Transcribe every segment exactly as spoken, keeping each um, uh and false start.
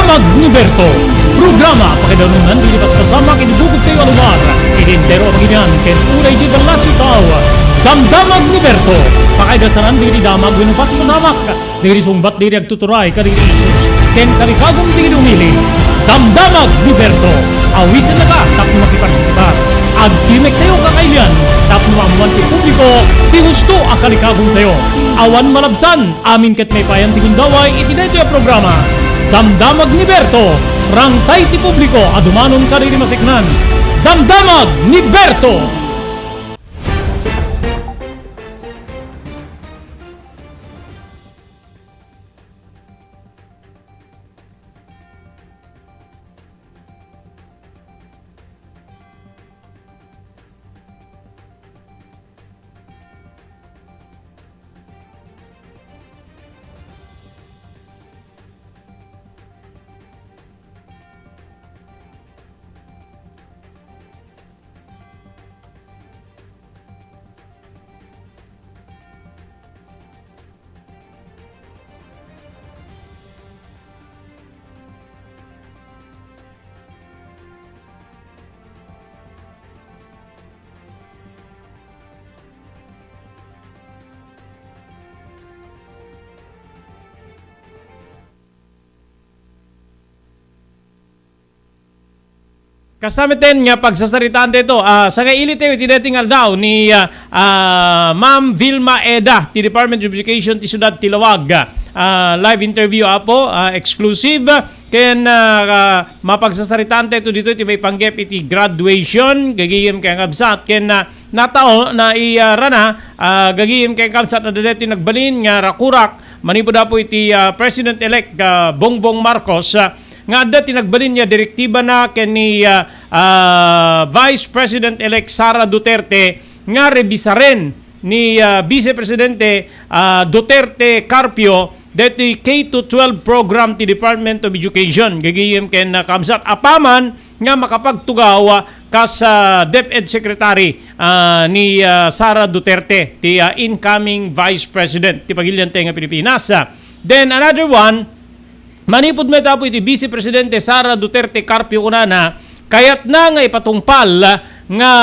Damdamag ni Berto. Programa pakaidanunan dagiti paspasamak iti bukod tayo a lugar, iti entero a pagilian, ken uray diay ballasiw tao. Damdamag ni Berto. Pakaidasanan dagiti damag wenno paspasamak dagiti sungbat dagiti agtuturay kadagiti issues ken kalikagum dagiti umili. Damdamag ni Berto. Awisennaka tapno makipartisipar. Agtimek tayo kakailian tapno maammuan ti publiko ti husto a kalikagum tayo. Awan malabsan. Amin ket maipayan ti gundaway iti daytoy a programa. Damdamag ni Berto, rangtay ti publiko a dumanon kadagiti maseknan. Damdamag ni Berto! Kasta metten nga pagsasaritaan dayto, ah, sangailit tayo iti daytoy nga aldaw ni, ah, ah, Ma'am Vilma Eda ti Department of Education ti Siudad ti Laoag. Ah, live interview, apo, ah, exclusive. Ken, ah, ah, mapagsasaritaan tayo ditoy ti maipanggep iti graduation, gagayem ken kabsat. Ken, ah, natao, na i, ah, rana, ah, gagayem ken kabsat, adda daytoy nagbalin nga rakurak manipud apo iti, ah, President-elect, ah, Bongbong Marcos, ah, nga adda ti nagbalin nga direktibana ken ni, ah, ah, Vice President-elect Sara Duterte nga rebisaren ni, ah, Vice Presidente, ah, Duterte Carpio daytoy K to twelve program ti Department of Education. Gagayem ken, ah, kabsat, apaman nga makapagtugaw, ah, kas, ah, DepEd Secretary, ah, ni, ah, Sara Duterte, ti, ah, incoming Vice President ti pagilian tayo nga Pilipinas. Ah, then another one, manipud met apo iti Vice Presidente Sara Duterte Carpio, kunana, kayatna nga ipatungpal nga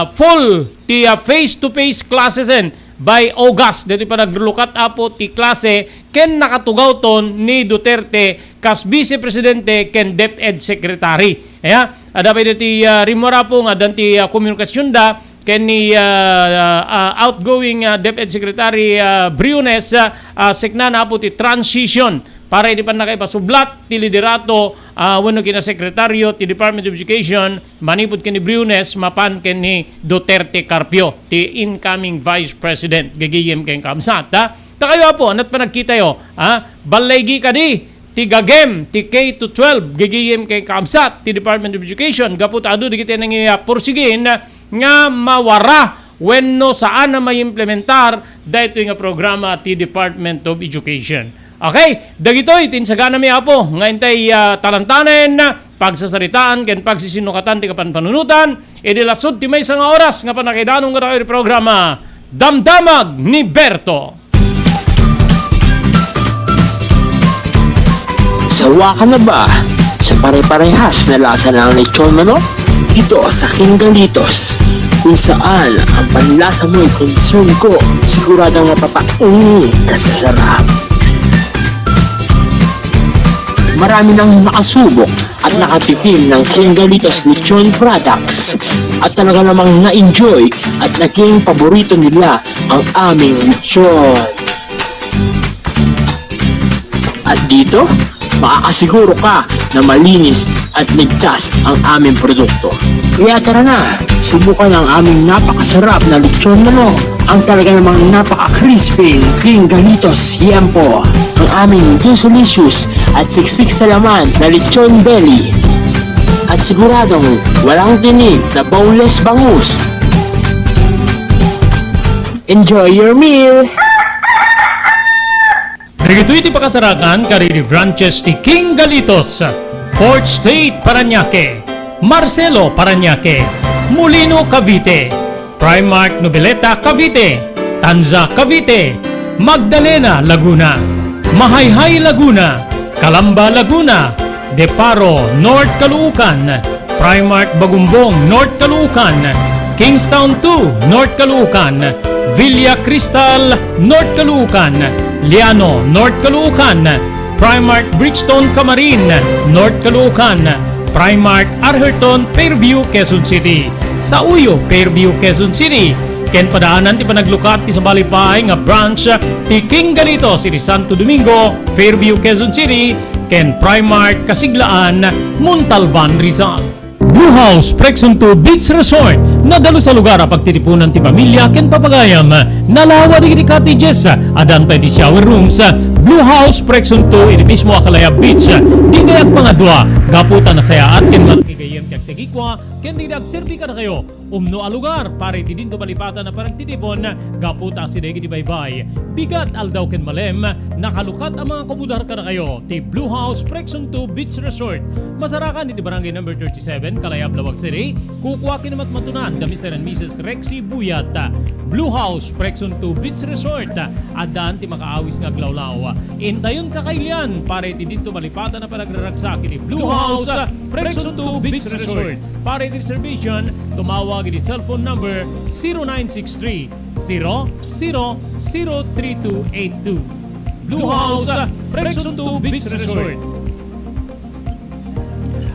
full ti, ah, face-to-face classes en by August. Daytoy panaglukat apo ti klase ken nakatugawton ni Duterte kas Vice Presidente ken DepEd Secretary. Aya, adda pay daytoy, ah, rimmuar apo nga addan ti, ah, komunikasionda ken ni, ah, ah, outgoing, ah, DepEd Secretary, ah, Briones, ah, ah, seknana apo ti transition para iti pannakaipasublat ti liderato, ah, wenno kinasekretaryo ti Department of Education manipud ken ni Briones mapan ken ni Duterte Carpio, ti incoming Vice President, gagayem ken kabsat, ha? Ta kayo apo, anat panagkitayo, ha? Ballaygi kadi ti gagem ti K to twelve, gagayem ken kabsat ti Department of Education, gapu ta adu dagiti nangipursigin nga mawara wenno saan a maimplementar daytoy nga programa ti Department of Education. Okay, dagitoy ti insaganami, Apo, nga intay, ah, talantanen, pagsasaritaan, ken pagsisinnuatan ti kapanpanunotan, idi lasud ti maysa nga oras nga pannakaidanon kadakayo ti programa, Damdamag ni Berto. Sawa ka na ba sa pare-parehas na lasa ng lechon manok? Dito sa King Galitos, kung saan ang panlasa mo'y consume ko, siguradong mapapaungi ka sa sarap. Marami nang nakasubok at nakatikim ng King Galitos Lechon products at talaga namang na-enjoy at naging paborito nila ang aming lechon. At dito, makakasiguro ka na malinis at ligtas ang aming produkto. Kaya tara na, subukan ang aming napakasarap na lechon manok, ang talaga namang napaka-crispy King Galitos Yempo, ang aming juicylicious at siksik sa laman na lechon belly. At siguradong walang tinik na boneless bangus. Enjoy your meal! Dagitoy ti pakasarakan kadagiti branches ti King Galitos, Fourth Street, Parañaque, Marcelo, Parañaque, Molino, Cavite, Primark, Noveleta, Cavite, Tanza, Cavite, Magdalena, Laguna, Mahayhay, Laguna, Calamba, Laguna, De Paro, North Caloocan, Primark Bagumbong, North Caloocan, Kingstown two, North Caloocan, Villa Cristal, North Caloocan, Liano, North Caloocan, Primark Bridgestone Camarin, North Caloocan, Primark Arherton, Fairview, Quezon City. Sa Uyo, Fairview, Quezon City. Ken padaanan ti panaglukat ti sabali pay nga branch ti King Galitos iti Santo Domingo, Fairview, Quezon City, ken Primark Kasiglaan, Montalban, Rizal. Blue House Prexon two Beach Resort. Nadalus a lugar a pagtitipunan ti pamilya ken papagayam. Nalawa dagiti cottages, addan pay ti shower rooms. Blue House Prexon two iti mismo a Calaya Beach. Dikay agpangadua, gapu ta nasayaat ken mangigayem ti agtegikua ken dagiti agserbi kadakayo. Umno a lugar para iti dinto malipatan a panagtitipon gapu ta asideg iti baybay. Bigat, aldaw ken malem, nakalukat a mga kumudar kadakayo ti Blue House Prexon two Beach Resort. Masarakan iti Barangay Number thirty-seven, Calaya, Laoag City. Kukua ken matmatunan da Mister and Missus Rexy Buyat. Blue House Prexon two Beach Resort. Addan ti makaawis nga aglawlaw. Intayon kakailian para iti dinto malipatan a panagraragsak iti Blue House Prexon two Beach Resort. Para iti reservation, tumawag iti cellphone number zero nine six three, zero zero zero three two eight two. Blue House, Prexon two Beach Resort.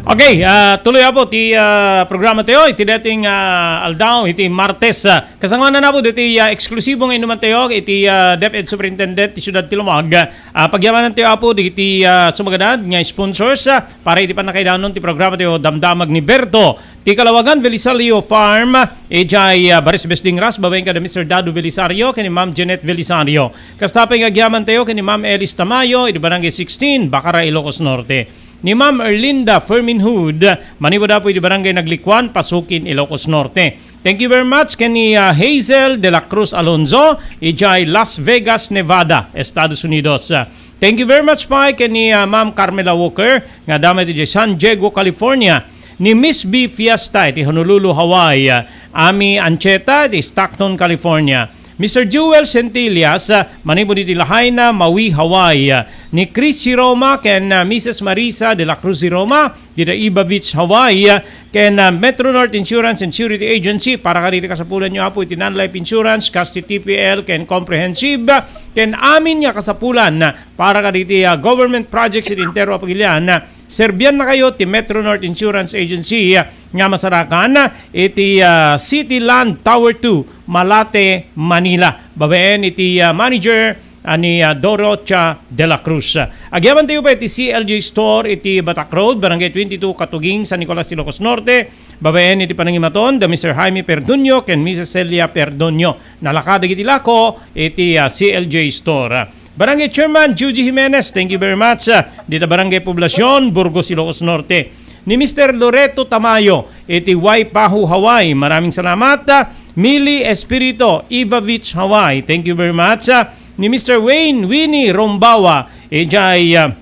Okay, ah, tuloy apo ti, ah, programa tayo iti dating, ah, aldaw, iti Martes. Ah, kasangoanan apo diti, ah, eksklusibo nga inuman tayo iti, ah, DepEd Superintendent ti Siudad ti Laoag. Ah, pagyamanan tayo apo diti, ah, sumaganad nga sponsors, ah, para iti pannakaidanon ti programa tayo, Damdamag ni Berto. Ti Kalawagan Belisario Farm, idiay, ah, Bares Besdingras, babaen kada Mister Dado Belisario, ken ni Ma'am Jeanette Belisario. Kasta pay nga agyaman tayo ken ni Ma'am Elis Tamayo, iti Barangay sixteen, Bacara, Ilocos Norte. Ni Ma'am Erlinda Fermin Hood, manipud apo iti Barangay Naglikuan, Pasukin, Ilocos Norte. Thank you very much ken ni, ah, Hazel de la Cruz Alonzo, idiay Las Vegas, Nevada, Estados Unidos. Ah, thank you very much pay ken ni, ah, Ma'am Carmela Walker, nga adda met idiay San Diego, California. Ni Miss B Fiesta iti Honolulu, Hawaii. Ah, Ami Ancheta iti Stockton, California. Mister Jewel Centillas, ah, manipud iti Lahaina, Maui, Hawaii. Ah, ni Chris Chiroma ken, ah, Missus Marisa de la Cruz Chiroma, dita Iba Beach, Hawaii, ah, ken, ah, Metro North Insurance and Surety Agency, para kadagiti kasapulanyo, apo, iti non-life insurance, kas ti T P L, ken comprehensive, ah, ken amin nga kasapulan, ah, para kadagiti, ah, government projects iti entero a pagilian, ah, serbiannakayo ti Metro North Insurance Agency, ah, nga masarakan, ah, iti, ah, City Land Tower two, Malate, Manila. Babaen iti, ah, manager, ah, ni, ah, Dorocha de la Cruz. Agyaman tayo pay iti C L J Store iti Batak Road, Barangay twenty-two, Katuging, San Nicolas, Ilocos Norte. Babaen iti panangimaton da Mister Jaime Perdonio ken Missus Celia Perdonio. Nalaka dagiti lako iti, ah, C L J Store. Barangay Chairman Juji Jimenez, thank you very much. Ah, dita Barangay Poblacion, Burgos, Ilocos Norte. Ni Mister Loreto Tamayo, iti Waipahu, Hawaii. Maraming salamat. Ah, Mili Espirito, Iva Beach, Hawaii. Thank you very much. Ah, ni Mister Wayne Winnie Rombawa, idiay, ah,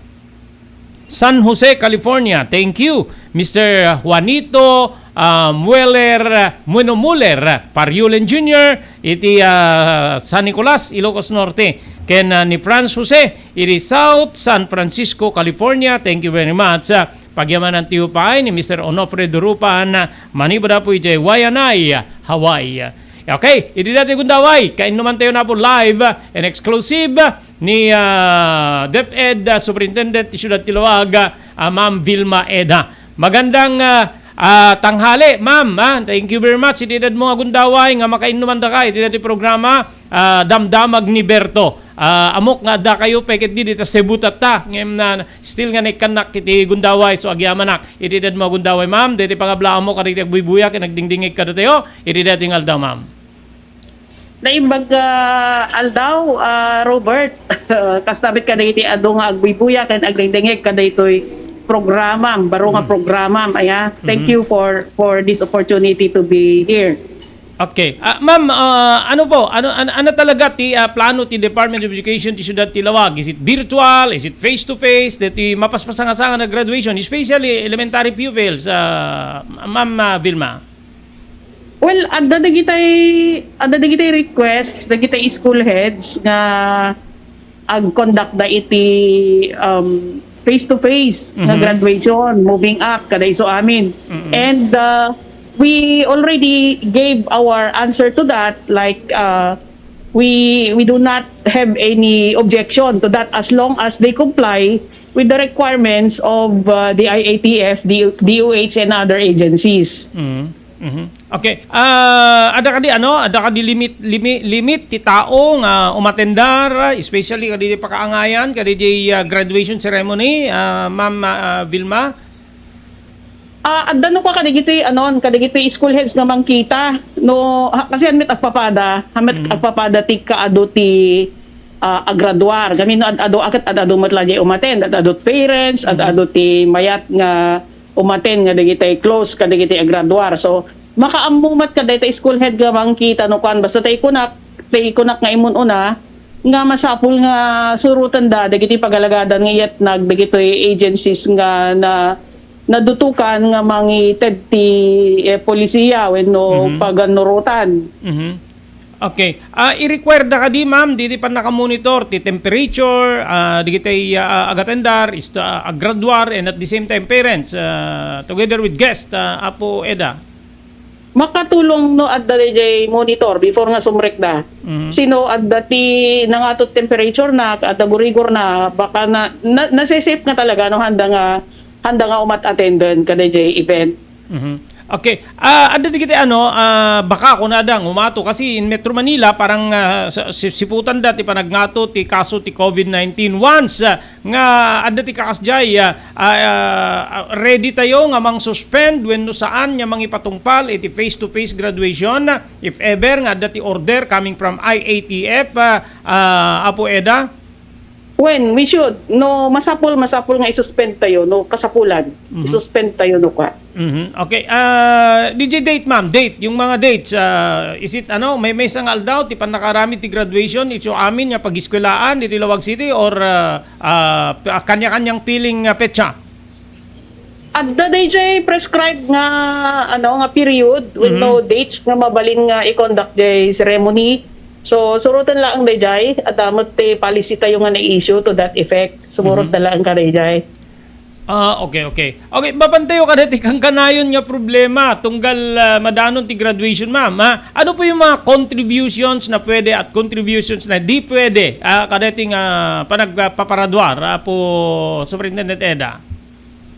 San Jose, California. Thank you, Mister Juanito, ah, Mueller, Mueno Muller, Pariulen Junior, iti, ah, San Nicolas, Ilocos Norte. Ken, ah, ni Franz Jose, iti South San Francisco, California. Thank you very much. Ah, pagyamanan ti upay ni Mister Onofre Durupan, ah, manipud apo idiay Waianae, Hawaii. Okay, iti dati gundaway, kainnuman tayo na po live, ah, and exclusive, ah, ni, ah, DepEd, ah, Superintendent ti Siudad ti Laoag, ah, Ma'am Vilma Eda. Magandang, ah, ah, tanghali, ma'am, ah. Thank you very much. Iti edad mo nga gundaway nga makainnuman da ka, iti dati programa, ah, Damdamag ni Berto. Ah, amok nga adda kayo peket di dita Cebu tatta. Ngem na, still nga naikkannak iti gundaway, so agyamanak. Iti edad mo nga gundaway, ma'am, dati pangablaam mo kadagiti agbuybuya ken agdingdingig kadatayo. Iti dati nga aldaw, ma'am. Naimbag, ah, aldaw, ah, Robert. Kasta met kadagiti adu nga agbuybuya ken agdengdengeg kadaytoy programam, baro nga Mm. programam, aya. Thank Mhm. you for, for this opportunity to be here. Okay. Ah, ma'am, ah, ano po? Ano, ano, ano talaga ti, ah, plano ti Department of Education ti Siudad ti Laoag? Is it virtual? Is it face-to-face? Dati mapaspasangasanga nga graduation, especially elementary pupils, ah, Ma'am, ah, Vilma? Well, adda dagitay, adda dagitay request dagitay school heads nga ag-conduct da iti, um, face-to-face nga Mhm. graduation, moving up, kada isu amin. Mm-mm. And, uh, we already gave our answer to that, like, uh, we, we do not have any objection to that as long as they comply with the requirements of, uh, the I A T F, the D O H, and other agencies. Mm. Mhm. Okay. Ah, adda kadi, ano, adda kadi limit, limi-, limit ti tao nga umatendar, especially kadi di pakaangayan, kadi di, ah, graduation ceremony, ah, Ma'am, ah, Vilma? Ah, adda no ka kadagitoy, ano, kadagitoy school heads nga mangkita. No, ha, kasi han met agpapada, han met Mm. agpapada ti kaadu ti, ah, agraduar. Kami no ad-adu, aket ad-adu met la jay umattend, ad-adu parents, Mhm. ad-adu ti mayat nga umattend nga dagiti close kadagiti agraduar. So, makaammo met kadayta school head nga mangkita no kuan, basta tay kunak, tay kunak nga imun-una, nga masapul nga surotenda dagiti pagalagadan nga iyatnag dagitoy agencies nga na, nadutokan nga mangited ti, eh, polisiya wenno Mhm. paganurotan. Mhm. Okay. Ah, i-require da kadi, ma'am, didi pannaka-monitor ti temperature, ah, dagiti, ah, agatendar, is, ah, agraduar, and at the same time, parents, ah, together with guest, ah, Apo Eda? Makatulong no adda dayjay monitor before nga sumrekda. Mhm. Sino adda ti nangato temperature na, adda gurigor na, baka na, na, nase-safe nga talaga no handa nga, handa nga umat-attended kadayjay event. Mhm. Okay. Ah, adda dagiti ano, ah, baka kuna adda nga umato kasi in Metro Manila parang, ah, sa, si-, siputanda ti panagngato ti kaso ti COVID nineteen. Once, ah, nga adda ti kakasdiay, ah, ah, ah, ready tayo nga mang-suspend wenno saan nga mangipatungpal iti face-to-face graduation, ah, if ever nga adda ti order coming from I A T F, ah, ah, Apo Eda? When we should, no, masapul, masapul nga isuspend tayo, no, kasapulan. Mhm. Isuspend tayo, no, ka. Mhm. Okay. Ah, D J, date, ma'am, date. Yung mga dates, ah, is it, ano, may maysa nga aldaw ti pannakaaramid ti graduation iti amin nga pag-eskwelahan ditoy Laoag City or, ah, ah, kanya-kanyang piling nga petsa? Adda dayjay prescribed nga, ano, nga period wenno Mhm. dates nga mabalin nga i-conduct jay ceremony. So, suroten laeng dayjay, adda met ti policy tayo nga na-issue to that effect. Sumurot Mhm. da laeng kadayjay. Ah, okay, okay. Okay, mapan tayo kadayta kankanayon nga problema tunggal, ah, madanon ti graduation, ma'am, ha? Ano po yung mga contributions na pwede at contributions na di pwede, ah, kadayta nga panagpaparaduar, ah, Apo Superintendent Eda?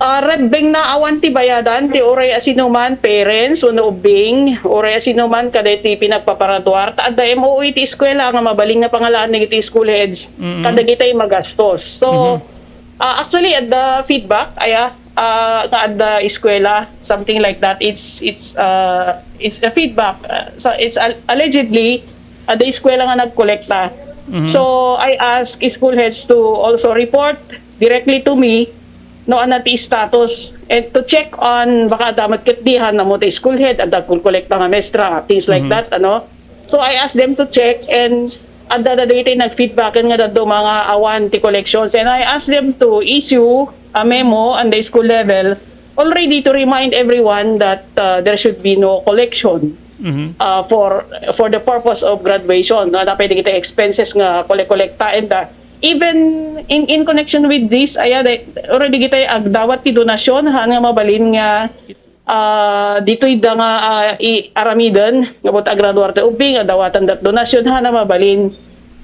Ah, rebbeng na awan ti bayadan ti uray a sinuman, parents wenno ubbing, uray a sinuman kadaytoy pinagpaparaduar, ta adda M O U iti eskwela nga mabalin nga pangalaan dagiti school heads Mm-mm. kadagitay magastos. So, Mhm. ah, actually, adda feedback, aya, ah, nga adda eskwela, something like that. It's, it's, ah, it's a feedback. Ah, so, it's al-, allegedly, adda eskwela nga nagkolekta. Mhm. So, I ask school heads to also report directly to me no, ano ti status, and to check on, baka adda met ket di han ammo ti school head, adda kolkolekta nga mestra, things like Mhm. that, ano. So, I asked them to check, and adda dagiti nag-feedback nga dadduma nga awan ti collections, and I asked them to issue a memo on the school level already to remind everyone that, uh, there should be no collection, Mhm. uh, for, for the purpose of graduation, no? Adda pay dagiti expenses nga kole-kolekta, and, uh, even in, in connection with this, aya, de-, already kita agdawat ti donasyon, han nga mabalin nga, ah, ditoy da nga, ah, i-, aramiden, nga buta agraduar ti ubbing, nga dawatan dat donasyon, han nga mabalin.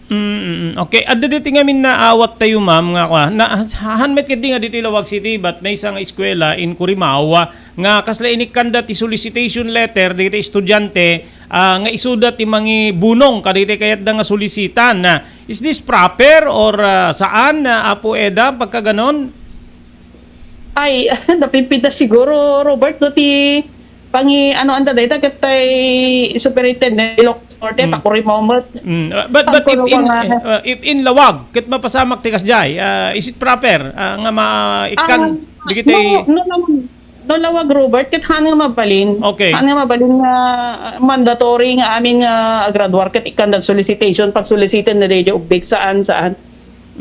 Mm, mm, mm. Okay, adda diti ngamin naawat tayo, ma'am, nga kwa, na, han met ket di nga ditoy Laoag City, but maysa nga eskwela in Curimaoa, nga kasla inikkanda ti solicitation letter dagiti estudiante, ah, nga isuda ti mangibunong kadagiti kayatda nga solicitan. Ah, is this proper or, ah, saan, ah, Apo Eda, pagkaganon? Ay, napimpintas siguro, Robert, no, ti pangi-, ano, anda dayta, ket tay Superintendent Ilocos Norte, Mm. Pakuri Momet. Mm, uh, but, but if in, uh, if in Laoag, ket mapasamak ti kasdiay, uh, is it proper, uh, nga ma-, ikkan, Ah, dagiti no, no, no, no, Laoag, Robert, ket han nga mabalin. Okay. Han nga mabalin nga, uh, mandatory nga amin nga agraduar ket ikkan da solicitation, pag-soliciten na daydi ubbing, saan, saan.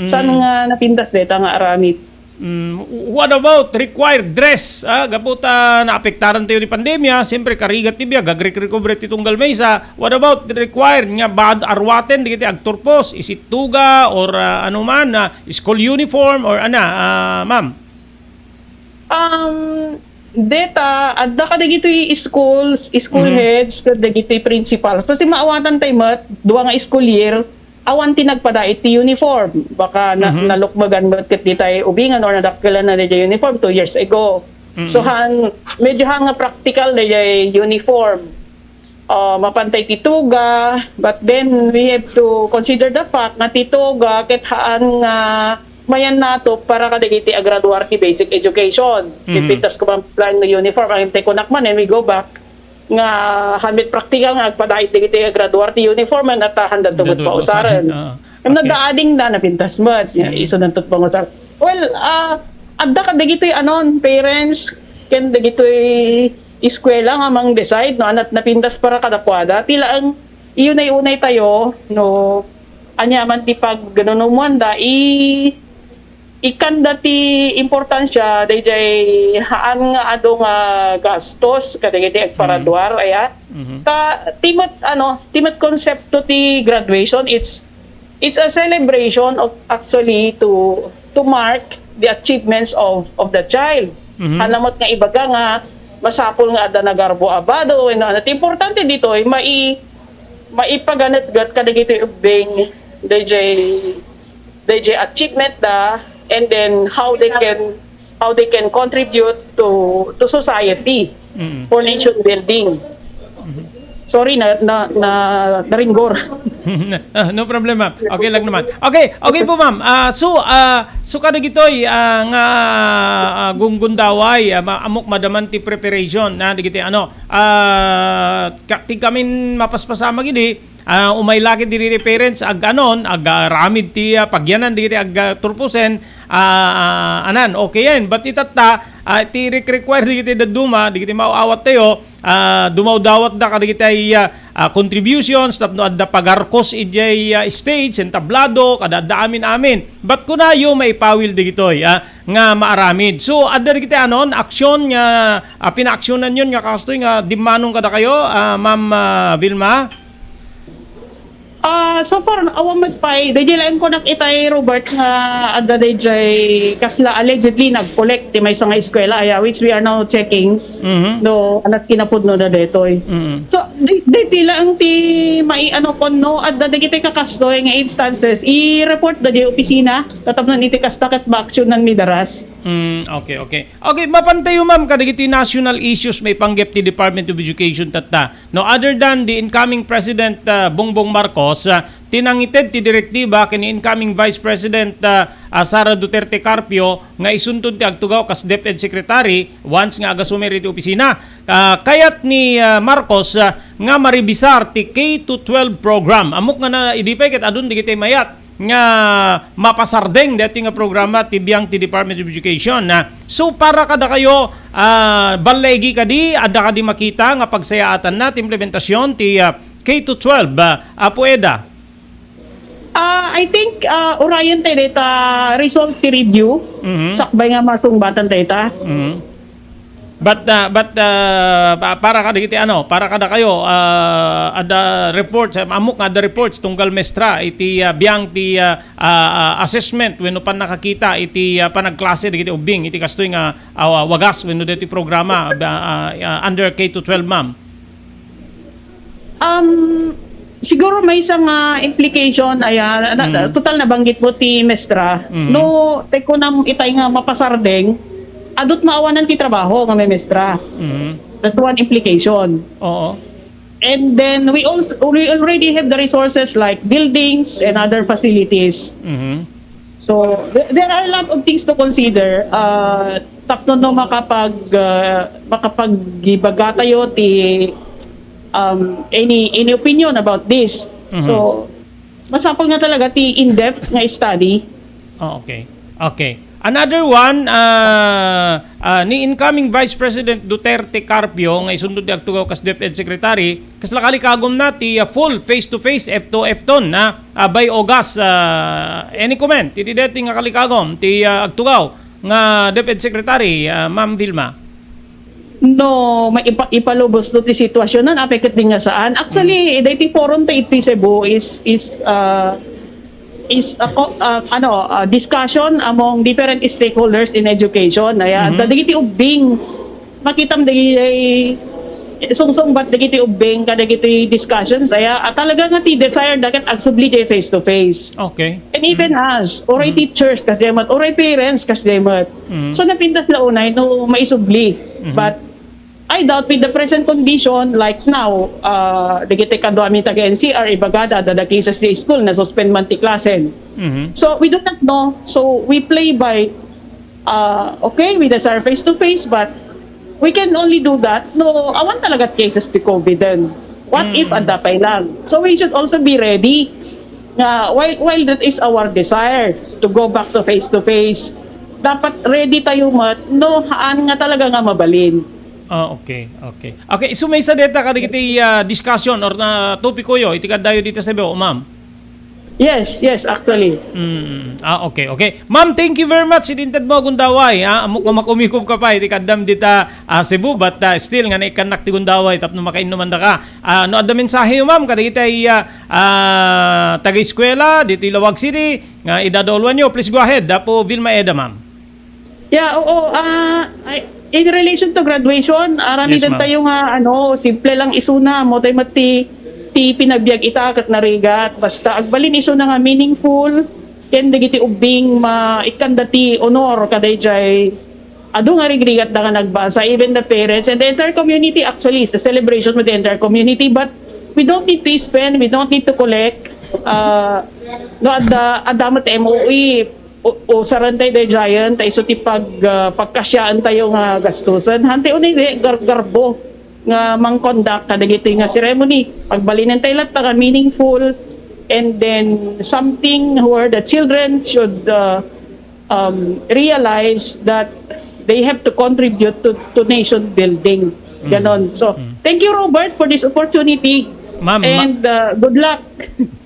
Mm. Saan nga napintas dayta nga aramid? Mm, what about required dress? Ah, gapu ta naapektaran tayo ni pandemya, siyempre, karigat ti biag, agrecover ti tunggal maysa. What about required nga bad arwaten dagiti agturpos, isittuga or, ah, ano man, ah, school uniform or ana, ah, ma'am? Um, deta, adda kadagitoy schools, school Mhm. heads, ket dagitoy principal. So, si maawatan tayo met, dua nga school year, awan ti nagpadait ti uniform. Baka na, Mhm. nalukmagan met ket di tayo ubingan or nadakkelan na di uniform two years ago. Mhm. So, han, medyo han nga practical na di uniform. Ah, mapantay ti tuga, but then we have to consider the fact nga ti tuga ket haan nga mayan nato para kadagiti agraduar ti basic education. Mhm. Pipintas ko man plan nga uniform, ang intay kunak man, and we go back, nga han met practical nga agpadait dagiti agraduar ti uniform, nga natahan da tugot Dadua pausaren. Pausaren, oo. Ngem Okay. nadaading da, napintas met. Nga Mm. isu da tugot pangusar. Well, ah, adda kadagitoy anon, parents, ken dagitoy eskwela nga mang-decide, no, anat napintas para kadakuada. Ti laeng iyunay-unay tayo, no, ania man ti pagganunumuanda, i-, ikkanda ti importansia, dayjay haan nga adu nga gastos, kadagiti agparaduar, aya. Mhm. Ta, ti met, ano, ti met konsepto ti graduation, it's, it's a celebration of, actually, to, to mark the achievements of, of the child. Mhm. Haan met nga ibaga nga masapul nga adda nagarbo a bado, wenno ano. Ti importante ditoy, mai-, maipaganetget kadagiti ubbing, dayjay, dayjay achievement da, and then how they can, how they can contribute to, to society Mm. for nation building. Mhm. Sorry, na, na, na, naringgor. Ah, no problem, ma'am. Okay lang naman. Okay, okay po, ma'am. Ah, so, ah, so kadagitoy, ah, nga, ah, gunggundaway, ah, ma-, ammok madaman ti preparation na dagiti ano, ah, ka-, ti kamin mapaspasama idi, ah, umay la ket dagiti parents, ag-anon, agaramid ti, ah, pagyanan dagiti agturpusen, ah, ah, anan, okay yan. But itatta, ah, ti rek-, require dagiti dadduma, dagiti maaw-awat tayo, ah, dumawdawat da kadagiti, ah, ah, contributions tapno adda pagarkos idiay, ah, stage, entablado, kada adda amin-amin. But kunayo maipawil dagitoy, ah, nga maaramid. So, adda dagiti anon, aksyon nga, ah, pinaaksyonan yon nga kastoy nga dimmanon kadakayo, ah, Ma'am, ah, Vilma? Ah, so far, awan met pay. Dayjay laeng kunak itay, Robert, nga adda dayjay kasla allegedly nag-collect ti maysa nga eskwela, aya, which we are now checking. Mhm. No, anat kinapudno da detoy. Mhm. So, di, di, di laeng ti mai-, ano, kun no, adda dagiti kakastoy nga instances, i-report da di opisina, tapno iti kasta ket maaksyonan mi daras. Mm, okay, okay. Okay, mapantayo, ma'am, kadagiti national issues maipanggep ti Department of Education tatta. No, other than the incoming President, ah, Bongbong Marcos, ah, ti nangited ti direktiba ken ni incoming Vice President, ah, ah, Sara Duterte Carpio nga isunton ti agtugaw kas DepEd Secretary once nga agasumer iti opisina. Ah, kayat ni, ah, Marcos, ah, nga marebisar ti K to twelve program. Ammok nga na, idi pay ket adun dagiti mayat nga mapasardeng daytoy nga programa ti biang ti Department of Education, ah. So, para kadakayo, ah, ballaigi kadi, adda kadi makita nga pagsayaatanna ti implementasyon ti, ah, K to twelve, ah, Apo Eda? Ah, I think, ah, urayen tayo dita result ti review. Mhm. Sakbay nga masungbatan tayo ita. Mhm. But, ah, but, ah, pa-, para kadagiti ano, para kadakayo, ah, adda reports, ah, ammok nga adda reports tunggal mestra iti, ah, biang ti, ah, ah, ah, assessment wenno pannakakita iti, ah, panagklase dagiti ubbing iti kastoy nga, ah, wagas wenno dagiti programa, ah, ah, under K to twelve, ma'am? Um, siguro maysa nga implication, aya, na, Mm. total nabanggit mo ti mestra. Mm. No, tay kunam itay nga mapasardeng, adut maawanan ti trabaho nga may mestra. Mm. That's one implication. Oo. And then we also, we already have the resources like buildings and other facilities. Mhm. So, there, there are a lot of things to consider, ah, tapno no makapag, ah, makapaggibaga tayo ti, um, any, any opinion about this. Mhm. So, masapul nga talaga ti in-depth nga study. Oh, okay. Okay. Another one, ah, ah, ni incoming Vice President Duterte Carpio nga isunod ti agtugaw kas DepEd Secretary, kasla kalikagom na ti, ah, full face-to-face, F two F two na, ah, by August. Ah, any comment iti deti nga kalikagom ti, ah, agtugaw nga DepEd Secretary, ah, Ma'am Vilma? No, maipa-, ipalubos to ti sitwasyon, apay ket di nga saan. Actually, daytoy forum ta iti Cebu is, is, ah, is a co-, ah, ano, ah, discussion among different stakeholders in education. Aya, Mhm. ta dagiti ubbing, makitam dagiti, sungsungbat dagiti ubbing kadagiti discussions. Aya, ah, talaga nga ti desire da ket agsubli diay face to face. Okay. And even us, uray Mhm. teachers, kasdiay met, uray parents, kasdiay met. Mhm. So, napintas la unay no maisubli. Mhm. But I doubt with the present condition, like now, uh, dagiti kaduami taga N C R, ibagada, adda cases ti school, na-suspend man ti klasen. Mhm. So, we do not know. So, we play by, uh, okay, we desire face-to-face, but we can only do that no awan talaga cases ti COVID then. What if Mm. adda pay lang? So, we should also be ready nga while, while that is our desire to go back to face-to-face, dapat ready tayo met no haan nga talaga nga mabalin. Ah, okay, okay. Okay, so maysa dayta kadagiti, ah, discussion or na topikoyo iti kaddayo dita sa Cebu, ma'am? Yes, yes, actually. Mm. Ah, okay, okay. Ma'am, thank you very much. Iti inted mo a gundaway, ah, ammok nga makumikup ka pay iti kaddam dita, ah, Cebu, but, ah, still nga naikkannak ti gundaway tapno makainnuman daka. Ah, no adda mensahe yo, ma'am, kadagiti, ah, ah, taga-eskuela ditoy Laoag City nga idadauluanyo, please go ahead. Apo Vilma Eda, ma'am. Yeah, oo. Ah, ay, in relation to graduation, aramiden Yes, ma'am. tayo nga, ano, simple lang isuna, ammo tayo met ti, ti pinabiag ita ket narigat. Basta agbalin isuna nga meaningful, ken dagiti ubbing maikkanda ti honor kadaydiay adu nga rigrigatda nga nagbasa, even the parents and the entire community. Actually, it's a celebration with the entire community, but we don't need to spend, we don't need to collect. Ah, no, adda, adda met M O E, u-, usaren tayo daydiayen, ta isu ti pag-, ah, pagkasiaen tayo nga gastusen. Hantay unay di gar-, garbo nga mang-conduct kadagitoy nga ceremony. Pagbalinen tayo latta nga meaningful, and then something where the children should, ah, um, realize that they have to contribute to, to nation building. Mm. Ganon. So, Mm. thank you, Robert, for this opportunity. Ma'am, ma- And, uh, good luck.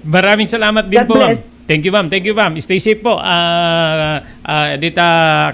Maraming salamat din God po, ma'am. bless. Thank you, ma'am. Thank you, ma'am. Stay safe po. Ah, ah, dita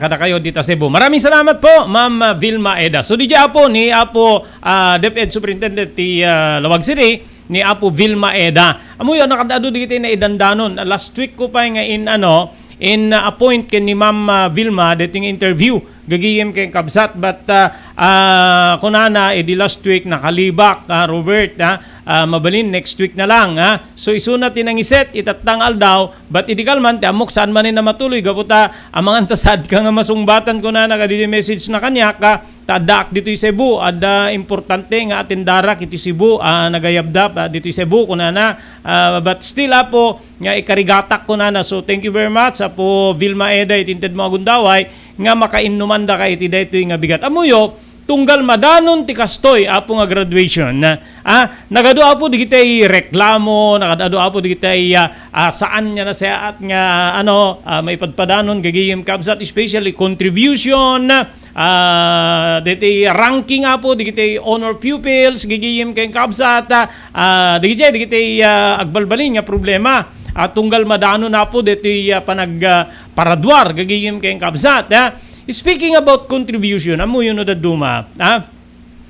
kadakayo, dita Cebu. Maraming salamat po, Ma'am, ah, Vilma Eda. So, di dya po ni Apo, ah, DepEd Superintendent ti, ah, Laoag City, ni Apo Vilma Eda. Ammoyo, nakadado digiti naidandanon. Last week ko pa nga in, ano, in, ah, appoint ken ni Ma'am, ah, Vilma, dating interview. Gagayem ken kabsat, but, ah, ah, kunana, edi last week, nakalibak, ah, Robert, ah, ah, mabalin, next week na lang, ah. So, isuna ti nangiset, itattang aldaw, but idi kalman, ti ammok saan manen a matuloy, gapu ta, amangan ta saadka nga masungbatan, kunana, kadidi message na kaniak, ah, ta addaak ditoy Cebu, adda importante nga atendarak iti Cebu, ah, nagayabda, ah, ditoy Cebu, kunana, ah, but still, Apo, nga ikarigatak, kunana. So, thank you very much, Apo Vilma Eda, iti inted mo a gundaway, nga makainnuman daka iti daytoy nga bigat. Ammoyo, tunggal madanon ti kastoy, Apo, nga graduation, ah, nagadu, Apo, digitay reklamo, nagadu, Apo, digitay, ah, ah, saan nga nasayaat nga, ano, ah, maipadpadanon, gagayem kabsat, especially contribution, ah, diti ranking, Apo, digitay honor pupils, gagayem ken kabsat, ah, ah, digitay, digitay, ah, agbalbalin nga problema. Ah, tunggal madanon, Apo, diti, ah, panag, ah, paraduar, gagayem ken kabsat, ah. Speaking about contribution, ammoyo no dadduma, ah,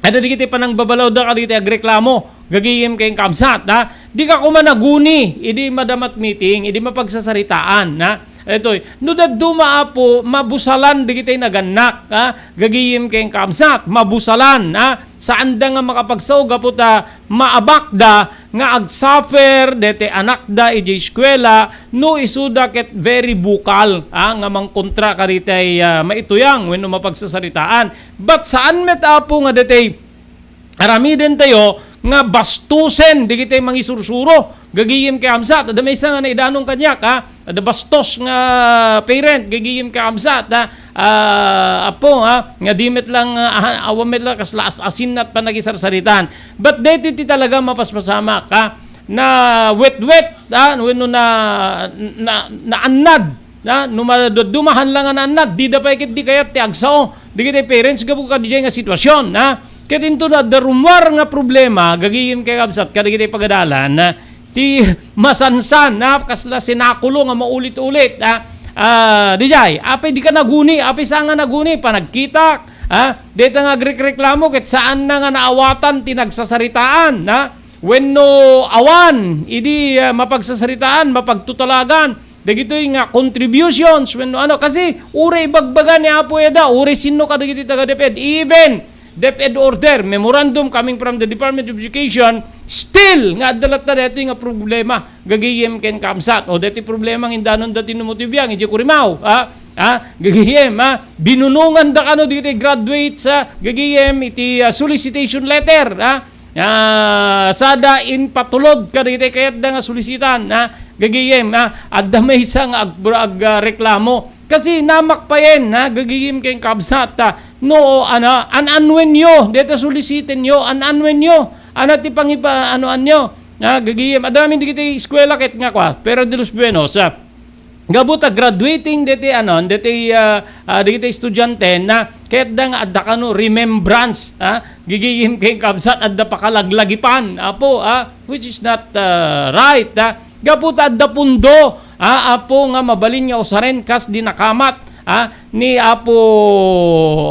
adda digiti panangbabalawda kadagiti agreklamo, gagayem ken kabsat, ha? Dika koma naguni idi madama ti meeting, idi mapagsasaritaan, ha? Itoy, no dadduma, Apo, mabusalan digiti nagannak, ha? Gagayem ken kabsat, mabusalan, ha? Saanda nga makapagsao gapu ta maabakda nga agsuffer deti anakda idiay eskuela no isuda ket very vocal, ha, nga mangkontra kaditay, ah, maituyang wenno mapagsasaritaan. But saan met, Apo, nga deti aramidentayo nga bastusen digitay mangisursuro? Gagayem ken kabsat, adda maysa nga naidanon kaniak, ha? Adda bastos nga parent, gagayem ken kabsat, ha? Ah, Apo, ha? Nga di met lang, ah, awan met lang kasla as-, asin at panagisarsaritan. But daytoy ti talaga mapaspasamak, ha? Na wetwet, ha? Wenno na, na, naannad, ha? No madudumahan lang nga naannad, dida pay ket di kayat ti agsao digitay parents gapu kadiay nga sitwasyon, ha? Ket inton adda rummuar nga problema, gagayem ken kabsat, kadagitay pagadalan, ha? Ti masansan, ha? Kasla sinakulo nga maulit-ulit, ha? Ah, dijay, apay dika naguni, apay saan nga naguni, panagkitak, ha? Dayta nga agrekreklamo ket saanna nga naawatan ti nagsasaritaan, ha? Wenno awan idi, ah, mapagsasaritaan, mapagtutalagan dagitoy nga contributions wenno ano, kasi uray ibagbaga ni Apo Eda, uray sinno kadagiti taga-DepEd, even DepEd order, memorandum coming from the Department of Education, still nga adda latta daytoy nga problema, gagayem ken kabsat. O daytoy problema nga indanon dati no Motibiang, idiay Curimaw, ha? Ha? Gagayem, ha? Binunongan da kano dagiti graduates, ha? Gagayem iti, ah, solicitation letter, ha? Ah, sada impatulod kadagiti kayatda nga solicitan, ha? Gagayem, ha? Adda maysa nga ag-, ag-, ah, reklamo. Kasi namakpayen, ha? Gagayem ken kabsat, ha? No, ano, an-anwenyo, deta solicitenyo, an-anwenyo, ana ti pangipa-, ano, anyo, ha? Gagayem, adda amin dagiti eskwela ket nga kwa, Pedro de los Buenos, ha? Gapu ta graduating deti, ano, deti, ah, ah, dagiti estudiante na kayatda nga adda kano remembrance, ha? Gigigim ken kabsat adda pakalaglagipan, Apo, ha? Which is not, ah, right, ha? Gapu ta adda pundo, ha, Apo, nga mabalin nga usaren kas di nakamat, ha, ni Apo,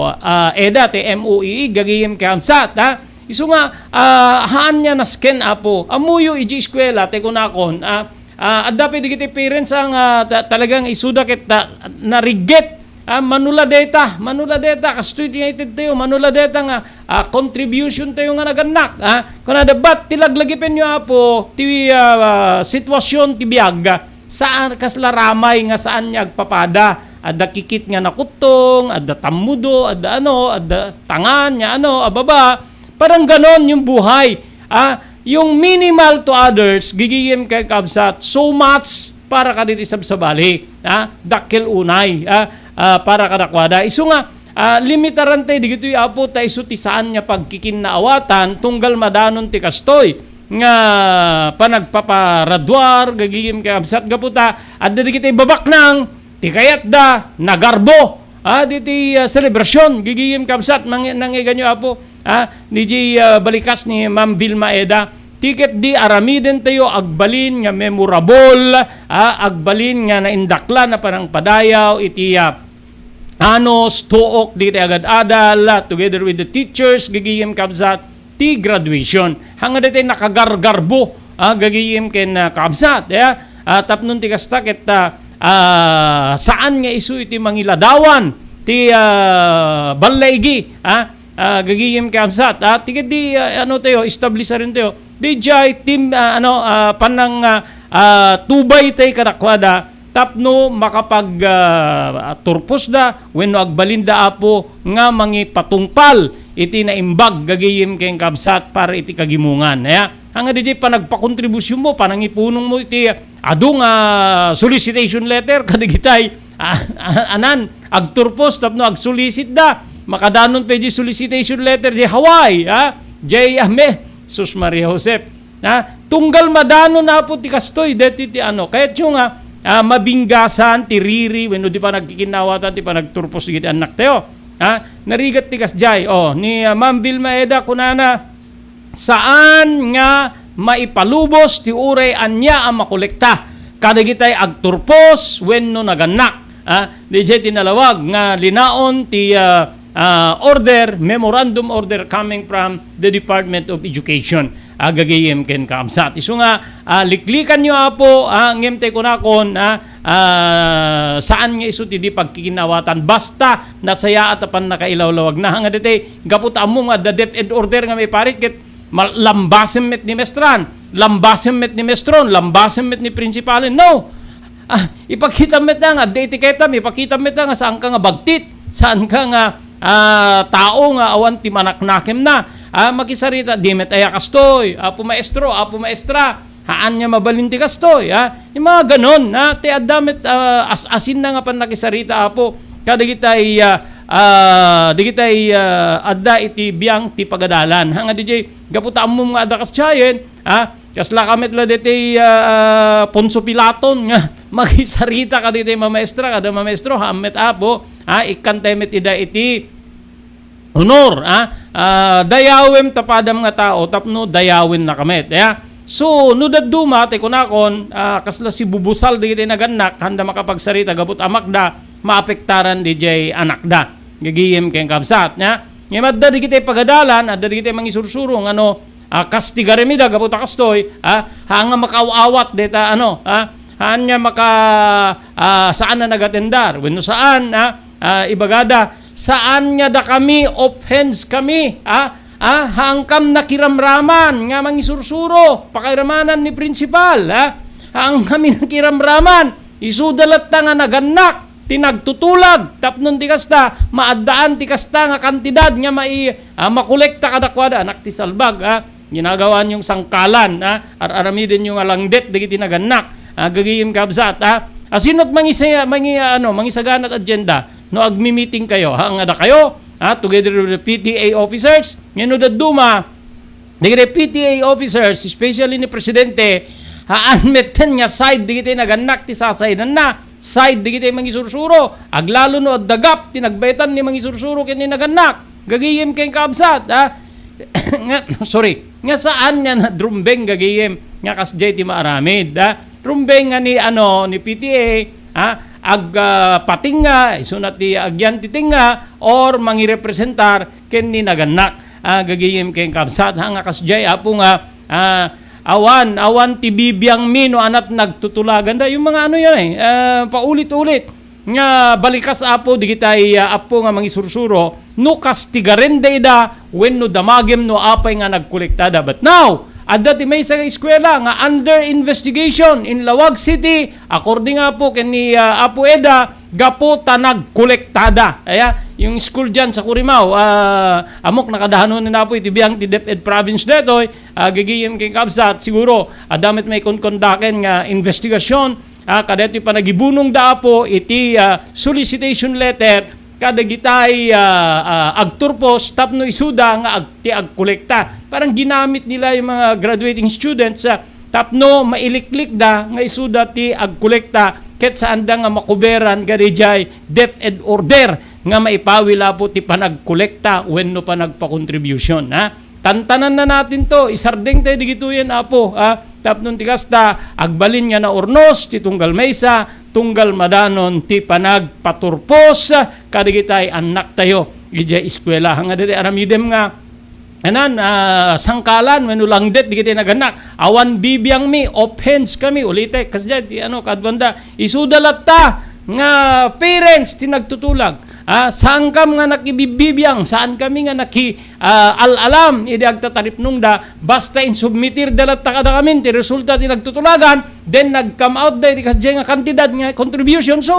ah, Eda ti M O E E, gigigim ken kabsat, ha? Isu nga, ah, haan nga nasken, Apo. Ammoyo iti eskwela, ti kunakon, ha? Ah, adda pay dagiti parents a nga ta-, talagang isuda ket ta-, narigget. Ah, mano la dayta, mano la dayta, kastoy ti naitedtayo, mano la dayta nga, ah, contribution tayo nga nagannak, ah. Kunada, bat ti laglagipenyo, Apo, ti, ah, sitwasyon ti biag, saan, kasla ramay nga saan nga agpapada. Adda kikit nga nakuttong, adda tammudo, adda ano, adda tangan, nga ano, ababa. Parang ganon yung buhay. Ah, yung minimal to others, gigigim kay kabsat, so much para kaditi sabsabali. Ah, dakkel unay, ah, ah, para kadakwada. Isu nga, ah, limitaran tayo digitoy, Apo, ta isu ti saan nga pagkikinnaawatan, tunggal madanon ti kastoy nga panagpaparaduar, gigigim kay kabsat, gapu ta, adda digitoy babaknang, ti kayatda, nagarbo, ah, diti, ah, selebrasyon, gigigim kabsat, nang-, nangiganyo, Apo, ah, ni J, ah, balikas ni Ma'am Vilma Eda, ti ket di aramiden tayo agbalin nga memorable, ah, agbalin nga naindaklan a panangpadayaw iti, ah, anos, tuok, diti agad-adal, ah, together with the teachers, gigigim kabsat, ti graduation. Hanga daytoy nakagargarbo, ah, gagayem ken, ah, kaabsat, ya. Ah, tapno ti kasta ket, ah, ah, saan nga isu iti mangiladawan ti, ah, ballaigi, ah, ah, gagayem kaabsat, ah, ti ket di, ah, ano tayo, establish rin tayo. Di jay team, ah, ano, ah, panang, ah, ah, tubay tayo kadakwada, tapno makapag, ah, turposda wenno agbalinda, Apo, nga mangipatungpal iti naimbag gagayem ken kabsat para iti kagimongan. Aya, anga diay panagpakontribusyonmo, panangipunongmo iti adu nga solicitation letter kadagitay, ah, anan, agturpos tapno agsolicitda. Makadanon pay di solicitation letter di Hawaii, ha? Jay Ame, Sus Maria Josep. Ha? Tunggal madanon, Apo, ti kastoy, deti ti ano. Kayatyo nga, ah, mabinggasan ti riri, wenno di panagkikinnaawatan ti panagturpos dagiti annaktayo. Ha? Narigat ti kasjay. Oh, ni, ah, Ma'am Vilma Eda, kunana, saan nga maipalubos ti uray ania a makolekta kadagitay agturpos wenno nagannak. Ah, diay ti nalawag nga linaon ti, ah, ah, order, memorandum order coming from the Department of Education. Ah, gagayem ken kaabsat. Isu nga, ah, liklikanyo, Apo, ah, ngem tay kunakon, ah, ah, saan nga isu ti di pagkikinnaawatan. Basta nasayaat a pannakailawlawagna. Nga ditoy, gapu ta ammom nga adda DepEd order nga maiparit ket mal-, lambasem met ni maestran, lambasem met ni maestron, lambasem met ni prinsipalen. No! Ah, ipakita met nga adda etiketam, ipakita met nga saan ka nga bagtit, saan ka nga, ah, tao nga awan ti manaknakemna. Ah, makisarita, di met aya kastoy, Apo Maestro, Apo Maestra, haan nga mabalin ti kastoy, ha? Yung mga ganon, ha? Ti adda met, ah, as-asin na nga pannakisarita, Apo, kadagitay, ah, ah, dagitay, ah, adda iti biang ti pagadalan. Ha, nga diay, gapu ta ammom nga adda kasdiayen, ha? Kasla ka met la ditoy, ah, ah, Poncio Pilaton nga makisarita kaditoy mamaestra, kada mamaestro, ha, met, Apo, ha, ikkantay met ida iti honor, ha? Ah, dayawem ta padam nga tao tapno dayawenna ka met, ya. So, no dadduma, ti kunakon, ah, kasla sibubusal dagiti nagannak, haanda makapagsarita gapu ta amakda, maapektaran diay anakda. Gagayem ken kabsat, nia? Ngem adda dagiti pagadalan, adda dagiti mangisursuro nga no, ah, kastigarem ida gapu ta kastoy, ah, haan nga makaaw-awat dayta, ano, ah, haan nga maka-, ah, saan a nagatendar. Wenno saan, ah, ah, ibagada, saan nga dakami, offense kami, ah, ah, haankam nakiramraman nga mangisursuro, pakairamanan ni principal, ah, haankami nakiramraman, isuda latta nga nagannak ti nagtutulag, tapno ti kasta, maaddaan ti kasta nga kantidad nga mai-, ah, makolekta kadakuada, anak ti salbag, ah, ginagawa niyong sangkalan, ah, ar-aramidenyo nga langdet dagiti nagannak, ah, gagayem kabsat, ah, asino ti mangisa-, mangi-, ano, mangisagana ti agenda, no agmi-meeting kayo, ha, nga dakayo, ah, together with the P T A officers, ngem no dadduma, dagiti P T A officers, especially ni Presidente, haan metten nga side dagiti nagannak ti sasaynanna, side dagiti mangisursuro, aglalo no adda gap ti nagbaetan ni mangisursuro ken ni nagannak. Gagayem ken kabsat, ah. Nga, sorry, nga saan nga nadrumbeng gagayem nga kasdiay ti maaramid, ah. Rumbeng nga ni, ano, ni P T A, ah, ag-, ah, patinga, isuna ti agyan ti tinga, or mangirepresentar ken ni nagannak. Ah, gagayem ken kabsat, ha, nga kasdiay, Apo, nga, ah, awan, awan ti bibiangmi no ania ti nagtutulagan. Da, yung mga ano yan, eh, ah, paulit-ulit nga balikas, Apo, digitay, ah, Apo nga mangisursuro, no kastigarenda ida, wenno damagem no apay nga nagkolektada. But now, adda ti maysa nga eskuela nga under investigation in Laoag City, according, Apo, ken ni, ah, Apo Eda, gapu ta nagkolektada. Aya, yung school dyan sa Curimaw, ah, ammok nakadahano ni Apo iti biang ti DepEd province detoy, ah, gagayem ken kabsat, siguro, adda met maikon-kondaken nga investigasyon, ah, kadaytoy panagibunongda, Apo, iti, ah, solicitation letter kadagitay, ah, ah, agturpos tapno isuda nga ag-, ti agkolekta. Parang ginamit nila yung mga graduating students, ah, tapno mailiklikda nga isuda ti agkolekta ket saanda nga makoberan kadaydiay DepEd order nga maipawil, Apo, ti panagkolekta wenno panagpakontribution, ha? Tantananna natin to, isardeng tayo digitoyen, Apo, ha? Tapno ti kasta, agbalin nga naurnos ti tunggal maysa, tunggal madanon ti panagpaturpos kadagitay annak tayo idiay eskuela. Nga daytoy aramidem nga, anan, ah, sangkalan wenno langdet dagiti nagannak. Awan bibiangmi, offense kami, ulitek, kasdiay ti, ano, kaduanda, isuda latta nga parents ti nagtutulag. Ah, saankam nga nakibibiang, saan kami nga naki-, ah, al-alam idi agtataripnongda, basta insubmitirda latta kadakamin ti resulta ti nagtutulagan, then nag-come out da iti kasdiay nga kantidad nga contribution. So,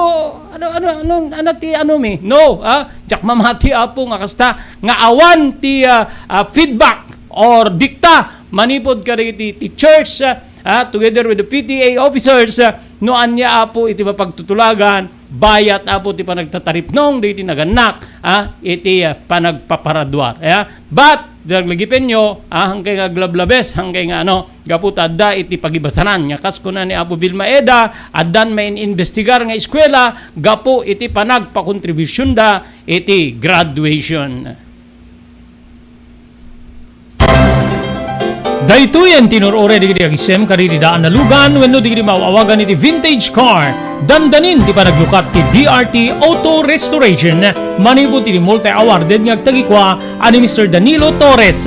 ano, ano, ano, ano ti ano mi? No, ah, diak mamati, Apo, nga kasta nga awan ti, ah, ah, feedback or dikta manipud kadagiti teachers, ah, ah, together with the P T A officers, ah, no ania, Apo, iti mapagtutulagan, bayat, Apo, ti panagtataripnong dagiti nagannak, ah, iti, ah, panagpaparaduar. Aya? But, daglagipenyo, ah, hangkay nga aglablabes, hangkay nga ano, gapu ta adda iti pagibasanan. Nga kas kuna ni Apo Vilma Eda, addan maininvestigar nga eskuela gapu iti panagpakontribusyonda iti graduation. Daytoyen ti inur-uray dagiti agisem kadagiti daan a lugan wenno dagiti maaw-awagan iti vintage car. Dandanin ti panaglukat ti D R T Auto Restoration manipud iti multi-awarded nga agtagikua a ni Mister Danilo Torres.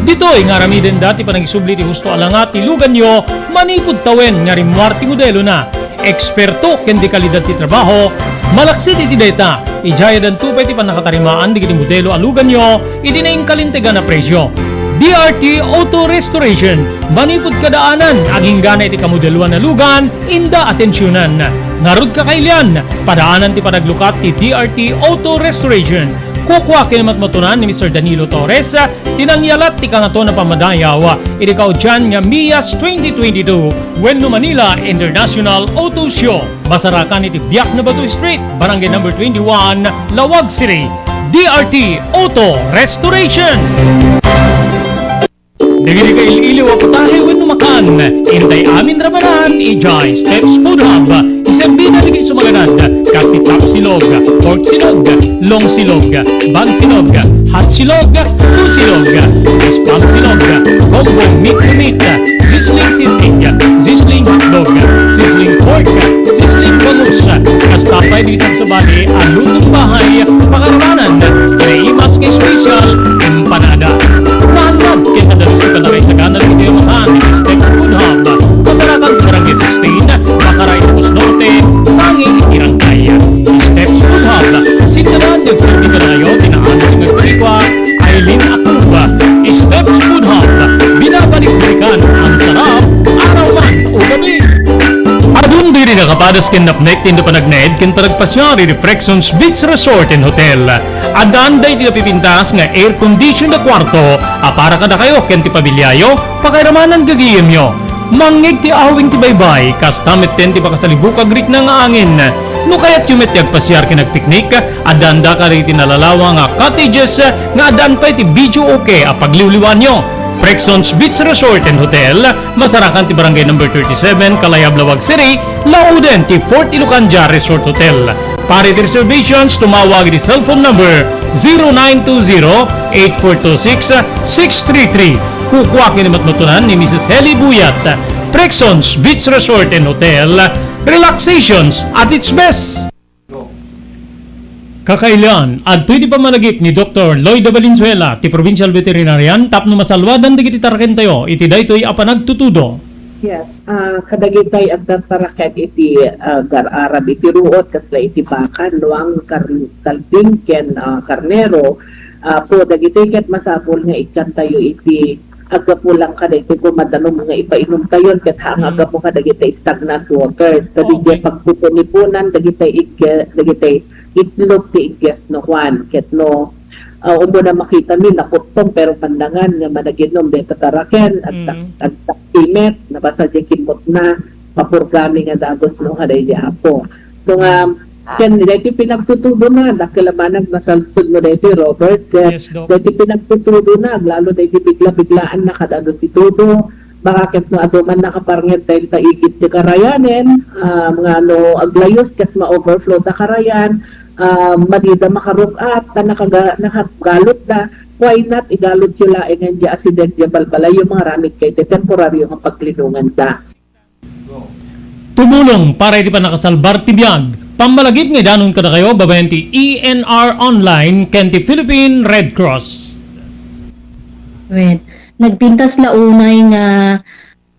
Ditoy nga aramidenda ti panagisubli ti husto a langa ti luganyo manipud tawen nga rimmuar ti modelona. Eksperto ken di kalidad ti trabaho, malaksid iti dayta, idiay addanto pay ti pannakatarimaan dagiti modelo a luganyo iti naingkalintegan a presio. D R T Auto Restoration, manipud kadaanan, aginggana iti kamodeloan a lugan, inda atensionan. Ngarud kakailian, padaanan ti panaglukat ti D R T Auto Restoration. Kukua ken matmatunan ni Mister Danilo Torres, ti nangyalat ti Kangatoan a Pammadayaw iti kaudian nga MIAS twenty twenty-two wenno Manila International Auto Show. Masarakan iti Biak na Bato Street, Barangay Number twenty-one, Laoag City. D R T Auto Restoration. Dagiti kail-iliw a putahe wenno makan, intay amin ramanan idiay Steps Food Hub. Iserbida dagiti sumaganad, kas ti top silog, pork silog, long silog, bang silog, hot silog, two silog, spam silog, combo meat to meat, Sizzling sisig, sizzling hotdog, sizzling pork, sizzling bangus. Kasta pay dagiti sabsabali a lutong bahay, pakaaramanan ken naimas nga special empanada. Naannad ken nadalus ti panakaisagana dagiti amahan iti Steps Food Hub. Masarakan ti Barangay sixteen, Bacaraita, Ilocos Norte, sangay iti Rangkay. Steps Food Hub, sinaludsod nga agserbi kadakayo ti naanus nga agtarigua, Eileen Acuba, Steps Food Hub, binabalik-balikan ang sarap, araw man o gabi. Adun diri nakapadas ken napnek ti inda panagnaed ken panagpasiar iti Prexons Beach Resort and Hotel. Addaan daydi napipintas nga air condition a kuarto a para kadakayo ken ti pamiliayo, pakairamanan gagayemyo. Mangngeg ti awing ti baybay, kasta metten ti makasalibukag rikna nga angin. No kayatyo met ti agpasiar ken agpiknik, addaanda kadagiti nalalawa nga cottages nga addaan pay ti videoke a pagliwliwaanyo. Prexons Beach Resort and Hotel, masarakan ti Barangay Number thirty-seven, Kalayab, Laoag City, lauden ti Fort Ilocanda Resort Hotel. Para iti reservations, tumawag iti cellphone number zero nine two zero, eight four two six, six three three. Kukua ken ni matmatunan ni Missus Heli Buyat. Prexons Beach Resort and Hotel, relaxations at its best. Kakailian, adtoy ti pammalagip ni Doktor Lloyda Valenzuela, ti provincial veterinarian, tapno masalwadan dagiti tarakentayo iti daytoy a panagtutudo. Yes, ah, kadagitay agtataraken iti, ah, agar-arab iti ruot, kasla iti baka, luang, kar-, kalding, ken, ah, karnero, ah, po, dagitoy ket masapul nga ikkantayo iti aggapu lang kadagiti koma danum nga ipainumtayon ket haan nga aggapu kadagiti stagnant waters. Kadagiti pagpupunipunan, dagiti igge-, dagiti itlog ti igges no Juan, ket no, ah, umuna makitami, nakuttom, pero pandangan nga managinom, deta taraken, agtak-, agtaktimet, nabasa di kimmotna, papurgami nga dagus no, kadagiti apo. So nga, ken daytoy pinagtutudona, dakkel a banag masalsod mo daytoy, Robert, ket Yes, Doc. Daytoy pinagtutudona, aglalo daytoy bigla-biglaan na kadado ti tudo, baka ket no adu man nakaparnged dayta igid ti karayanen, ah, nga no aglayus ket ma-overflow da karayan, ah, madida makaruk-at, ta nakaga-, nakagalutda, why not igalutyo laeng nga diay asideg diay balbalayyo, mangaramidkayo iti temporario nga paglinonganda. Tumulong para iti pannakasalbar ti biag. Pammalagip nga idanon kadakayo babaen ti E N R Online ken ti Philippine Red Cross. Wen, nagpintas la unay nga,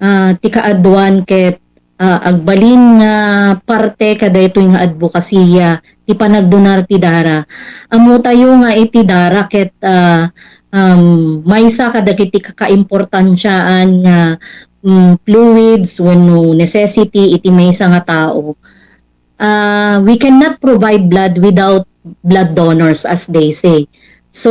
ah, ti kaaduan ket, ah, agbalin nga parte kadaytoy nga adbokasiya ti panagdonar ti dara. Ammotayo nga iti dara ket, ah, um, maysa kadagiti kakaimportansiaan nga mm, fluids wenno necessity iti maysa nga tao. Ah, we cannot provide blood without blood donors, as they say. So,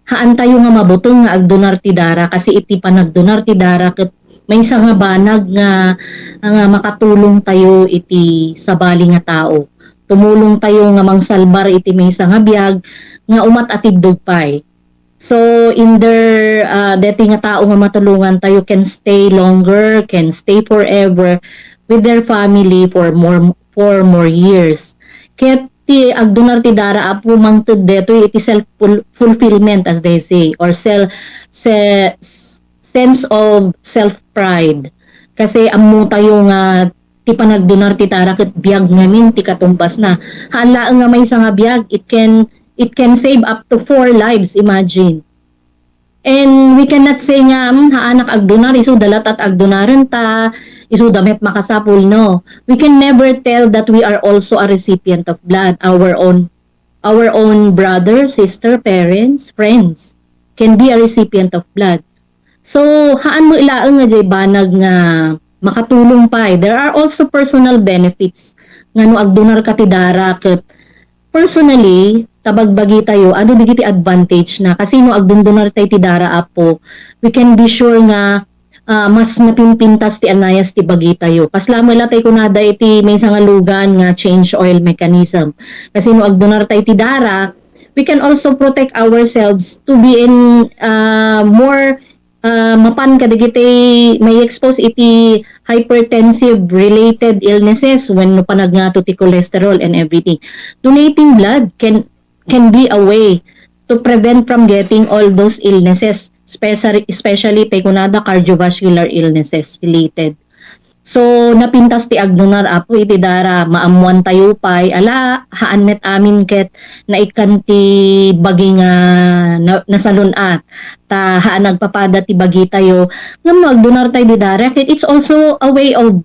haantayo nga mabuteng nga agdonar ti dara, kasi iti panagdonar ti dara ket maysa nga banag nga, nga makatulong tayo iti sabali nga tao. Tumulong tayo nga mangsalbar iti maysa nga biag nga umat a tiddog pay. So, in their, ah, deti nga tao nga matulongan tayo can stay longer, can stay forever with their family for more, for more years. Ket ti agdonar ti dara, Apo, mangted detoy iti self ful-, fulfillment, as they say, or sel-, se-, sense of self-pride. Kasi ammo tayo nga ti panagdonar ti dara ket biag ngamin ti katumbasna. Haan laeng nga maysa nga biag, it can, it can save up to four lives, imagine. And we cannot say nga, "Hmm, haanak agdonar, isu da latta ti agdonaren ta, isu da met makasapul." No. We can never tell that we are also a recipient of blood, our own, our own brother, sister, parents, friends can be a recipient of blood. So, haan met laeng nga diay banag nga makatulong pay. There are also personal benefits nga no agdonar ka ti dara ket personally, ta bagbagi tayo, adu dagiti advantage na. Kasi no agdundunar tay ti dara, Apo, we can be sure nga, ah, mas napimpintas ti anayas ti bagi tayo. Kasla met la tay kunada iti maysa nga lugan nga change oil mechanism. Kasi no agdonar tay ti dara, we can also protect ourselves to be in, ah, more, ah, mapan kadagiti may expose iti hypertensive related illnesses wenno panagngato ti cholesterol and everything. Donating blood can, can be a way to prevent from getting all those illnesses. especially, especially tay kunada cardiovascular illnesses related. So, napintas ti agdonar, Apo, iti dara, maammuan tayo pay, ala, haan met amin ket naikkan ti bagi nga na-, nasalun-at. Ta haan agpapada ti bagi tayo. Ngem no agdonar tayo di dara, ket it's also a way of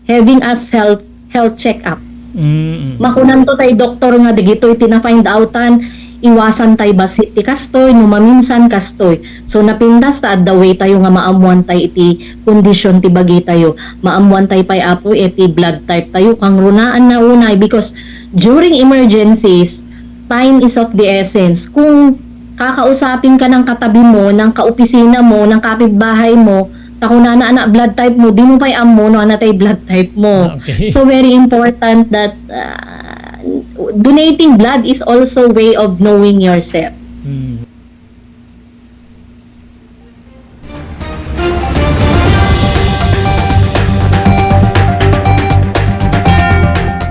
having us health, health check-up. Mm. Makunanto tay doktor nga dagitoy ti na-find outan, iwasan tay bassit ti kastoy, no maminsan kastoy. So, napintas ta adda way tayo nga maammuan tay iti kondisyon ti bagi tayo. Maammuan tay pay, Apo, iti blood type tayo. Kangrunaan na unay, because during emergencies, time is of the essence. Kung kakausapin ka ng katabi mo, ng kaopisina mo, ng kapitbahay mo, ta kunana, "Anak, blood type mo," di mo pay ammo no anatay blood type mo. Ah, okay. So, very important that, uh, donating blood is also way of knowing yourself. Hmm.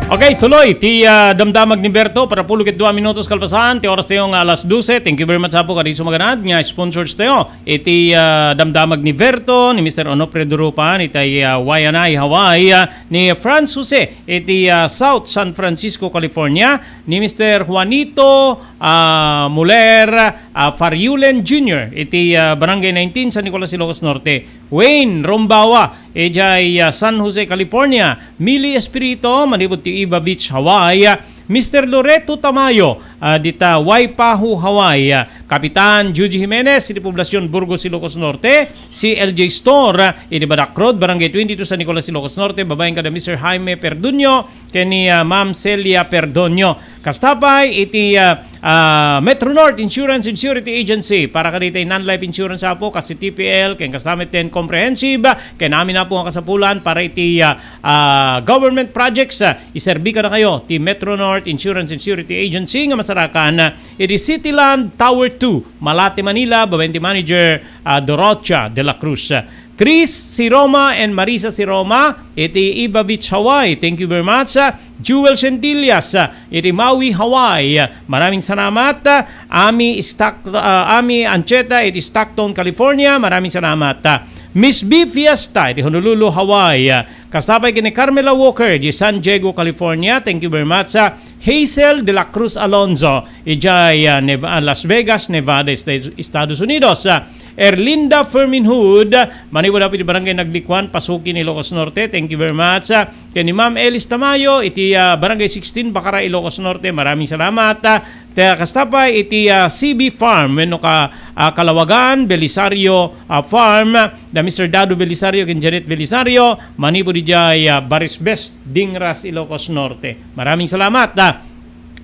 Okay, tuloy ti, ah, damdamag ni Berto, para pulo ket dua minutos kalpasan ti oras tayo nga alas dose. Thank you very much, Apo, kadi sumaganad nga sponsors tayo. Iti, ah, damdamag ni Berto, ni Mister Onofre Durupan, itay, ah, Waianae, Hawaii, ah, ni Franz Jose, iti, ah, South San Francisco, California, ni Mister Juanito, ah, Muler, ah, Fariulen Junior, iti, ah, Barangay nineteen, San Nicolas, Ilocos Norte. Wayne Rombawa, ijay, ah, San Jose, California. Mili Espirito, manipud ti Iba Beach, Hawaii. Mister Loreto Tamayo, ah, dita Waipahu, Hawaii. Kapitan Juji Jimenez, iti Poblacion Burgos, Ilocos Norte. Si L J Store, ah, iti Badak Road, Barangay twenty-two, San Nicolas, Ilocos Norte. Babaen kada Mister Jaime Perduño, ken ni, ah, Ma'am Celia Perdoño. Kasta pay iti, ah, ah, Metro North Insurance and Surety Agency para kaditay non-life insurance, Apo, kas ti T P L, ken kasta met ten comprehensive, ken amin, Apo, nga kasapulan para iti, ah, ah, government projects, ah, iserbi kadakayo ti Metro North Insurance and Surety Agency nga masarakan, ah, iti Cityland Tower two, Malate, Manila, babaen ti manager, ah, Dorothea de la Cruz. Chris Siroma and Marisa Siroma, iti Iba Beach, Hawaii. Thank you very much. Ah, Jewel Centillas, ah, iti Maui, Hawaii. Ah, maraming salamat. Ah, Ami Stock-, ah, Ami Ancheta, iti Stockton, California. Maraming salamat. Ah, Miss B Fiesta, iti Honolulu, Hawaii. Ah, kasta pay ken ni Carmela Walker, di San Diego, California. Thank you very much. Ah, Hazel de la Cruz Alonzo, ijay, ah, Neva-, ah, Las Vegas, Nevada, Estados, Estados Unidos. Ah, Erlinda Ferminhood, manipud, Apo, iti Barangay Naglikuan, Pasukin, Ilocos Norte. Thank you very much. Ah, ken ni Ma'am Elis Tamayo, iti, ah, Barangay sixteen, Bacara, Ilocos Norte. Maraming salamat. Ah, te-, kasta pay iti, ah, C B Farm, wenno ka, ah, Kalawagan, Belisario, ah, Farm, da Mister Dado Belisario ken Janet Belisario, manipud ijay, ah, Barisbes, Dingras, Ilocos Norte. Maraming salamat. Ah,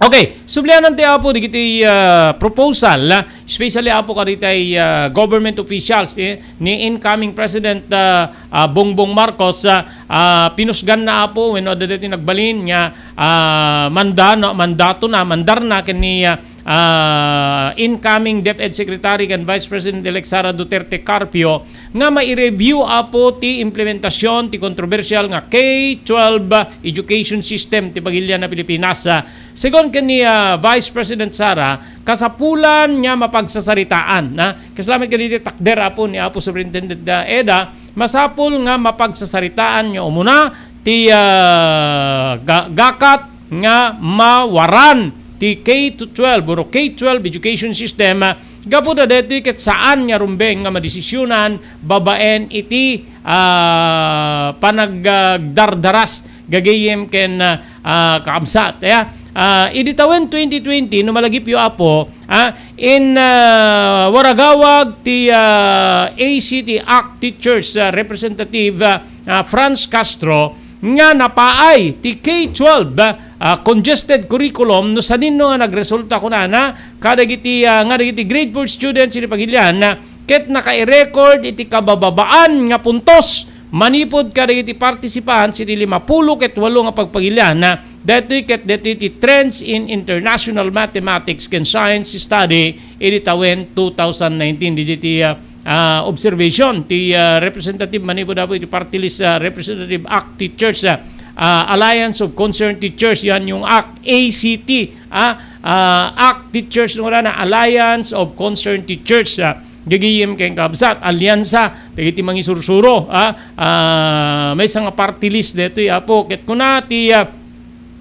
okay, sublianan ti Apo dagiti, ah, proposal, ah, especially, Apo, kaditay, ah, government officials, eh, ni incoming President, ah, ah, Bongbong Marcos, ah, ah, pinusganna, Apo, wenno adda daytoy nagbalin nga, ah, manda-, no, mandatona, mandarna ken ni, ah, ah, incoming DepEd Secretary ken Vice President-elect Sara Duterte Carpio nga mai-review, Apo, ti implementasyon ti kontrobersyal nga K twelve education system ti pagilian a Pilipinas. Ah, segun ken ni, ah, Vice President Sara, kasapulan nga mapagsasaritaan, ah, kasla met kaditi takder, Apo, ni Apo Superintendent, ah, Eda, masapul nga mapagsasaritaan nga umuna ti, ah, ga-, gakat nga mawaran ti K to twelve or K twelve education system, ah, gapu ta daytoy ket saan nga rumbeng nga madesisyonan babaen iti, ah, panagdardaras gagayem ken, ah, ah, kakabsat. Ya, ah, idi tawen twenty twenty, no malagipyo, Apo, ah, in, ah, waragawag ti, ah, A C T ACT Teachers, ah, Representative, ah, ah, Franz Castro nga napaay ti K twelve, ah, congested curriculum no saninno nga nagresulta, kunana, kadagiti, ah, nga dagiti grade four students iti pagilian, ah, ket naka-record iti kabababaan nga puntos manipud kadagiti participants iti limapulo ket walo nga pagpagilian, ah, daytoy ket daytoy ti Trends in International Mathematics ken Science Study idi tawen two thousand nineteen. Dagiti, ah, ah, observation ti, ah, representative manipud, Apo, iti party list, ah, representative ACT Teachers, ah, ah, Alliance of Concerned Teachers, yan yung ACT, ACT, ah, ah, ACT Teachers, no, na Alliance of Concerned Teachers, ah, Gagayem ken kabsat, alyansa dagiti mangisursuro, ah, ah, maysa nga party list daytoy, Apo. Ket kuna ti, ah,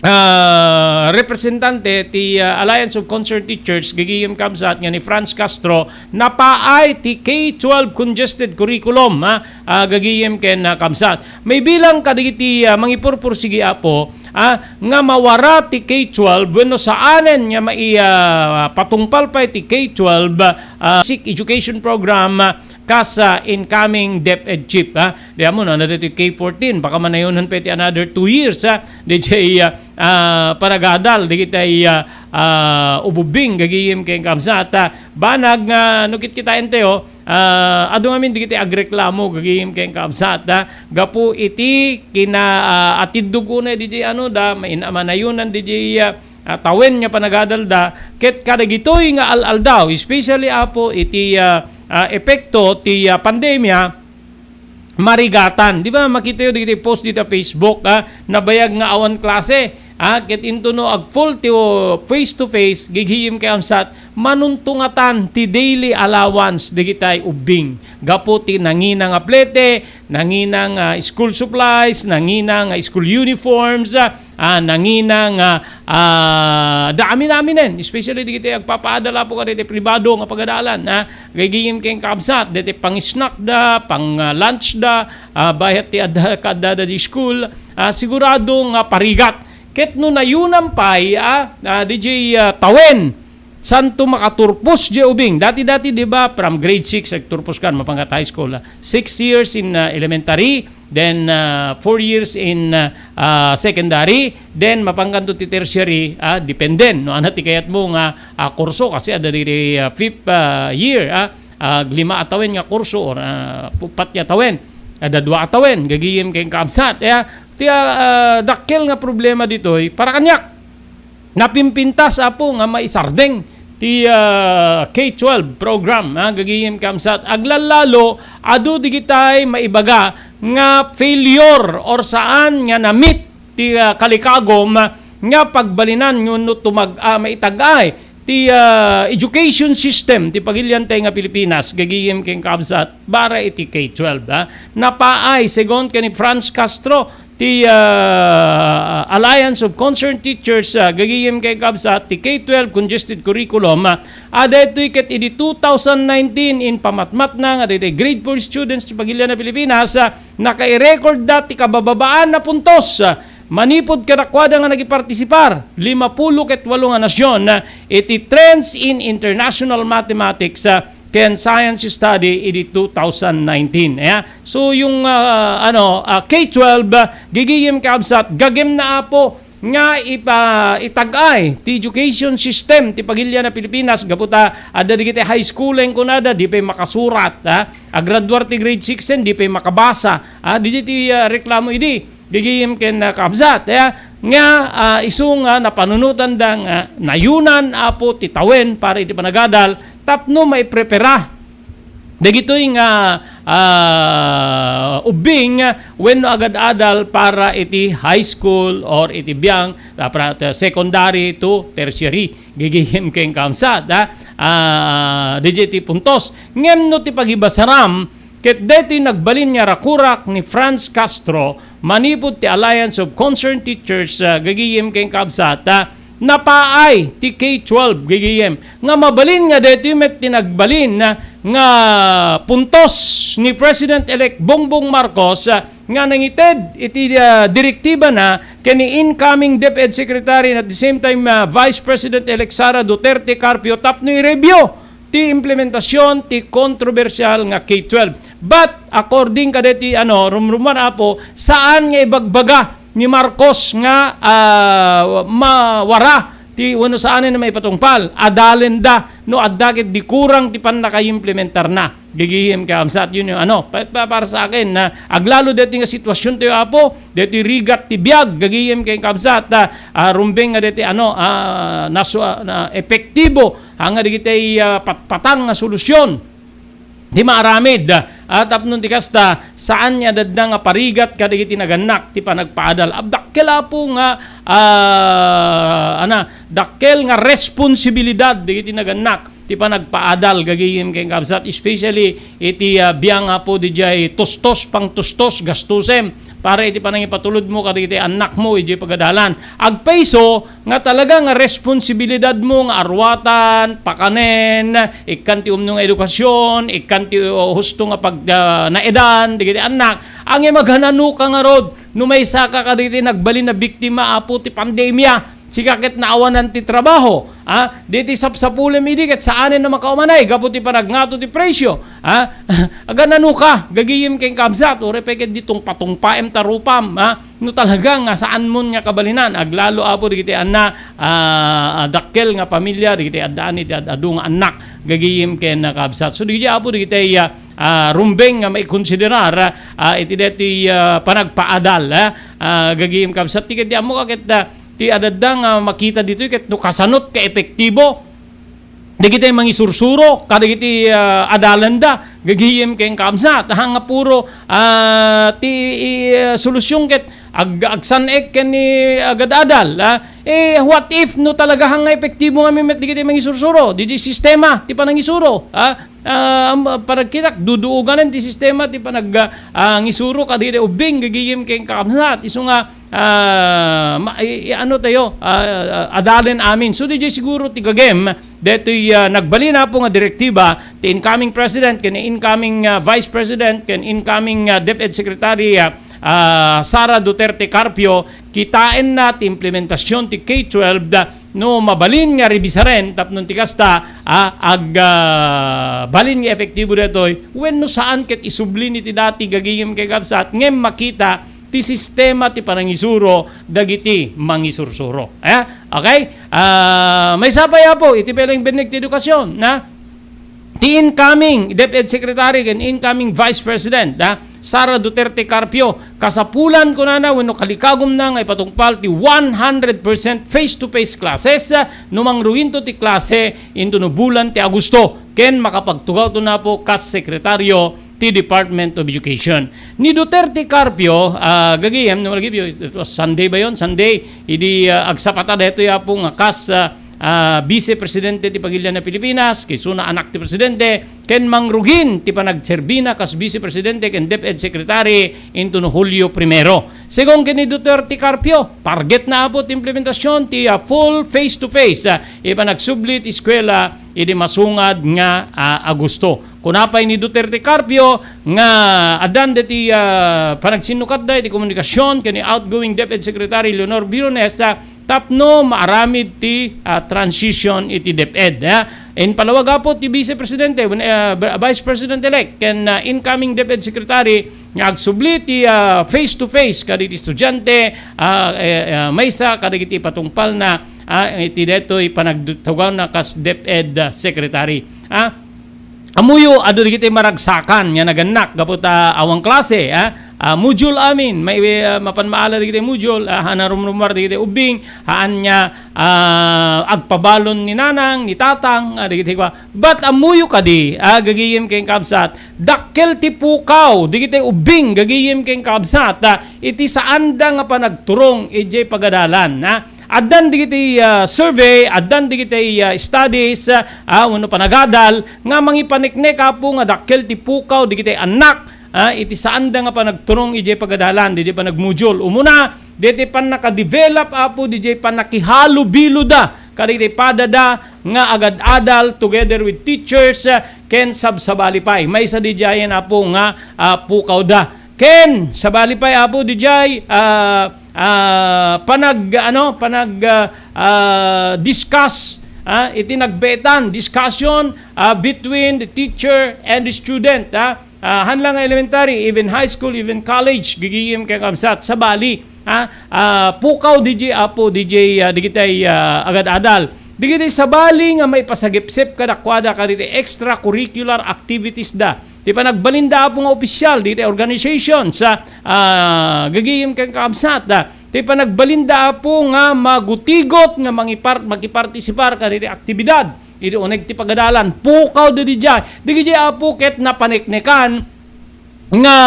ah, representante ti, ah, Alliance of Concerned Teachers, gagayem kabsat, nga ni Franz Castro, napaay ti K twelve congested curriculum, ah, ah, gagayem ken, ah, kabsat. May bilang kadagiti, ah, mangipurpursigi, Apo, ah, nga mawara ti K twelve wenno saanen nga mai-, ah, patungpal pay ti K twelve, ah, basic education program, ah, kas, ah, incoming DepEd chief, ah. Di amo, no, na dito K fourteen, baka manayunan pa iti another two years, ah, di jay, ah, ah, panagadal, di kita, ah, ah, ububing, gagayem ken kabsat, ah. Banag nga, no, kitkitaen tayo, ah, adu ngamin di kita agreklamo, gagayem ken kabsat, ah. Gapu iti kina, ah, atiddog unay di jay, ano, da, main-, manayunan di jay, ah, ah, tawen nga panagadalda, ket kadagitoy nga al-aldaw, especially, Apo, iti, ah, ah, epekto ti, ah, pandemia, marigatan. Di ba, makitayo dagiti post dita Facebook, ah, nabayag nga awan klase, ah, ket intono agfull ti, oh, face to face, gagayem ken kabsat, manuntungatan ti daily allowance dagitay ubbing. Gapu ti nangina nga plete, nangina nga school supplies, nangina nga school uniforms, ah, ah, nangina nga, ah, da amin-aminen, especially dagiti agpapaadal, Apo, kadagiti pribado nga pagadalan, ah, gagayem ken kabsat, dagiti pang-snack da, pang, ah, lunch da, ah, bayat ti adda, kaadda da di school, ah, sigurado nga parigat. Ket no nayunan pay, ah, ah, di jay, ah, tawen, santo makaturpos jay ubing. Dati-dati, di ba, from grade six, agturpos kan, mapangat high school, ah, six years in, ah, elementary, then, ah, four years in, ah, ah, secondary, then mapangkanto ti tertiary, ah, dependen, no, ania ti kayatmo nga, ah, kurso, kasi adda diri, ah, fifth, ah, year, ah, ah, lima a tawen nga kurso, or, ah, upat nga tawen, adda dua a tawen, gagayem ken kabsat, ya, ti, ah, ah, dakkel nga problema ditoy, para kaniak, napimpintas, Apo, nga maisardeng ti, ah, K twelve program, ah, gagayem kabsat. Aglallalo, adu digitay maibaga nga failure or saan nga na-meet ti, ah, kalikagum nga pagbalinan wenno tumag-, ah, maitag-ay ti, ah, education system ti pagiliantay nga Pilipinas, gagayem ken kabsat, para iti K twelve, ah. Napaay, segun ken ni Franz Castro, ti, ah, Alliance of Concerned Teachers, ah, gagayem ken kabsat, ti K twelve congested curriculum, ah, a daytoy ket idi two thousand nineteen, impamatmatna nga daytoy grade four students ti pagilian a Pilipinas, ah, nakairekordda ti kabababaan a puntos, ah, manipud kadakuada nga nagipartisipar, limapulo ket walo nga nasion, ah, iti Trends in International Mathematics, ah, ken Science Study idi two thousand nineteen. Aya? So, yung, ah, ano, ah, K twelve, ah, gagayem kabsat, gagem na, Apo, nga ipa-, itag-ay ti education system ti pagilian a Pilipinas, gapu ta adda digiti high school, ken kunada, di pay makasurat, ha? Agraduar ti grade six, ken di pay makabasa, ha? Di ti, ah, reklamo idi. Gagayem ken, ah, kabsat, ya, nga, ah, isu nga napanunotanda nga nayunan, Apo, ti tawen para iti panagadal tapno maiprepara dagitoy nga, ah, ubbing wenno agad-adal para iti high school or iti biang, ah, pra-, secondary to tertiary. Gagayem ken kabsat, ha? Ah, daytoy ti puntos. Ngem no ti pagibasaram, ket daytoy nagbalin nga rakurak ni Franz Castro manipud ti Alliance of Concerned Teachers, ah, gagayem ken kabsat, ah, napaay ti K twelve, gagayem. Nga mabalin nga daytoy met ti nagbalin, ah, nga puntos ni President-elect Bongbong Marcos, ah, nga nangited iti, ah, direktiba na ken ni incoming DepEd Secretary and at the same time, ah, Vice President-elect Sara Duterte Carpio tapno i-review ti implementasyon ti kontrobersyal nga K twelve. But according kadaytoy, ano, rumrumuar, Apo, saan nga ibagbaga ni Marcos nga, ah, mawara ti wenno saanen a maipatungpal. Adalenda no adda ket di kurang ti pannakaimplementarna. Gagayem ken kabsat, yun yung ano, pa-, pa-, para sa akin, na aglalo daytoy nga sitwasyon tayo, Apo, daytoy rigat ti biag, gagayem ken kabsat, ah, ah, rumbeng nga daytoy, ano, ah, nasu-, ah, na epektibo, nga dagiti, ah, patpatang nga solusyon ti maaramid, ah, tapno ti kasta, saan nga dadda nga parigat kadagiti nagannak ti panagpaadal. Abdakkel, Apo, nga, ah, ana, dakkel nga responsibilidad dagiti nagannak ti panagpaadal gagayem ken kabsat, especially iti, ah, biang, Apo, didiay tustos, pangtustos, gastusem para iti panangipatulodmo kadagiti annakmo idiay pagadalan. Agpayso nga talaga nga responsibilidadmo nga arwatan, pakanen, ikkan ti umno nga edukasyon, ikkan ti, uh, husto nga pag-, ah, naedan dagiti annak. Ngem aganano ka ngarud no maysaka kadagiti nagbalin a biktima, Apo, ti pandemia. Sika ket naawanan ti trabaho, ah, diti sapsapulem idi ket saanen a makaumanay gapu ti panagngato ti presyo, ah. Aganano ka gagayem ken kabsat, uray pay ket di tungpatungpaem ta rupam, ah, no talaga nga saanmon nga kabalinan, aglalo, Apo, dagiti anna, ah, dakkel nga pamilia, dagiti addaan iti ad-adu nga annak gagayem ken kabsat. So, dagiti, Apo, dagiti, ah, ah, rumbeng nga maikonsiderar, ah, iti daytoy, ah, panagpaadal, ah, ah, gagayem kabsat, ti ket di ammo ka ket, ah, ti adda nga makita ditoy ket no kasanot ka epektibo dagiti mangisursuro kadagiti, ah, adalanda gagayem ken kabsat, ha, nga puro, ah, ti, i, ah, solusyon ket ag-, agsan-ek ken ni agad-adal, ah. Eh, what if no talaga nga epektibo ngamin met dagiti mangisursuro, dagiti sistema ti panangisuro, ah? Ah, am-, panagkitak, duduoganen ti sistema ti panag-, ah, ngisuro kadagiti ubbing gagayem ken kabsat. Isu nga, ah, ma-, i-, i-, ano tayo, ah, ah, adalen amin. So, didiay siguro ti gagem, daytoy, ah, nagbalin, Apo, nga direktiba ti incoming president, ken incoming, ah, vice president, ken incoming, ah, DepEd secretary, ah, ah, Sara Duterte Carpio, kitaenna ti implementasyon ti K twelve, da, no mabalin nga revisaren tapno ti kasta, ah, ag, ah, balin nga epektibo daytoy, wenno saan ket isubli ni ti dati gagayem ken kabsat, ngem makita ti sistema ti panangisuro dagiti mangisursuro. Eh? Okay? Ah, maysa pay, Apo, iti pay laeng benneg ti edukasyon, na? Ti incoming DepEd Secretary ken incoming Vice President, ah, Sara Duterte Carpio, kasapulan kunana wenno kalikagumna nga ipatungpal ti one hundred percent face-to-face classes, ah, no mangruginto ti klase intono bulan ti Agosto, ken makapagtugawto na, Apo, kas sekretaryo ti Department of Education. Ni Duterte Carpio, ah, gagayem, no, lagi, it was Sunday ba yon? Sunday, idi, ah, agsapata daytoy, Apo, nga kas, ah, ah, Vice Presidente ti Pagilian a Pilipinas, kaisuna anak ti Presidente, ken mangrugin ti panagserbina kas Vice Presidente ken DepEd Secretary intono Hulio Primero. Segun ken ni Duterte Carpio, targetna, Apo, ti implementasyon ti, ah, full face-to-face, ah, ipanagsubli ti eskuela idi masungad nga, ah, Agosto. Kuna pay ni Duterte Carpio nga addan deti, ah, panagsinnukatda iti komunikasyon ken ni outgoing DepEd Secretary Leonor Briones, ah, tapno maaramid ti, ah, transition iti DepEd, ah. Impalawag, Apo, ti Vice Presidente, wen-, ah, Vice President-elect ken, ah, incoming DepEd Secretary nga agsubli ti, ah, face-to-face kadagiti estudiante, ah, eh, ah, maysa kadagiti patungpalna, ah, iti daytoy panagtugawna kas DepEd, ah, Secretary. Ah, Ammoyo, adu dagiti maragsakan nga nagannak gapu ta awan klase, ah, ah, module amin, may, ah, mapan maala dagiti module, ah, haan a rumrumuar dagiti ubbing, haan nga, ah, agpabalon ni nanang, ni tatang, ah, dagiti kua. But ammoyo kadi, ah, gagayem ken kabsat, dakkel ti pukaw dagiti ubbing gagayem ken kabsat, ah, iti saanda nga panagturong idiay pagadalan, ah. Addan dagiti, ah, survey, addan dagiti, ah, studies, ah, ah, wenno panagadal nga mangipaneknek, Apo, nga dakkel ti pukaw dagiti annak, ah, iti saanda nga panagturong idiay pagadalan, didiay panagmodule. Umuna, diti pannakadevelop, Apo, didiay pannakihalubiloda kadagiti padada nga agad-adal together with teachers, ah, ken sabsabali pay. Maysa didiayen, Apo, nga, ah, pukawda. Ken sabali pay, Apo, didiay, ah, ah, panag-, ano, panag-, ah, ah, discuss, ah, iti nagbeetan, discussion, ah, between the teacher and the student, ah. Ah, haan la nga elementary, even high school, even college, gagayem ken kabsat, sabali, ah, ah, pukaw didiay, Apo, didiay, ah, dagiti, ah, agad-adal. Dagiti sabali nga maipasagipsip kadakuada kadagiti extracurricular activities da. Ti panagbalinda, Apo, nga opisyal dagiti organizations, ah, ah, gagayem ken kabsat, ah, ti panagbalinda, Apo, nga magutigot nga mangipar-, makipartisipar kadagiti aktibidad iti uneg ti pagadalan. Pukawda didiay. Dagiti, Apo, ket napaneknekan nga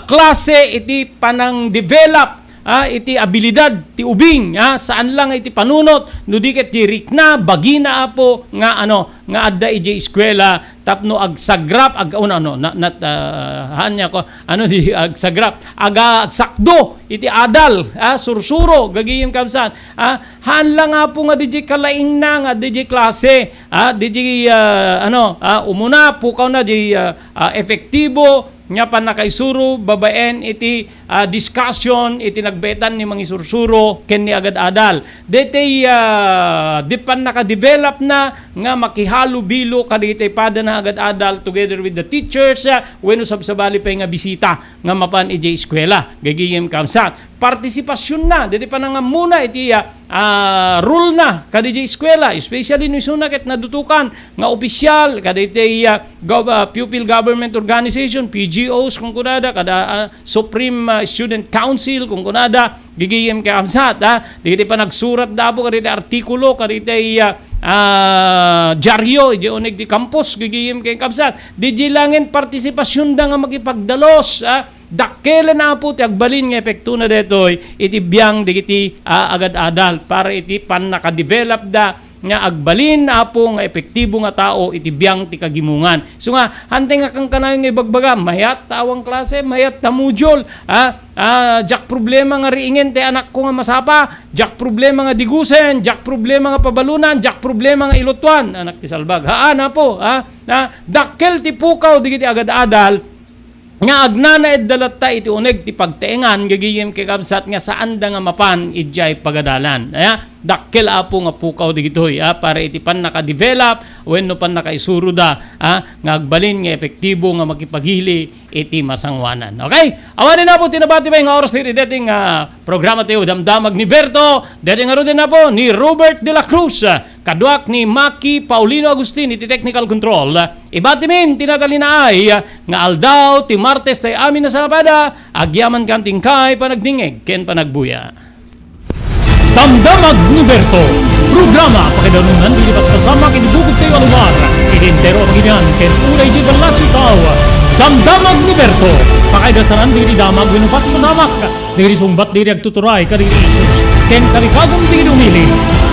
klase iti panang-develop, ah, iti abilidad ti ubing, ah, saan lang iti panunot, no di ket ti rikna, bagina, Apo, nga ano, nga adda idiay eskuela tapno agsagrap, ag-, ano, ano, na-, nat-, ah, haan niya ko, ano, di agsagrap, aga-, agsakdo iti adal, ah, sursuro, gagayem kabsat, ah, haan lang, Apo, nga diay kalaingna nga diay klase, ah, diay, ah, ano, ah, umuna, pukawna diay, ah, ah, epektibo nga pannakaisuro babaen iti, ah, discussion iti nagbaetan ni mangisursuro ken ni agad-adal. Daytoy, ah, di pannakadevelopna nga makihalubilo kadagiti padana agad-adal together with the teachers, ah, wenno sabsabali pay nga bisita nga mapan idiay eskuela. Gagayem kabsat, partisipasionna, daytoy panangammona iti, ah, ah, role na kadagiti eskuela, especially no isuna ket nadutokan nga opisyal kadagiti, ah, gov-, ah, pupil government organization, P G Os, kunkunada, kada, ah, Supreme, ah, Student Council, kunkunada, gagayem kabsat, ah, dagiti panagsurat da, Apo, kadagiti artikulo, kadagiti, ah, ah, diario, idiay uneg ti campus, gagayem kabsat, diay laengen partisipasionda nga makipagdalus, ah, Dakkelen, Apo, ti agbalin nga epektona daytoy iti biang dagiti, ah, agad-adal para iti pannakadevelopda nga agbalin, Apo, nga epektibo nga tao iti biang ti kagimongan. Isu nga, hanteng nga kankanayon nga ibagbaga, mayat ta awan klase, mayat ta module, ah, ah, diak problema nga riingen ti anakko nga masapa, diak problema nga digusen, diak problema nga pabalonan, diak problema nga ilutuan, anak ti salbag. Haan, Apo, ah, na dakkel ti pukaw dagiti agad-adal, nga agnanaedda latta iti uneg ti pagtaengan, gagayem kakabsat, nga saanda nga mapan idiay pagadalan. Aya, dakkel, Apo, nga pukaw dagitoy, ah, para iti pannakadevelop wenno pannakaisuroda, ah, nga agbalin nga epektibo nga makipagili iti masangoanan. Okay? Awanen, Apo, ti nabati pay nga oras iti daytoy nga programa tayo, Damdamag ni Berto, daytoy ngaruden, Apo, ni Robert de la Cruz, kaduak ni Maki Paulino Agustin iti technical control. Ibatimin ti natalinaay nga aldaw ti Martes tayo amin a sabado, agyamankam ti inkay panagdingngeg ken panagbuya. Damdamag ni Berto, programa pakaidanunan dagiti paspasamak iti bukod tayo a lugar, iti entero a pagilian ken unay iti ballasiw tao. Damdamag ni Berto, pakaidasaran dagiti damag wenno paspasamak dagiti sungbat dagiti agtuturay kadagiti issues ken kalikagum dagiti umili.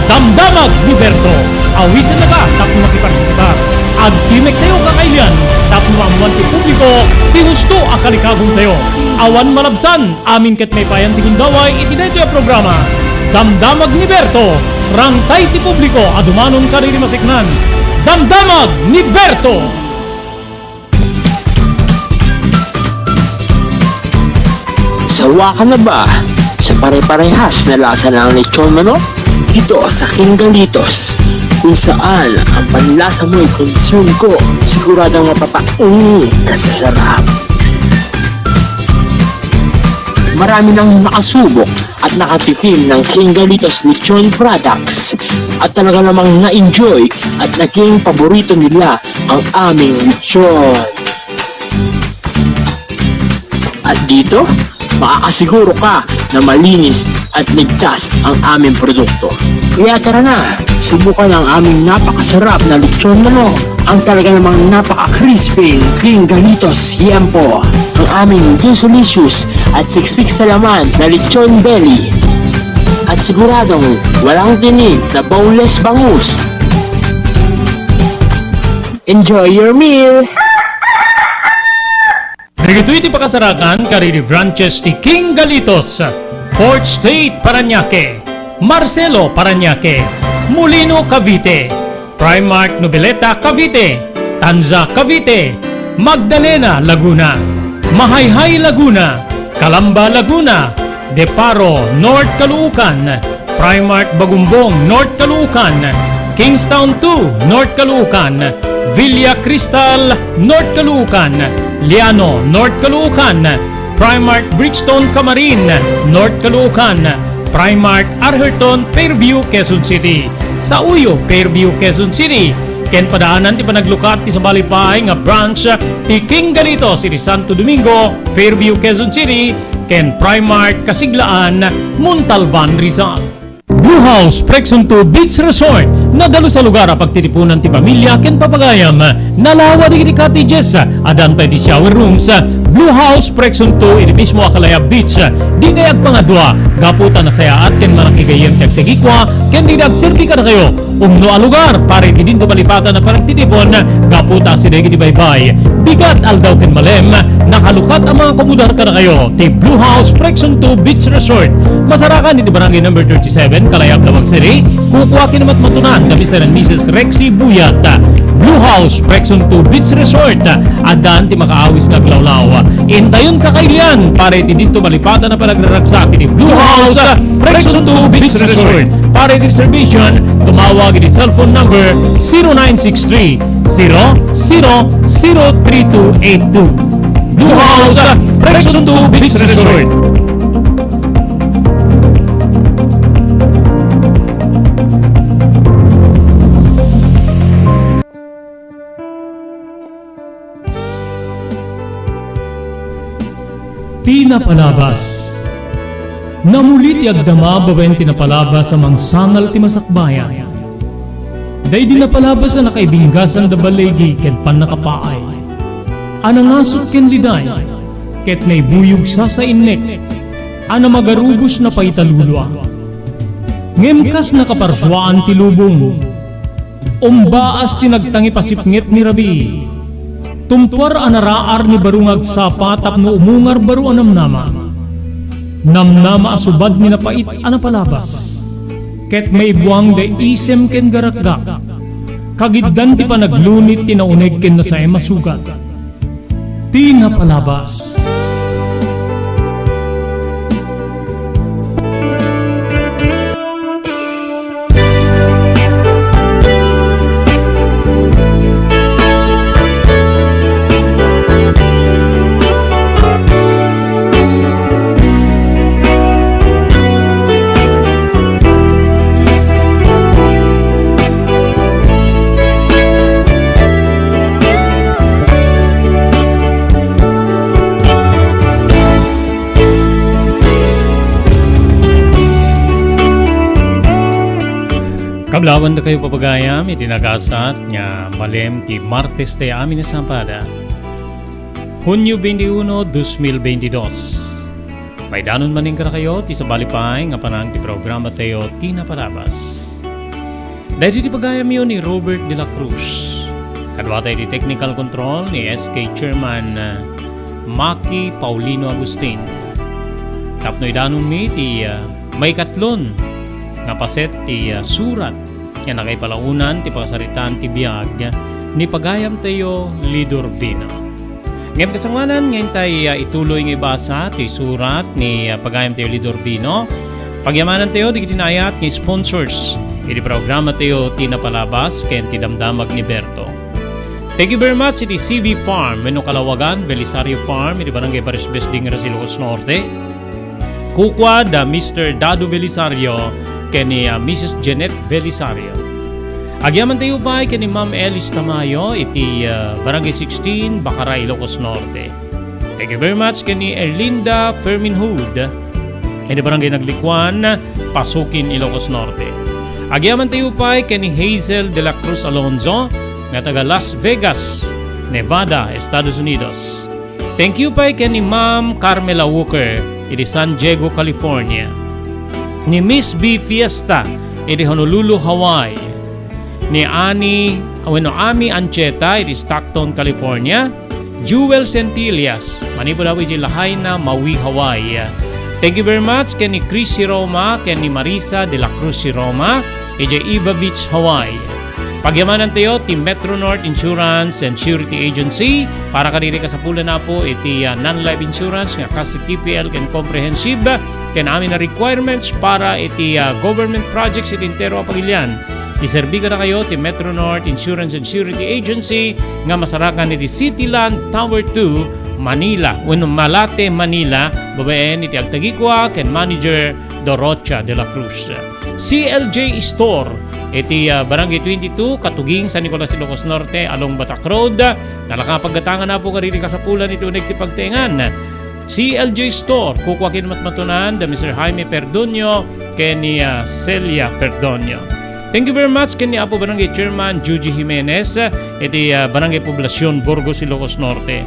Damdamag ni Berto, awisennaka tapno makipartisipar. Agtimek tayo kakailian tapno maammoan ti publiko ti husto a kalikagum tayo. Awan malabsan, amin ket maipayan ti gundaway iti daytoy a programa. Damdamag ni Berto, rangtay ti publiko a dumanon kadagiti maseknan. Damdamag ni Berto! Sawa ka na ba sa pare-parehas na lasa ng lechon manok? Dito sa King Galitos, kung saan ang panlasa mo'y consume ko, siguradong mapapauwi ka sa sarap. Marami nang nakasubok at nakatikim ng King Galitos Lechon Products at talaga namang na-enjoy at naging paborito nila ang aming lechon. At dito, makakasiguro ka na malinis at ligtas ang aming produkto. Kaya tara na, subukan ang aming napakasarap na lechon manok, ang talaga namang napaka-crispy King Galitos Yempo, ang aming juicy-licious at siksik sa laman na lechon belly. At siguradong walang tinik na boneless bangus. Enjoy your meal! Dagitoy ti pakasarakan kadagiti branches ti King Galitos, Fourth Street, Parañaque, Marcelo, Parañaque, Molino, Cavite, Primark, Noveleta, Cavite, Tanza, Cavite, Magdalena, Laguna, Mahayhay, Laguna, Calamba, Laguna, De Paro, North Caloocan, Primark Bagumbong, North Caloocan, Kingstown two, North Caloocan, Villa Cristal, North Caloocan, Liano, North Caloocan, Primark Bridgestone Camarin, North Caloocan, Primark Arherton, Fairview, Quezon City. Sauyo, Fairview, Quezon City. Ken padaanan ti panaglukat ti sabali pay nga branch ti King Galitos iti Santo Domingo, Fairview, Quezon City, ken Primark Kasiglaan, Montalban, Rizal. Blue House Presunto Beach Resort, nadalus a lugar a pagtitipunan ti pamilia ken papagayam. Nalawa dagiti cottages, addan pay ti shower rooms, Blue House Prection two iti mismo a Kalayab Beach. Dikay agpangadua, gapu ta nasayaat ken manakigayyem ti agtagikua, ken dida agserbi kadakayo. Umno a lugar, para iti dinto malipatan a panagtitipon, gapu ta asideg iti baybay, bigat, aldaw ken malem, nakalukat a mangakubudar kadakayo ti Blue House Prection two Beach Resort. Masarakan iti Barangay Number thirty-seven, Kalayab, Laoag City. Kukua ken matmatunan da Mister and Missus Rexy Buyat. Blue House Prection two Beach Resort. Addan ti makaawis nga aglawlaw. Intayon kakailian para iti dinto malipatan a panagraragsak iti Blue House Prection two Beach Resort. Para iti reservation, tumawag iti cellphone number zero nine six three, zero zero zero three two eight two. Blue House Prection two Beach Resort. Ti napalabas. Namuli ti agdama babaen ti napalabas a mangsangal ti masakbayan. Daydi napalabas a nakaibinggasan da baligi ken pannakapaay, a nangasut ken liday, ket naibuyog sasainnek, a namagarubos napaitalulua. Ngem kas nakaparsuaan ti lubong, umbaas ti nagtangipasipnget ni rabii. Tumpuar a naraar ni baro nga agsapa tapno umungar baro a namnama. Namnama a subad ni napait a napalabas. Ket maibuang da isem ken garakgak. Kagiddan ti panaglunit ti nauneg ken nasaem a sugat. Ti napalabas. Kablawan dakayo, papagayam, iti nagasat nga malem ti Martes tayo amin a sapada, Hunio twenty-uno, dos mil veintidós. Maidanon manen kadakayo ti sabali pay nga panang ti programa tayo ti napalabas. Daydi ti pagayamyo ni Robert de la Cruz. Kaduatayo ti technical control ni S K Chairman, uh, Maki Paulino Agustin. Tapno idanonmi ti, uh, maikatlon nga paset ti, uh, surat nga nakaipalaonan ti pakasaritaan ti biag ni pagayamtayo Lidor Vino. Ngem kasangwanan nga intay, ah, ituloy nga ibasa ti surat ni, ah, pagayamtayo Lidor Vino, pagyamanantayo dagiti naayat nga sponsors iti programatayo ti napalabas ken ti damdamag ni Berto. Thank you very much iti C V Farm wenno Kalawagan Belisario Farm iti Barangay Barisbes, Dingras, Ilocos Norte. Kukua da Mister Dado Belisario ken ni, ah, Missus Jeanette Belisario. Agyamantayo pay ken ni Ma'am Elis Tamayo iti, ah, Barangay sixteen, Bacaray, Ilocos Norte. Thank you very much ken ni Erlinda Fermin Hood iti Barangay Naglikuan, Pasukin, Ilocos Norte. Agyamantayo pay ken ni Hazel de la Cruz Alonzo nga taga Las Vegas, Nevada, Estados Unidos. Thank you pay ken ni Ma'am Carmela Walker iti San Diego, California. Ni Miss B Fiesta iti Honolulu, Hawaii. Ni Ani, wenno Ami Ancheta iti Stockton, California. Jewel Centillas, manipud iti Lahaina, Maui, Hawaii. Thank you very much ken ni Chris Siroma ken ni Marisa de la Cruz Siroma iti Iva Beach, Hawaii. Pagyamanantayo ti Metro North Insurance and Surety Agency para kadagiti kasapulan, Apo, iti, ah, non-life insurance nga kas ti T P L ken comprehensive ken amin a requirements para iti, ah, government projects iti entero a pagilian. Iserbi kadakayo ti Metro North Insurance and Surety Agency nga masarakan iti City Land Tower two, Manila, wenno Malate, Manila, babaen iti agtagikua ken manager Dorocha de la Cruz. C L J Store iti, ah, Barangay twenty-two, Katuging, San Nicolas, Ilocos Norte, along Batak Road. Nalaka paggatangan, Apo, kadagiti kasapulan iti uneg ti pagtaengan. C L J Store, kukua ken matmatunan da Mister Jaime Perdonio ken ni, ah, Celia Perdonio. Thank you very much ken ni Apo Barangay Chairman Juji Jimenez, ah, iti, ah, Barangay Poblacion, Burgos, Ilocos Norte.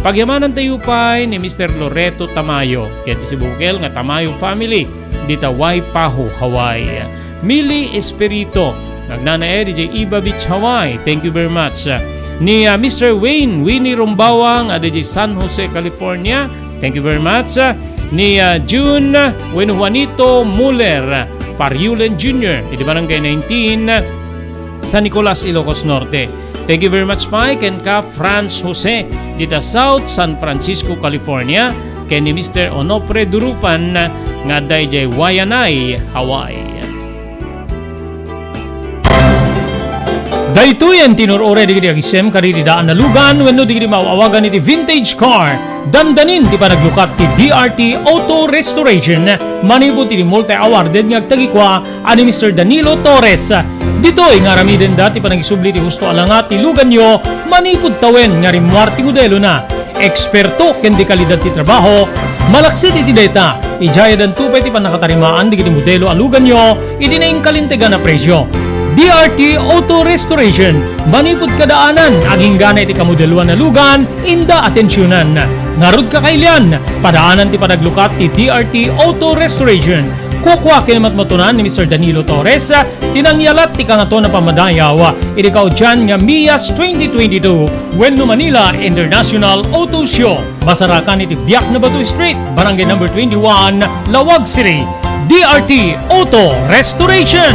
Pagyamanantayo pay ni Mister Loreto Tamayo, ken ti sibukel nga Tamayo family, dita Waipahu, Hawaii. Mili Espirito, nagnanaed idiay Iba Beach, Hawaii. Thank you very much. Ni, ah, Mister Wayne, Winnie Rumbawa, nga idiay San Jose, California. Thank you very much. Ni, ah, June, ah, wenno Juanito Muller, Pariulen Junior, idi Barangay nineteen, San Nicolas, Ilocos Norte. Thank you very much pay kenka Franz Jose, dita South San Francisco, California, ken ni Mister Onofre Durupan nga adda idiay Waianae, Hawaii. Daytoyen ti inur-uray dagiti agisem kadagiti daan a lugan wenno dagiti maaw-awagan iti vintage car. Dandanin ti panaglukat ti D R T Auto Restoration. Manipud ti multi-awarded nga agtagikua a ni Mister Danilo Torres. Ditoy nga aramidenda ti panangisubli ti husto a langa ti luganyo manipud tawen nga rimmuar ti modelona. Eksperto ken dekalidad ti trabaho. Malaksid iti dayta, idiay addanto pay ti pannakatarimaan dagiti modelo a luganyo iti nainkalintegan a presio. D R T Auto Restoration, manipud kadaanan, agingga iti kamodeloan a lugan, inda atensionan. Ngarud, kakailian, padaanan ti panaglukat ti D R T Auto Restoration. Kukua ken matmatunan ni Mister Danilo Torres, ti nangyalat ti Kangatoan a Pammadayaw iti kaudian nga MIAS twenty twenty-two wenno Manila International Auto Show. Masarakan iti Biak na Bato Street, Barangay Number twenty-one, Laoag City. D R T Auto Restoration.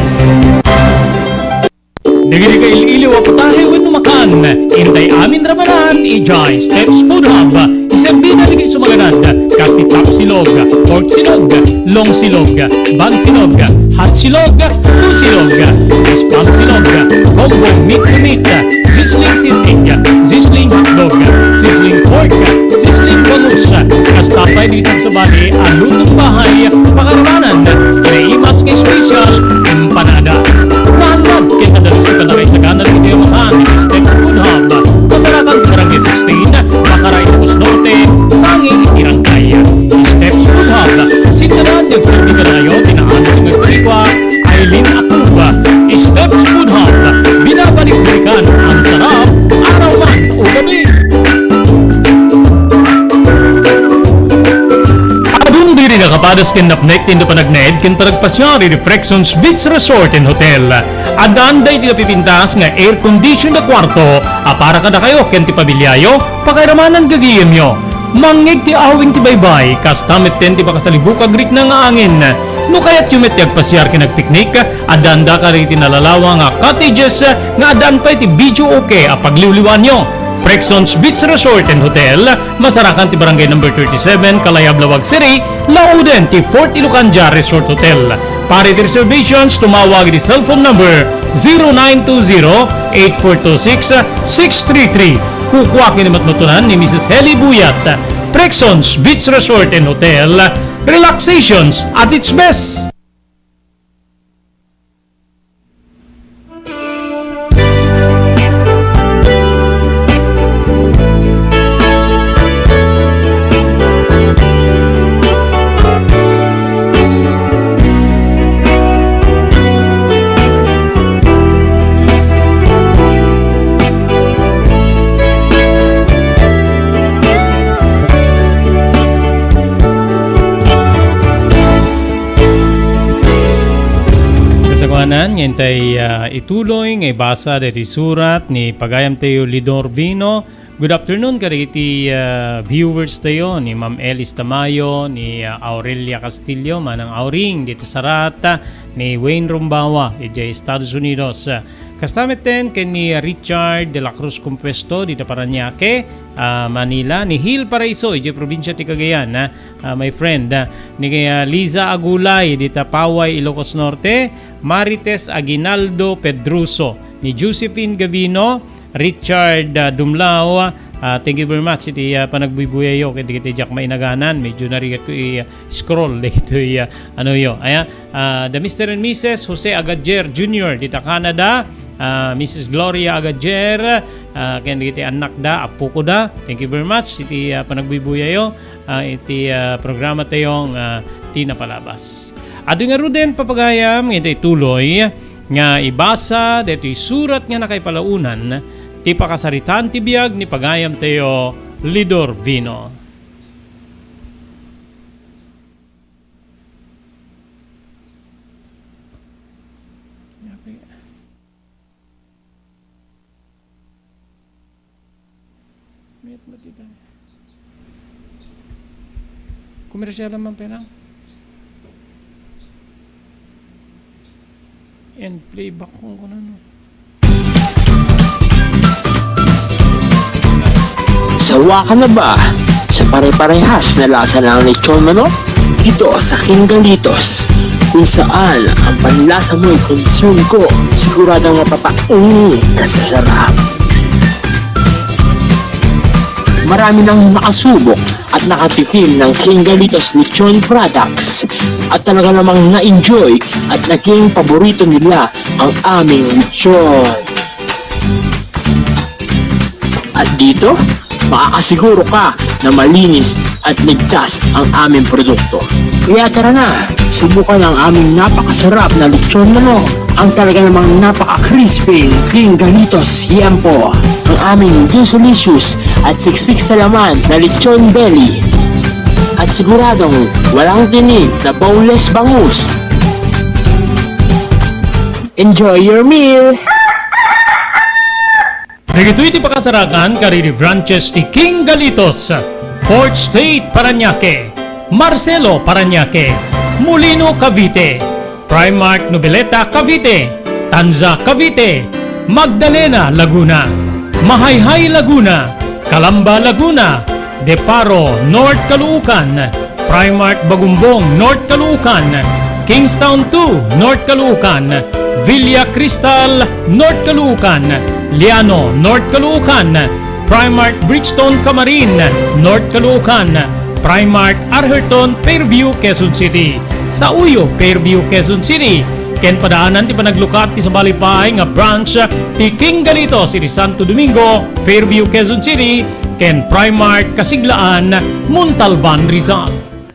Dagiti kail-iliw a putahe wenno makan, intay amin ra manen idiay Steps Food Hub. Iserbida dagiti sumaganad, kas ti tapsilog, pork silog, long silog, bang silog, hot silog, two silog, spam silog, combo meat to meat, sizzling sisig, sizzling hotdog, sizzling pork, sizzling bangus, kasta pay dagiti sabsabali a lutong bahay, pakarabanan, kinaimas nga special, empanada. Nahannad ken adalus ti panakaisagana dagiti makan iti Steps Food Hub. Masarakan ti Barangay sixteen, Macaray, Ilocos Norte, sangay iti Rangkay. Steps Food Hub, sinaludsod nga agserbi kadayo ti naanus nga agtagikua, Aileen Acuba. Steps Food Hub, binabalik-balikan ang sarap, araw man o gabi. Adun diri nakapadas ken napnek ti inda panagnaed ken panagpasiar iti Frexons Beach Resort and Hotel. Addan daytoy napipintas nga air condition a kuarto a para kadakayo ken ti pamiliayo, pakairamanan gagayemyo. Mangngeg ti awing ti baybay, kasta metten ti makasalibukag rikna nga angin. No kayatyo met ti agpasiar ken agpiknik, addaan dagiti nalalawa nga cottages nga addaan pay ti videoke a pagliwliwaanyo. Frexons Beach Resort and Hotel, masarakan ti Barangay Number thirty-seven, Kalayab, Laoag City, laoden ti Fort Ilocandia Resort Hotel. Para iti reservations, tumawag iti cellphone number zero nine two zero, eight four two six, six three three. Kukua ken matmatunan ni Missus Heli Buyat. Frexons Beach Resort and Hotel, relaxations at its best. Kasakuanan, nga intay, ah, ituloy nga ibasa daytoy surat ni pagayamtayo Lidor Vino. Good afternoon kadagiti, ah, viewers tayo, ni Ma'am Elis Tamayo, ni, ah, Aurelia Castillo, Manang Auring, dita Sarata, ni Wayne Rumbawa, idiay Estados Unidos. Ah, kasta metten ken ni Richard de la Cruz Compuesto, dita Parañaque, ah, Manila, ni Hil Paraiso, idiay probinsya ti Cagayan, ah, ah, my friend, ah, ni, ah, Liza Agulay, dita Paway, Ilocos Norte, Marites Aguinaldo Pedroso, ni Josephine Gavino, Richard, ah, Dumlao, ah, thank you very much iti, ah, panagbuybuyayo ket dagiti diak mainaganan, medyo narigat ko i-scroll dagitoy, ah, anoyo. Aya, ah, the Mister and Missus Jose Agadier Junior dita Canada, ah, Missus Gloria Agadier, ah, ken dagiti annakda, appokoda. Thank you very much iti, ah, panagbuybuyayo, ah, iti, ah, programa tayo nga ti napalabas. Adu ngaruden, papagayam, nga iti tuloy nga ibasa daytoy surat nga nakaipalaonan ti pakasaritaan ti biag ni pagayamtayo Lidor Vino. Met mo ti tayo. Komersyal naman, Penang. And playback ko, ano, no? Sawa ka na ba sa pare-parehas na lasa ng lechon manok? Dito sa King Galitos, kung saan ang panlasa mo'y concern ko, siguradong mapapainit ka sa sarap. Marami nang nakasubok at nakatikim ng King Galitos Lechon Products at talaga namang na-enjoy at naging paborito nila ang aming lechon. At dito, makakasiguro ka na malinis at ligtas ang aming produkto. Kaya tara na, subukan ang aming napakasarap na lechon manok. Ang talaga namang napaka-crispy, King Galitos Yempo. Ang aming juice-licious at siksik sa laman na lechon belly. At siguradong walang tinik na boneless bangus. Enjoy your meal! Dagitoy ti pakasarakan kadagiti branches ti King Galitos, Fourth Street, Parañaque, Marcelo, Parañaque, Molino, Cavite, Primark, Noveleta, Cavite, Tanza, Cavite, Magdalena, Laguna, Mahayhay, Laguna, Calamba, Laguna, Deparo, North Caloocan, Primark Bagumbong, North Caloocan, Kingstown two, North Caloocan, Villa Cristal, North Caloocan, Liano, North Caloocan, Primark Bridgestone Camarin, North Caloocan, Primark Arherton, Fairview, Quezon City, Sauyo, Fairview, Quezon City, ken padaanan ti panaglukat ti sabali pay nga branch ti King Galitos iti Santo Domingo, Fairview, Quezon City, ken Primark Kasiglaan, Montalban, Rizal.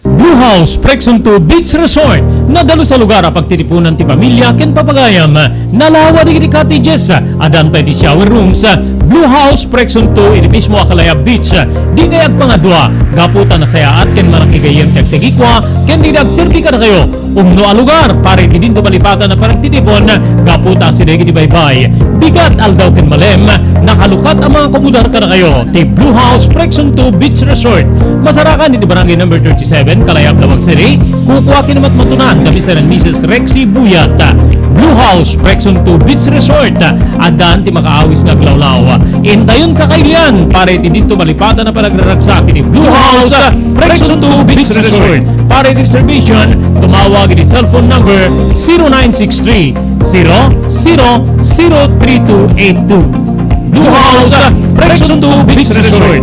Blue House Prexon two Beach Resort, nadalus a lugar a pagtitipunan ti pamilya ken papagayam. Nalawa dagiti cottages, addan pay ti shower rooms. Blue House Prexon two iti mismo a Calaya Beach. Dikay agpangadua, gapu ta nasayaat ken manakigayyem ti agtagikua, ken dida agserbi kadakayo. Umno a lugar para iti dinto malipatan a panagtitipon, gapu ta asideg iti baybay, bigat, aldaw ken malem, nakalukat a makakomodar kadakayo ti Blue House Prexon two Beach Resort. Masarakan iti Barangay Number thirty-seven, Kalayab, Laoag City. Kukua ken matmatunan da Mister and Missus Rexy Buyat. Blue House Prexon two Beach Resort, addan ti makaawis nga aglawlaw. Intayon kakailian para iti dinto malipatan a panagraragsak iti Blue House Prexon two Beach Resort. Para iti reservation, tumawag iti cellphone number zero nine six three, zero zero zero three two eight two. Blue House Prexon two Beach Resort.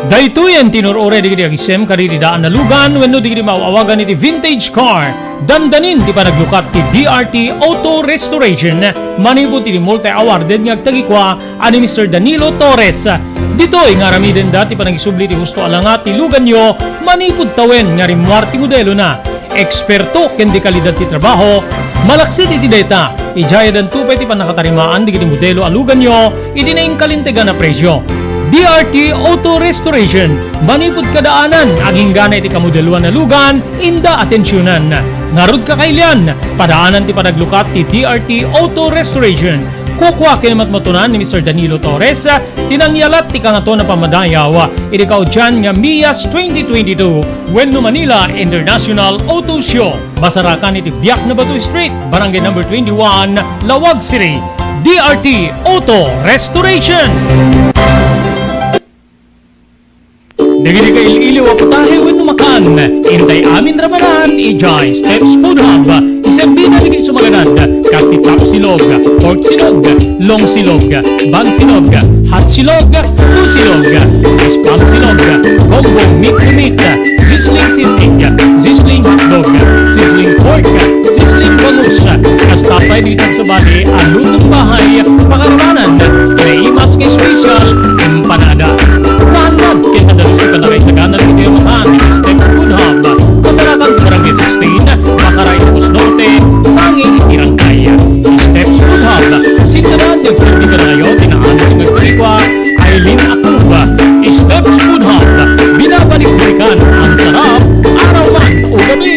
Daytoyen ti inur-uray dagiti agisem kadagiti daan a lugan wenno dagiti maaw-awagan iti vintage car. Dandanin ti panaglukat ti D R T Auto Restoration manipud iti multi-awarded nga agtagikua a ni Mister Danilo Torres. Ditoy nga aramidenda ti panangisubli ti husto a langat ti luganyo manipud tawen nga rimmuar ti modelona. Eksperto ken di kalidad ti trabaho, malaksid iti dayta, idiay addanto pay ti pannakatarimaan dagiti modelo a luganyo iti nainkalintegan a presio. D R T Auto Restoration, manipud kadaanan, aginggana iti kamodeloan a lugan, inda atensionan. Ngarud kakailian, padaanan ti panaglukat ti D R T Auto Restoration. Kukua ken matmatunan ni Mister Danilo Torres, ti nangyalat ti Kangatoan a Pammadayaw iti kaudian nga MIAS twenty twenty-two wenno Manila International Auto Show. Masarakan iti Biak na Bato Street, Barangay Number twenty-one, Laoag City. D R T Auto Restoration. Dagiti kail-iliw a putahe wenno makan, intay amin ramanan idiay Steps Food Hub. Iserbina dagiti sumaganad, kas ti tapsilog, porksilog, longsilog, bangsilog, hotsilog, tusilog, spamsilog, combo meat to meat, sizzling sisig, sizzling hotdog, sizzling pork, sizzling bangus, kasta pay dagiti sabsabali a lutong bahay, pakarabanan, kinaimas nga special, empanada. Naannad ken nadalus ti panakaisaganad iti amahan iti Steps Food Hub. Masarakan ti Barangay sixteen, Makaray, Ilocos Norte, sangin iti Rangkay. Steps Food Hub, sitadaan ti agserbi kadakayo. Yo, tinaanus nga agparikua, Aileen Acuba, Steps Food Hub, binabalik-balikan ang sarap, araw man o gabi.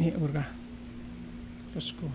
Ni, urga. Diyos ko.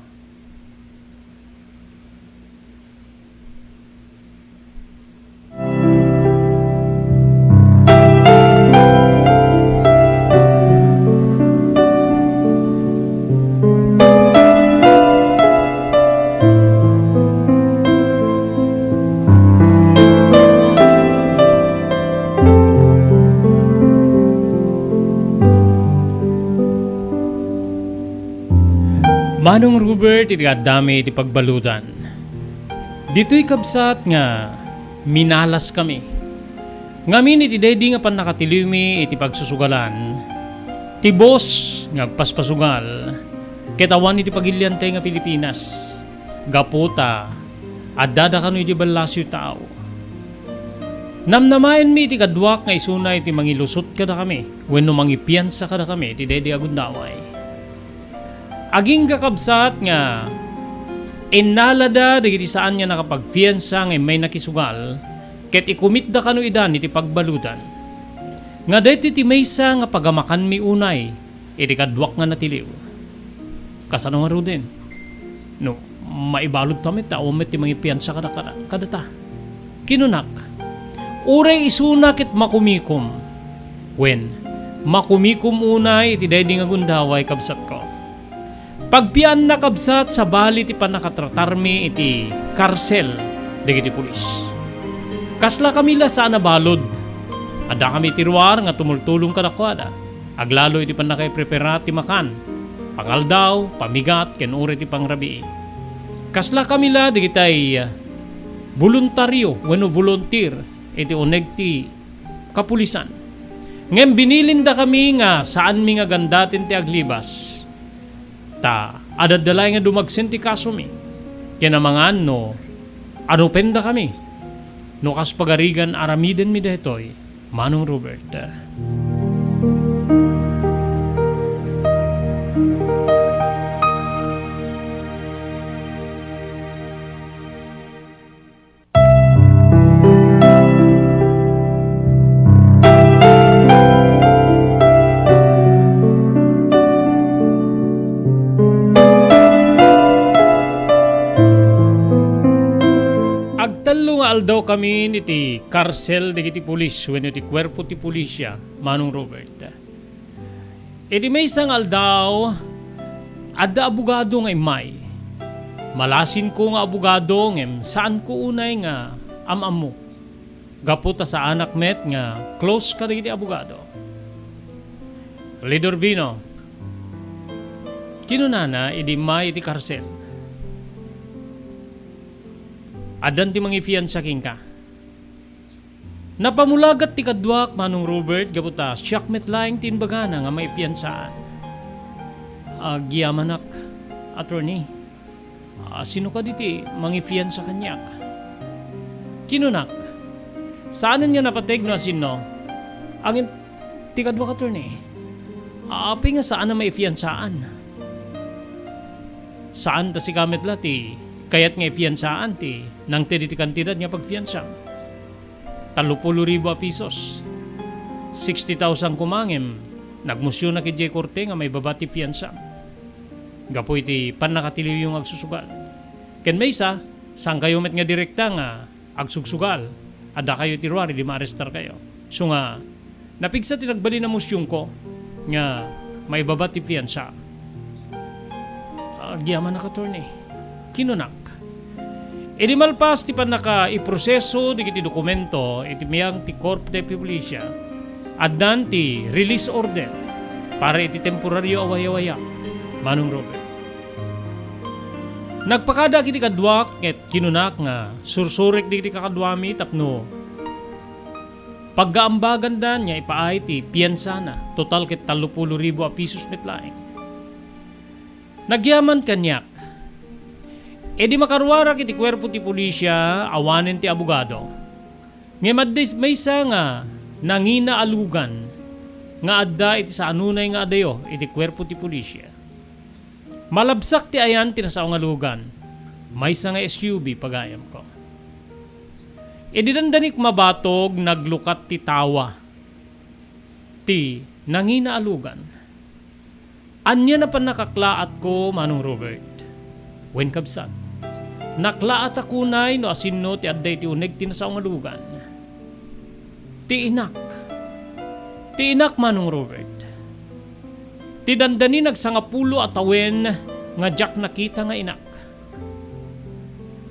Manong Robert, iti addami iti pagbaludan. Ditoy kabsat nga minalaskami. Ngamin iti daydi nga pannakatiliwmi iti pagsusugalan, ti boss nga agpaspasugal, ket awan iti pagiliantay nga Pilipinas. Gapu ta addada kano iti ballasiw tao. Namnamaenmi iti kaduak nga isuna iti mangilusot kadakami wenno mangipiansa kadakami iti daydi a gundaway. Agingga kabsat nga innalada dagiti saan nga nakapagpiansa nga immay nakisugal, ket ikumitda kano idan iti pagbaludan. Nga daytoy ti maysa nga pagamakanmi unay iti kaduak nga natiliw. Kasano ngaruden? No maibaludta met, awan met ti mangipiansa kada, kada, kadata. Kinunak, uray isuna ket makumikom. Wen, makumikom unay iti daydi nga gundaway, kabsatko. Pagpianna, kabsat, sabali ti pannakatratarmi iti karsel dagiti pulis. Kaslakami la saan a balud. Addakami iti ruar nga tumultulong kadakuada. Aglalo iti pannakaiprepara ti makan, pangaldaw, pamigat, ken uray ti pangrabii. Kaslakami la dagitay boluntario wenno volunteer iti uneg ti kapulisan. Ngem binilindakami nga saanmi nga gandaten ti aglibas, ta adda laeng nga dumagsen ti kasomi. Ken amangan no anupendakami, no kas pagarigan aramidenmi daytoy, Manong Robert. Agtallo nga aldawkamin iti karsel dagiti pulis wenno iti kuerpo ti pulisya, Manong Robert. Iti maysa nga aldaw, adda abogado nga immay. Malasinko nga abogado ngem saanko unay nga am-ammo. Gapu ta saanak met nga close kadagiti abogado. "Leader Vino," kinunana idi immay iti karsel, "addan ti mangifiansa kenka." Napamulagat ti kaduak, Manong Robert, gapu ta siak met laeng ti imbagana nga maifiansaan. "Agyamanak, attorney. Ah, sino kadi ti mangifiansa kaniak?" kinunak. Saanen nga napateg no asino. Ngem ti kaduak, attorney, apay nga saan a maifiansaan? Saan ta sika met la ti kayat nga ifiansaan ti nangted iti kantidad nga pagfiansam. Tallopulo ribu a pisos. Sixty thousand koma ngem nagmosionak idiay korte nga maibaba ti fiansa gapu iti pannakatiliwyo nga agsusugal. Ken maysa, saankayo met nga direkta nga agsugsugal, addakayo iti ruar idi maarestarkayo. Isu nga, napigsa ti nagbalin a mosionko nga maibaba ti fiansa. "Agyamanak, attorney," kinunak. Idi malpas ti pannakaiproseso dagiti dokumento iti biag ti Korte ti Pulisya, addan ti release order para iti temporario a wayawayak, Manong Robert. Nagpakadak iti kaduak ket kinunak nga sursurek dagiti kakaduami tapno paggaambaganda nga ipaay ti piansana, total ket tallopulo ribu a pisos met laeng. Nagyaman kaniak. Idi makaruarak iti kuerpo ti pulisya, awanen ti abogado. Ngem adda maysa nga nangina a lugan nga adda iti sanunay nga adayo iti kuerpo ti polisia. Malabsak ti ayan ti nasao nga lugan, maysa nga S U V pagayamko. Idi dandanik mabatog, naglukat ti tawa ti nangina a lugan. Ania na pannakaklaatko, Manong Robert? Wen, kabsat, naklaatak unay no asinno ti adda iti uneg ti nasao nga lugan. Ti inak. Ti inak, Manong Robert. Ti dandani nagsangapulo a tawen nga diak nakita nga inak.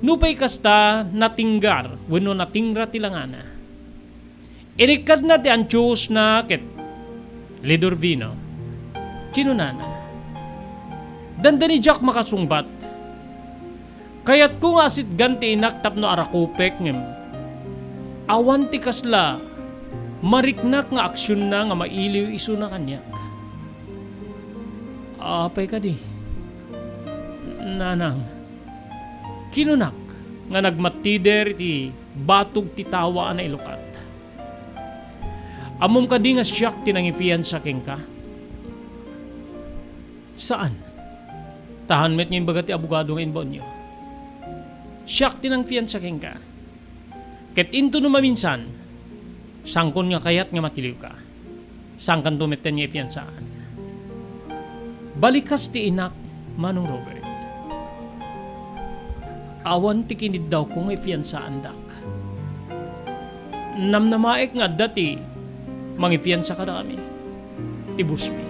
Nupay kasta, natinggar wenno natingra ti langana. Inikkadna ti antiosna ket Lidorvino. Kinunana, "Dandani diak makasungbat. Kayatko nga asitgan ti inak tapno arakupek, ngem awan ti kasla mariknak nga aksionna nga mailiw isuna kaniak." "Apay kadi, nanang?" kinunak nga nagmattider iti batog ti tawa a nailukat. "Ammom kadi nga siak ti nangifiansa kenka?" "Saan. Tahan met nga imbaga ti abogado nga imbaonyo. Siak ti nangfiansa kenka. Ket into no maminsan, saankon nga kayat nga matiliwka. Saankanto metten nga ifiansaan." Balikas ti inak, Manong Robert. "Awan ti kiniddawko nga ifiansaandak. Namnamaek nga adda ti mangifiansa kadakami, ti bossmi.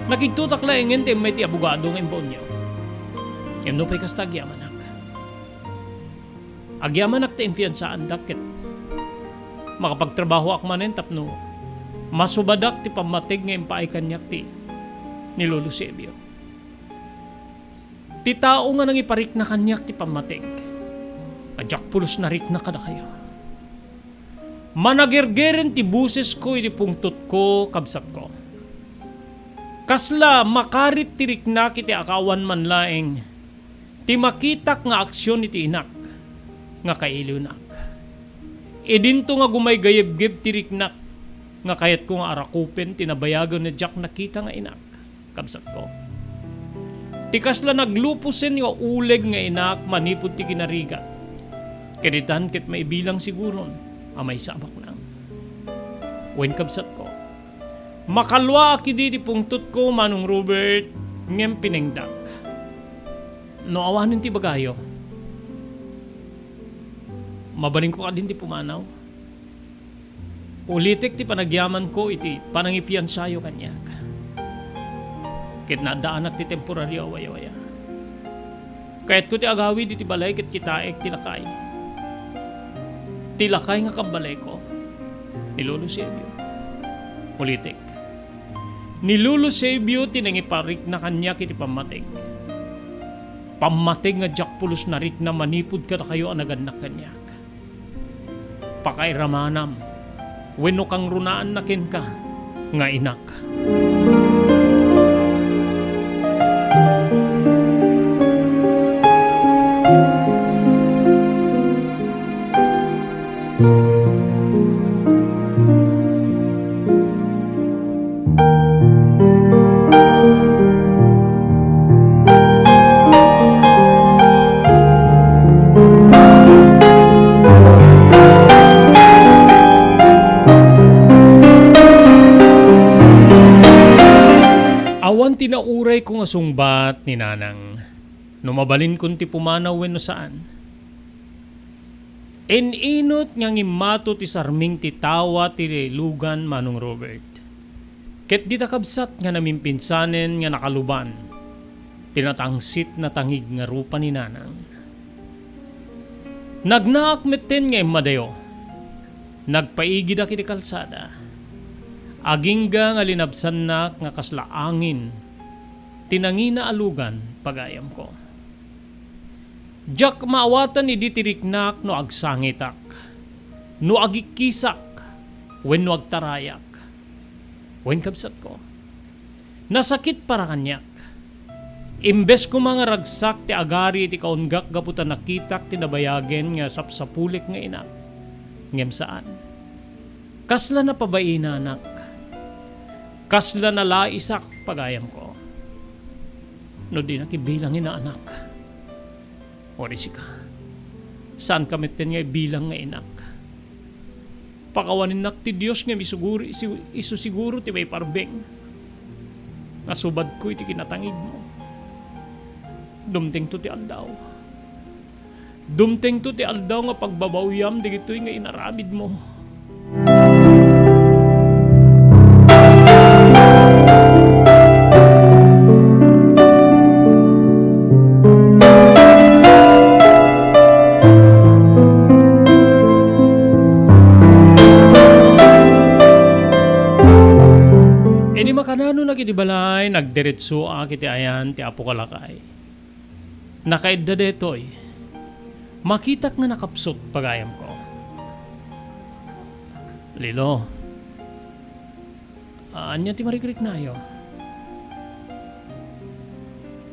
Nakidtutak laengen ti immay ti abogado nga imbaonyo. Ngem nupay kasta, agyamanak. Agyamanak ta infiansaandak ket makapagtrabahoak manen tapno masubadak ti pammateg nga impaay kaniak ti ni Lolo Sebio. Ti tao nga nangiparikna kaniak ti pammateg, a diak pulos narikna kadakayo. Managergeren ti bosesko iti pungtotko, kabsatko. Kasla makarit ti riknak iti akaawan man laeng ti makitak nga aksion iti inak nga kailiwnak. Idinto nga gumaygayebgeb ti riknak nga kayatko nga arakupen ti nabayagen a diak nakita nga inak, kabsatko. Ti kasla nagluposen nga uleg nga inak manipud ti kinarigat, ket itan ket maibilang siguron a maysa a baknang. Wen, kabsatko, makaluaak idi ti pungtotko, Manong Robert, ngem pinengdak. No awanen ti ibagayo, mabalinko kadin ti pumanaw. Ulitek ti panagyamanko iti panangifiansayo kaniak. Ket naaddaanak ti temporario a wayawaya. Kayatko ti agawid iti balay ket kitaek ti lakay. Ti lakay nga kabbalayko, ni Lolo Sebio. Ulitek, ni Lolo Sebio ti nangiparikna kaniak iti pammateg. Pammateg nga diak pulos narikna manipud kadakayo a nagannak kaniak. Pakairamanam wenno kangrunaanna kenka nga inak. Awan ti naurayko nga sungbat ni Nanang, no mabalinkon ti pumanaw wenno saan. In-inut nga ngimmato ti sarming ti tawa ti lugan, Manong Robert. Ket dita kabsat nga namimpinsanen nga nakaluban ti natangsit, natangig nga rupa ni Nanang. Nagnaak metten nga immadayo. Nagpaigidak iti kalsada. Agingga nga linabsannak nga kasla angin ti nangina a lugan, pagayamko. Diak maawatan idi ti riknak no agsangitak, no agikkisak, wenno agtarayak. Wen, kabsatko, nasakit para kaniak. Imbes koma nga ragsak ti agari iti kaunggak gapu ta nakitak ti nabayagen nga sapsapulek nga inak, ngem saan. Kasla napabainanak, kasla nalaisak, pagayamko, no dinak ibilangin a anak. Wenno sika, saanka metten nga ibilang nga inak. Pakawaninnak ti Dios nga misuguri, isu, isu siguro ti maiparbeng nga subadko iti kinatangigmo. Dumtengto ti aldaw. Dumtengto ti aldaw nga pagbabawyam dagitoy nga inaramidmo. Idi makananonak iti balay, nagdiretsoak iti ayan ti apo a lakay. Nakaidda daytoy. Makitak nga nakapsut, pagayamko. Lilo, ania ti marikriknayo?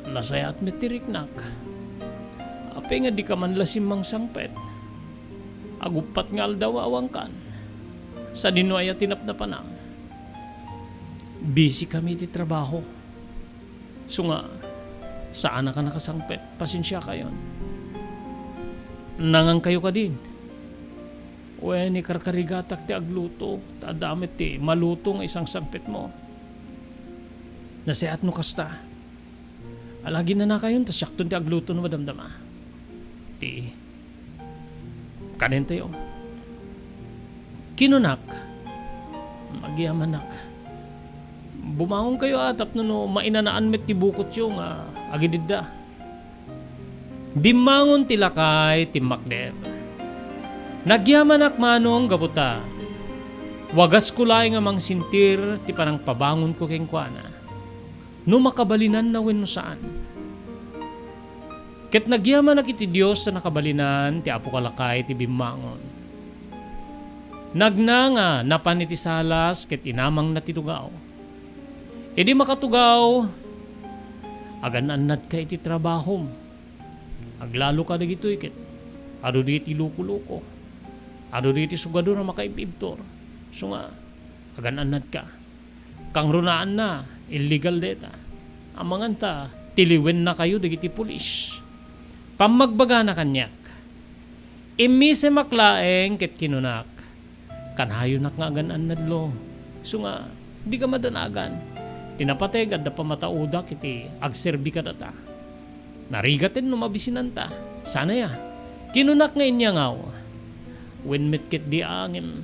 Nasayaat met ti riknak. Apay nga dika man la simmangsangpet? Aguppat nga aldaw a awankan. Sadino aya ti napnapanam? Busy kami iti trabaho. Isu nga, saanak a nakasangpet. Pasensiakayon. Nangankayo kadin? Wen, ikarkarigatak ti agluto, ta adda met ti maluto nga isangsangpetmo. Nasayaat no kasta. Ala, ginanakayon, ta siakton ti agluto no madamdama. Ti Kanentayo. Kinunak, "Magyamanak. Bumangonkayo a tapno no mainanaan met ti bukotyo nga agididda." Bimmangon ti lakay, timmakder. Nagyamanak manong gapu ta wagasko laeng a mangsentir ti panangpabangonko kenkuana, no makabalinanna wenno saan. Ket nagyamanak iti Dios a nakabalinan ti apo a lakay ti bimmangon. Nagnanga napan iti salas ket inamangna ti tugaw. Idi makatugaw, agan-annadka iti trabahom. Aglaloka dagitoy ket adu dagiti loko-loko. Adu dagiti sugador a makaib-ibtur. Isu nga, agan-annadka. Kangrunaan na, illegal dayta. Amangan ta, tiliwennakayo dagiti pulis. Pammagbagana kaniak. Immisemak laeng ket kinunak, "Kanayonak nga agan-annad, Lo. Isu nga, dika madanagan. Ti napateg, adda pammataodak iti agserbi kadata. Narigaten no mabisinanta. Saan aya?" Kinunak nga inyangaw. Wen met ket di angem.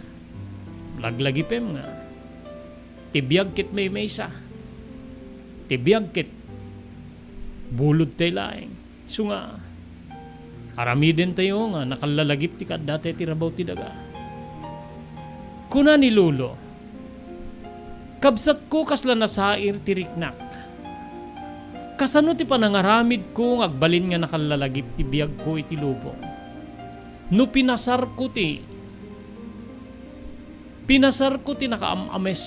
Laglagipem nga. Ti biag ket maymaysa. Ti biag ket bulodtay laeng. Isu nga, aramidentayo nga nakallalagip ti kaaddatay ti rabaw ti daga. Kuna ni Lolo, "Kabsatko, kasla nasair ti riknak. Kasano ti panangaramidko nga agbalin nga nakallalagip ti biagko iti lubong? No pinasarko ti, pinasarko ti nakaam-ames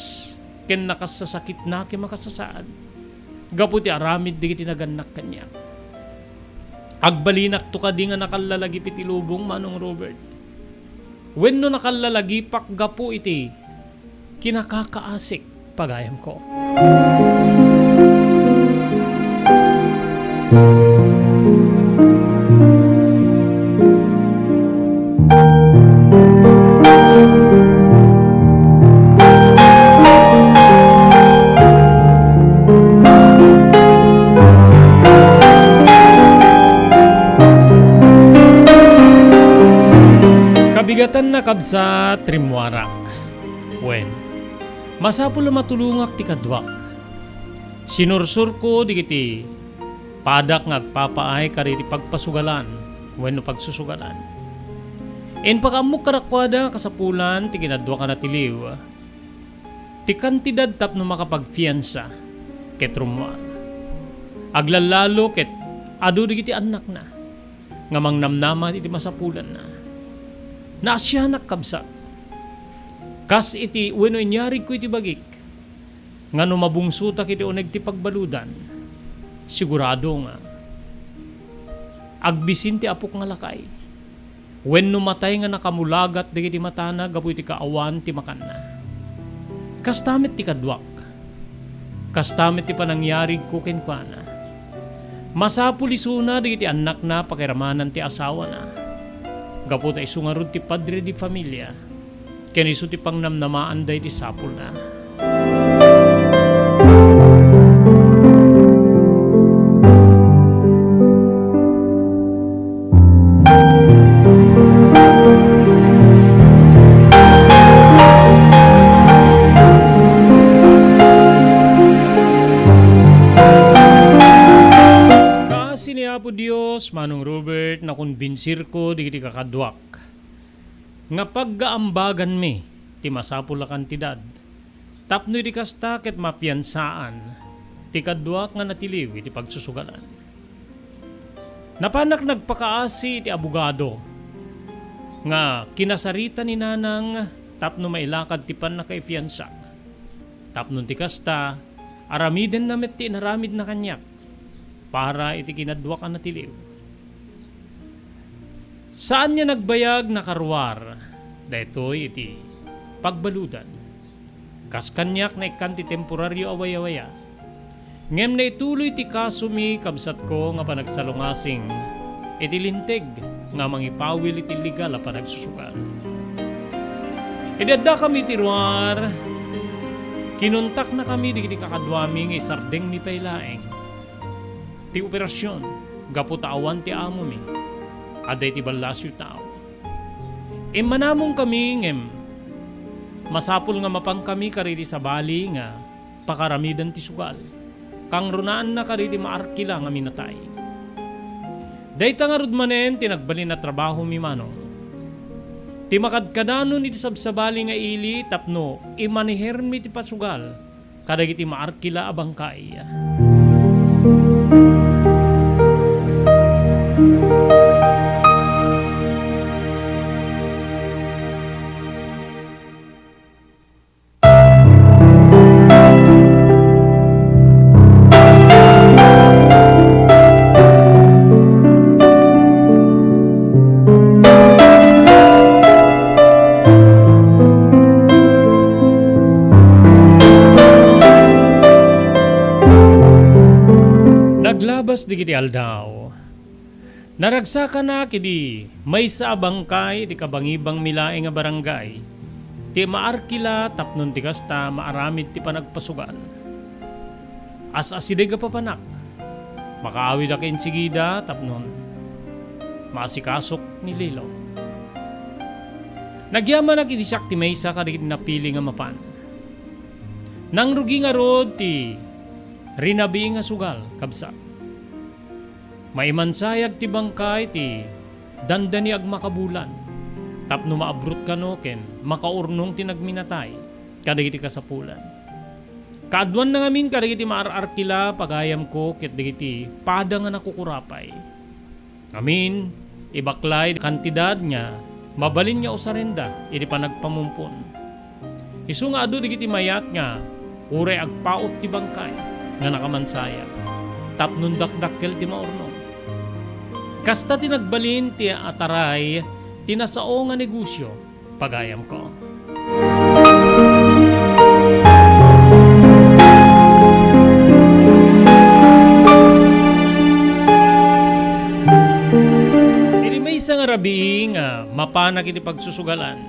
ken nakassasakitna ken makasasaad gapu ti aramid dagiti nagannak kaniak. Agbalinakto kadi nga nakallalagip iti lubong, Manong Robert? Wenno nakallalagipak gapu iti kinakakaasik, pagayamko?" Kabigatanna, kabsat, rimmuarak. Wen, masapul a matulongak ti kaduak. Sinursurko dagiti padak nga agpapaay kadagiti pagpasugalan wenno pagsusugalan. Impakaammok kadakuada kasapulan ti kinaduakana ti liw ti kantidad tapno makapagfiansa ket rummuar. Aglallalo ket adu dagiti annakna nga mangnamnama iti masapulanna. Naasianak, kabsat. Kas iti wenno inyarigko iti bagik, nga no mabungsotak iti uneg ti pagbaludan, sigurado nga agbisin ti apok nga lakay. Wenno matay nga nakamulagat dagiti matana gapu iti kaawan ti makanna. Kasta met ti kaduak. Kasta met ti panangyarigko kenkuana. Masapul isuna dagiti annakna pakiramanan ti asawana. Gapu ta isu ngarud ti padre di familia, ken isu ti pangnamnamaanda iti sapulna. Kaasi ni Apo Dios, Manong Robert, nakumbinsirko dagiti kakaduak nga paggaambaganmi ti masapul a kantidad. Tapno idi kasta ket mapiansaan ti kaduak nga natiliw iti pagsusugalan. Napanak nagpakaasi iti abogado nga kinasarita ni Nanang tapno mailakad ti pannakaipiansak. Tapno ti kasta, aramidenna met ti inaramidna kaniak para iti kinaduak a natiliw. Saan nga nagbayag nakaruar daytoy iti pagbaludan. Kas kaniak naikkan ti temporario a wayawaya. Ngem naituloy ti kasomi, kabsatko, nga panagsalungasing iti linteg nga mangipawil iti legal a panagsusugal. Idi addakami iti ruar, kinuntaknakami dagiti kakaduami nga isardengmi pay laeng ti operasion gapu ta awan ti amomi. Adda iti ballasyo tao. Immanamongkami ngem masapul nga mapankami kadagiti sabali nga pakaramiden ti sugal. Kangrunaanna kadagiti maarkila nga minatay. Dayta ngarud manen ti nagbalin a trabahomi, Manong. Ti makadkadanon iti sabsabali nga ili tapno imanihermi ti pasugal kadagiti maarkila a bangkay. Naglabas dagiti aldaw. Naragsakanak idi maysa a bangkay iti kabangibangmi laeng a barangay ti maarkila tapnon ti kasta maaramid ti panagpasugal. As-asideg a papanak, makaawidak insigida tapnon maasikasok ni Lilo. Nagyamanak idi siak ti maysa kadagiti napili nga mapan. Nangrugi ngarud ti rinabii nga sugal, kabsat. Maimansayag ti bangkay ti dandani agmakabulan tapno maabrot kano ken makaurnong ti nagminatay kadagiti kasapulan. Kaaduanna ngamin kadagiti maar-arkila, pagayamko, ket dagiti pada nga nakukurapay. Ngamin, ibaklay kantidad nga mabalin nga usarenda iti panagpamumpon. Isu nga adu dagiti mayat nga uray agpaut ti bangkay nga nakamansayag tapno dakdakkel ti maurnong. Kasta ti nagbalin ti ataray ti nasao nga negosio, pagayamko. Idi maysa nga rabii nga mapanak iti pagsusugalan,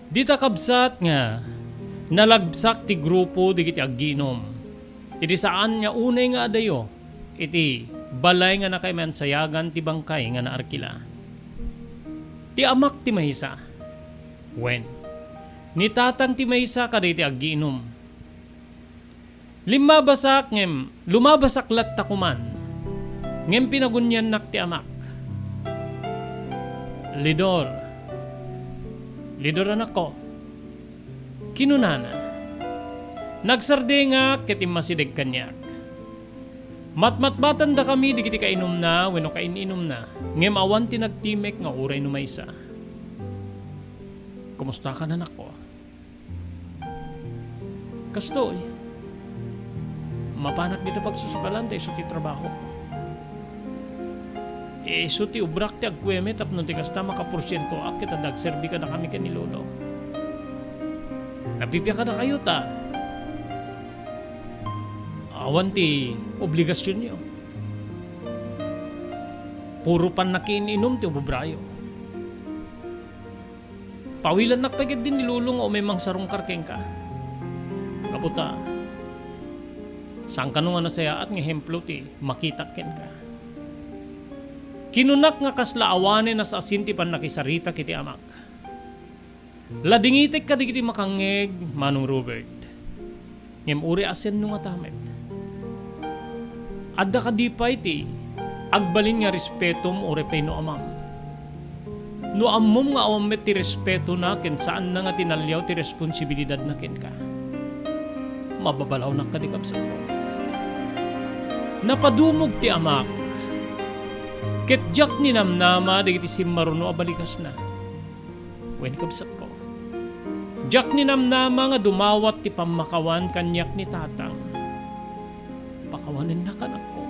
dita kabsat nga nalagsak ti grupo dagiti aggiinom. Idi saan nga unay nga adayo iti balay nga nakaimansayagan ti bangkay nga naarkila. Ti amak ti maysa. Wen, ni tatang ti maysa kadagiti aggiinom. Limmabasak ngem lumabasak latta koman. Ngem pinaguniannak ti amak. "Lidor, Lidor, anakko," kinunana. Nagsardengak ket immasideg kaniak. Matmatmatandakami dagiti kainumna wenno kain-inumna, ngem awan ti nagtimek nga uray no maysa. "Kumustakan, anakko?" "Kastoy, mapanak dita pagsusugalan ta isu ti trabahok." Isu ti obrak ti agkueme tapno ti kasta makaporsientoak ket adda agserbi kadakami ken ni Lolo. Napipia kadakayo ta awan ti obligasionyo. Puro pannakiin-inum ti ububrayo. Pawilannak pay ketdi ni Lolo nga umay mangsarungkar kenka. Gapu ta, saan kano nga nasayaat nga ehemplo ti makitak kenka. Kinunak nga kasla awanen a saasin ti pannakisaritak iti amak. Ladingitek kadagiti makangngeg, Manong Robert. Ngem uray asenno ngata met. Adda kadi pay ti agbalin nga respetom uray pay no amam? No ammom nga awan met ti respetona ken saanna nga tinaliaw ti responsibilidadna kenka, mababalawnak kadi, kabsatko. Napadumog ti amak, ket diak ninamnama dagiti simmaruno a balikasna. Wen, kabsatko, diak ninamnama nga dumawat ti pammakawan kaniak ni tatang. Pakawanennak, anakko.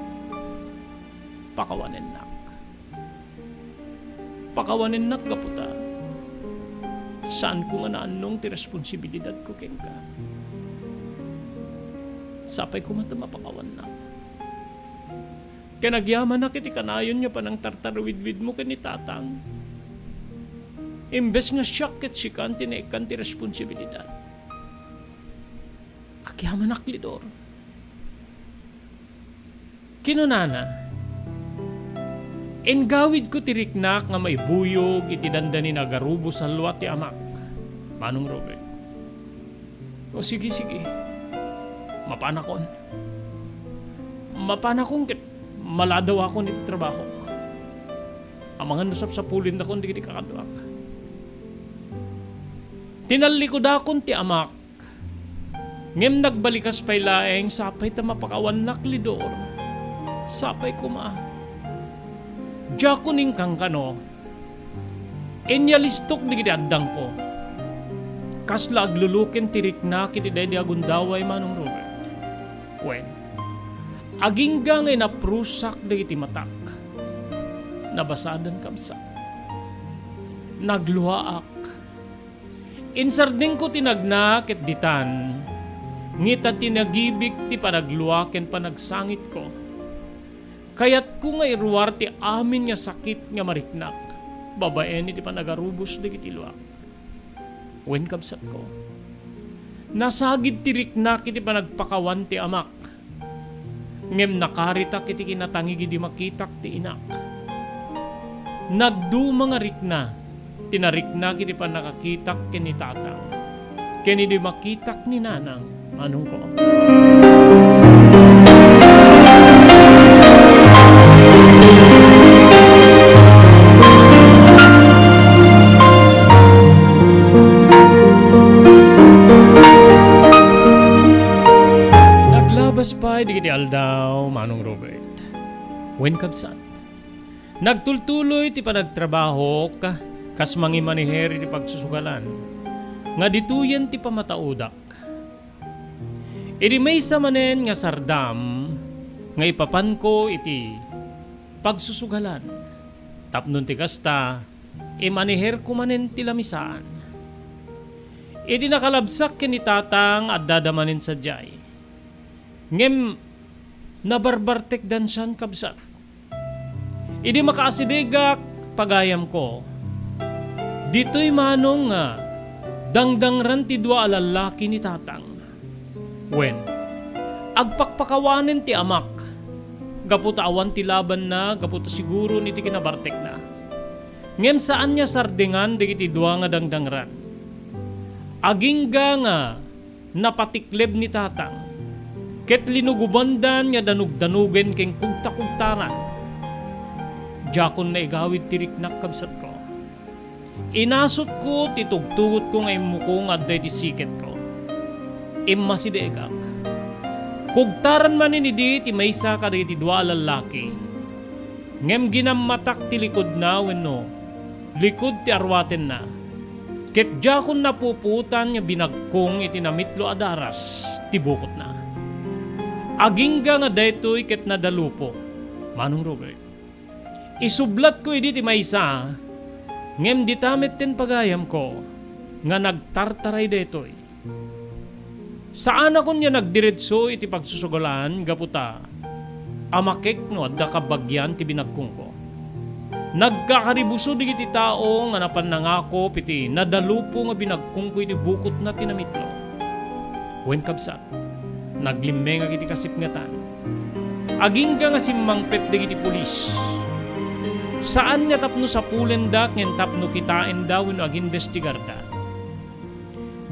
Pakawanennak. Pakawanennak gapu ta saanko nga naannong ti responsibilidadko kenka. Sapay koma ta mapakawannak. Ken agyamanak iti kanayon nga panangtartaruwidwidmo ken ni tatang. Imbes nga siak ket sikan ti naikkan ti responsibilidad. Agyamanak, Lidor. Kinunana, "Inggawidko ti riknak nga maibuyog iti dandani nga agarubos a lua ti amak, Manong Robert." O sige, sige. Mapanakon. Mapanakon ket maladawakon iti trabahok. Amangan no sapsapulendakon dagiti kakaduak. Tinallikudakon ti amak, ngem nagbalikas pay laeng sapay ta mapakawannak, Lidor. Sapay koma. Diakon inkankano. Inyalistok dagiti addangko. Kasla agluluken ti riknak iti daydi a gundaway, Manong Robert. Wen, agingga nga inaprusak dagiti matak. Nabasadan, kabsat. Nagluaak. Insardengko ti nagna ket ditan, ngita ti nagibik ti panaglua ken panagsangitko. Kayatko nga iruar ti amin nga sakit nga mariknak babaen iti panagarubos dagiti luak. Wen, kabsatko, nasagid ti riknak iti panagpakawan ti amak, ngem nakaritak iti kinatangig idi makitak ti inak. Nagduma nga rikna ti nariknak iti pannakakitak ken ni tatang, ken idi makitak ni nanang, Manongko. Naglabas pay dagiti aldaw, Manong Robert. Wen, kabsat, nagtultuloy ti panagtrabahok kas mangimaniher iti pagsusugalan, nga ditoyen ti pammataodak. Idi maysa manen nga sardam nga ipapanko iti pagsusugalan, tapno ti kasta, imaniherko manen ti lamisaan. Idi nakalabsak ken ni tatang, addada manen sadiay. Ngem nabarbartekdan sian, kabsat. Idi makaasidegak, pagayamko, ditoy manong nga dangdangran ti dua a lallaki ni tatang. Wen, agpakpakawanen ti amak gapu ta awan ti labanna gapu ta siguron iti kinabartekna. Ngem saan nga sardengan dagiti dua nga dangdangran. Agingga nga napatikleb ni tatang, ket linugobandan nga danugdanugen ken kugtakugtaran. Diakon naigawid ti riknak, kabsatko. Inasutko ti tugtugotko nga immukong adda iti siketko. Immasidegak. Kugtaran manen idi ti maysa kadagiti dua a lallaki. Ngem ginammatak ti likudna wenno likud ti arwatenna, ket diakon napupuotan nga binagkong iti namitlo a daras ti bukotna. Agingga nga daytoy ket nadalupo, Manong Robert. Isublatko idi ti maysa, ngem dita metten pagayamko nga nagtartaray daytoy. Saanakon nga nagdiretso iti pagsusugalan gapu ta amakek no adda kabagian ti binagkongko. Nagkakaribuso dagiti tao nga napan nangakop iti nadalupo nga binagkongko iti bukotna ti namitlo. Wen, kabsat, naglimmengak iti kasipngetan. Agingga nga simmangpet dagiti pulis. Saan nga tapno sapulenda ken tapno kitaenda wenno agimbestigarda.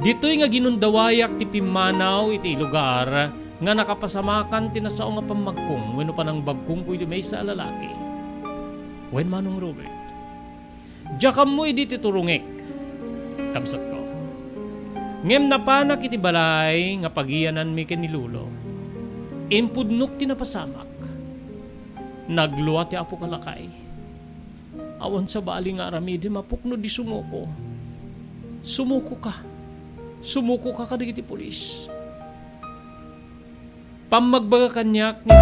Ditoy nga ginundawayak ti pimmanaw iti lugar nga nakapasamakan ti nasao nga pammagkong wenno panangbagkongko iti maysa a lalaki. Wen, Manong Robert, diak ammo idi ti turongek, kabsatko. Ngem napanak iti balay nga pagiyananmi ken ni Lolo. Impudnok ti napasamak. Naglua ti apok a lakay. Awan sabali nga aramidem a pukno di sumuko. Sumuko ka. Sumuko ka kadagiti pulis. Pammagbaga kaniak ni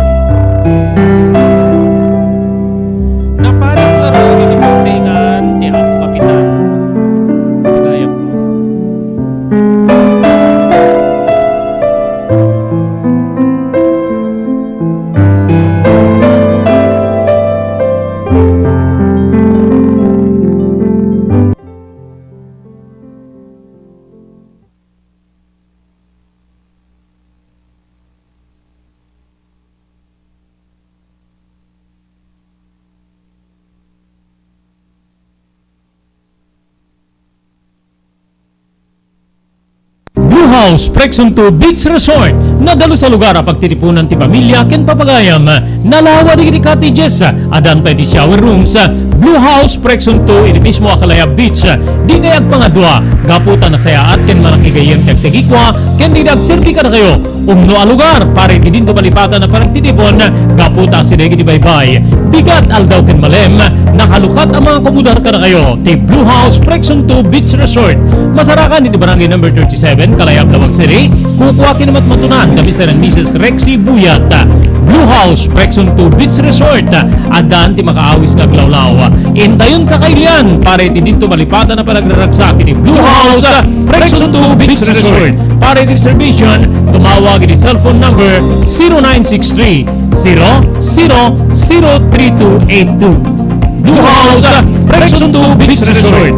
Napanak ngarud iti pagtaengan ti Apo Kapitan. Gayam ko. Blue House Prexon two Beach Resort. Nadalus a lugar a pagtitipunan ti pamilya ken papagayam. Nalawa dagiti cottages. Addan pay ti shower rooms. Blue House Prexon two iti mismo a Kalayab Beach. Dikay agpangadua gapu ta nasayaat ken manakigayyem ti agtagikua ken dida agserbi kadakayo. Umno a lugar para iti dinto malipatan a panagtitipon gapu ta asideg iti baybay. Bigat, aldaw ken malem, nakalukat a mga komodar kadakayo ti Blue House Prexon two Beach Resort. Masarakan iti Barangay Number thirty-seven, Kalayab, Laoag City. Kukua ken matmatunan da Mister and Missus Rexy Buyat. Blue House Prexon two Beach Resort. Addan ti makaawis nga aglawlaw. Intayon kakailian para iti dinto malipatan a panagraragsak iti Blue House Prexon two Beach Resort. Para iti reservation, tumawag iti cellphone number zero nine six three, zero zero zero three two eight two. Blue House Prexon two Beach Resort.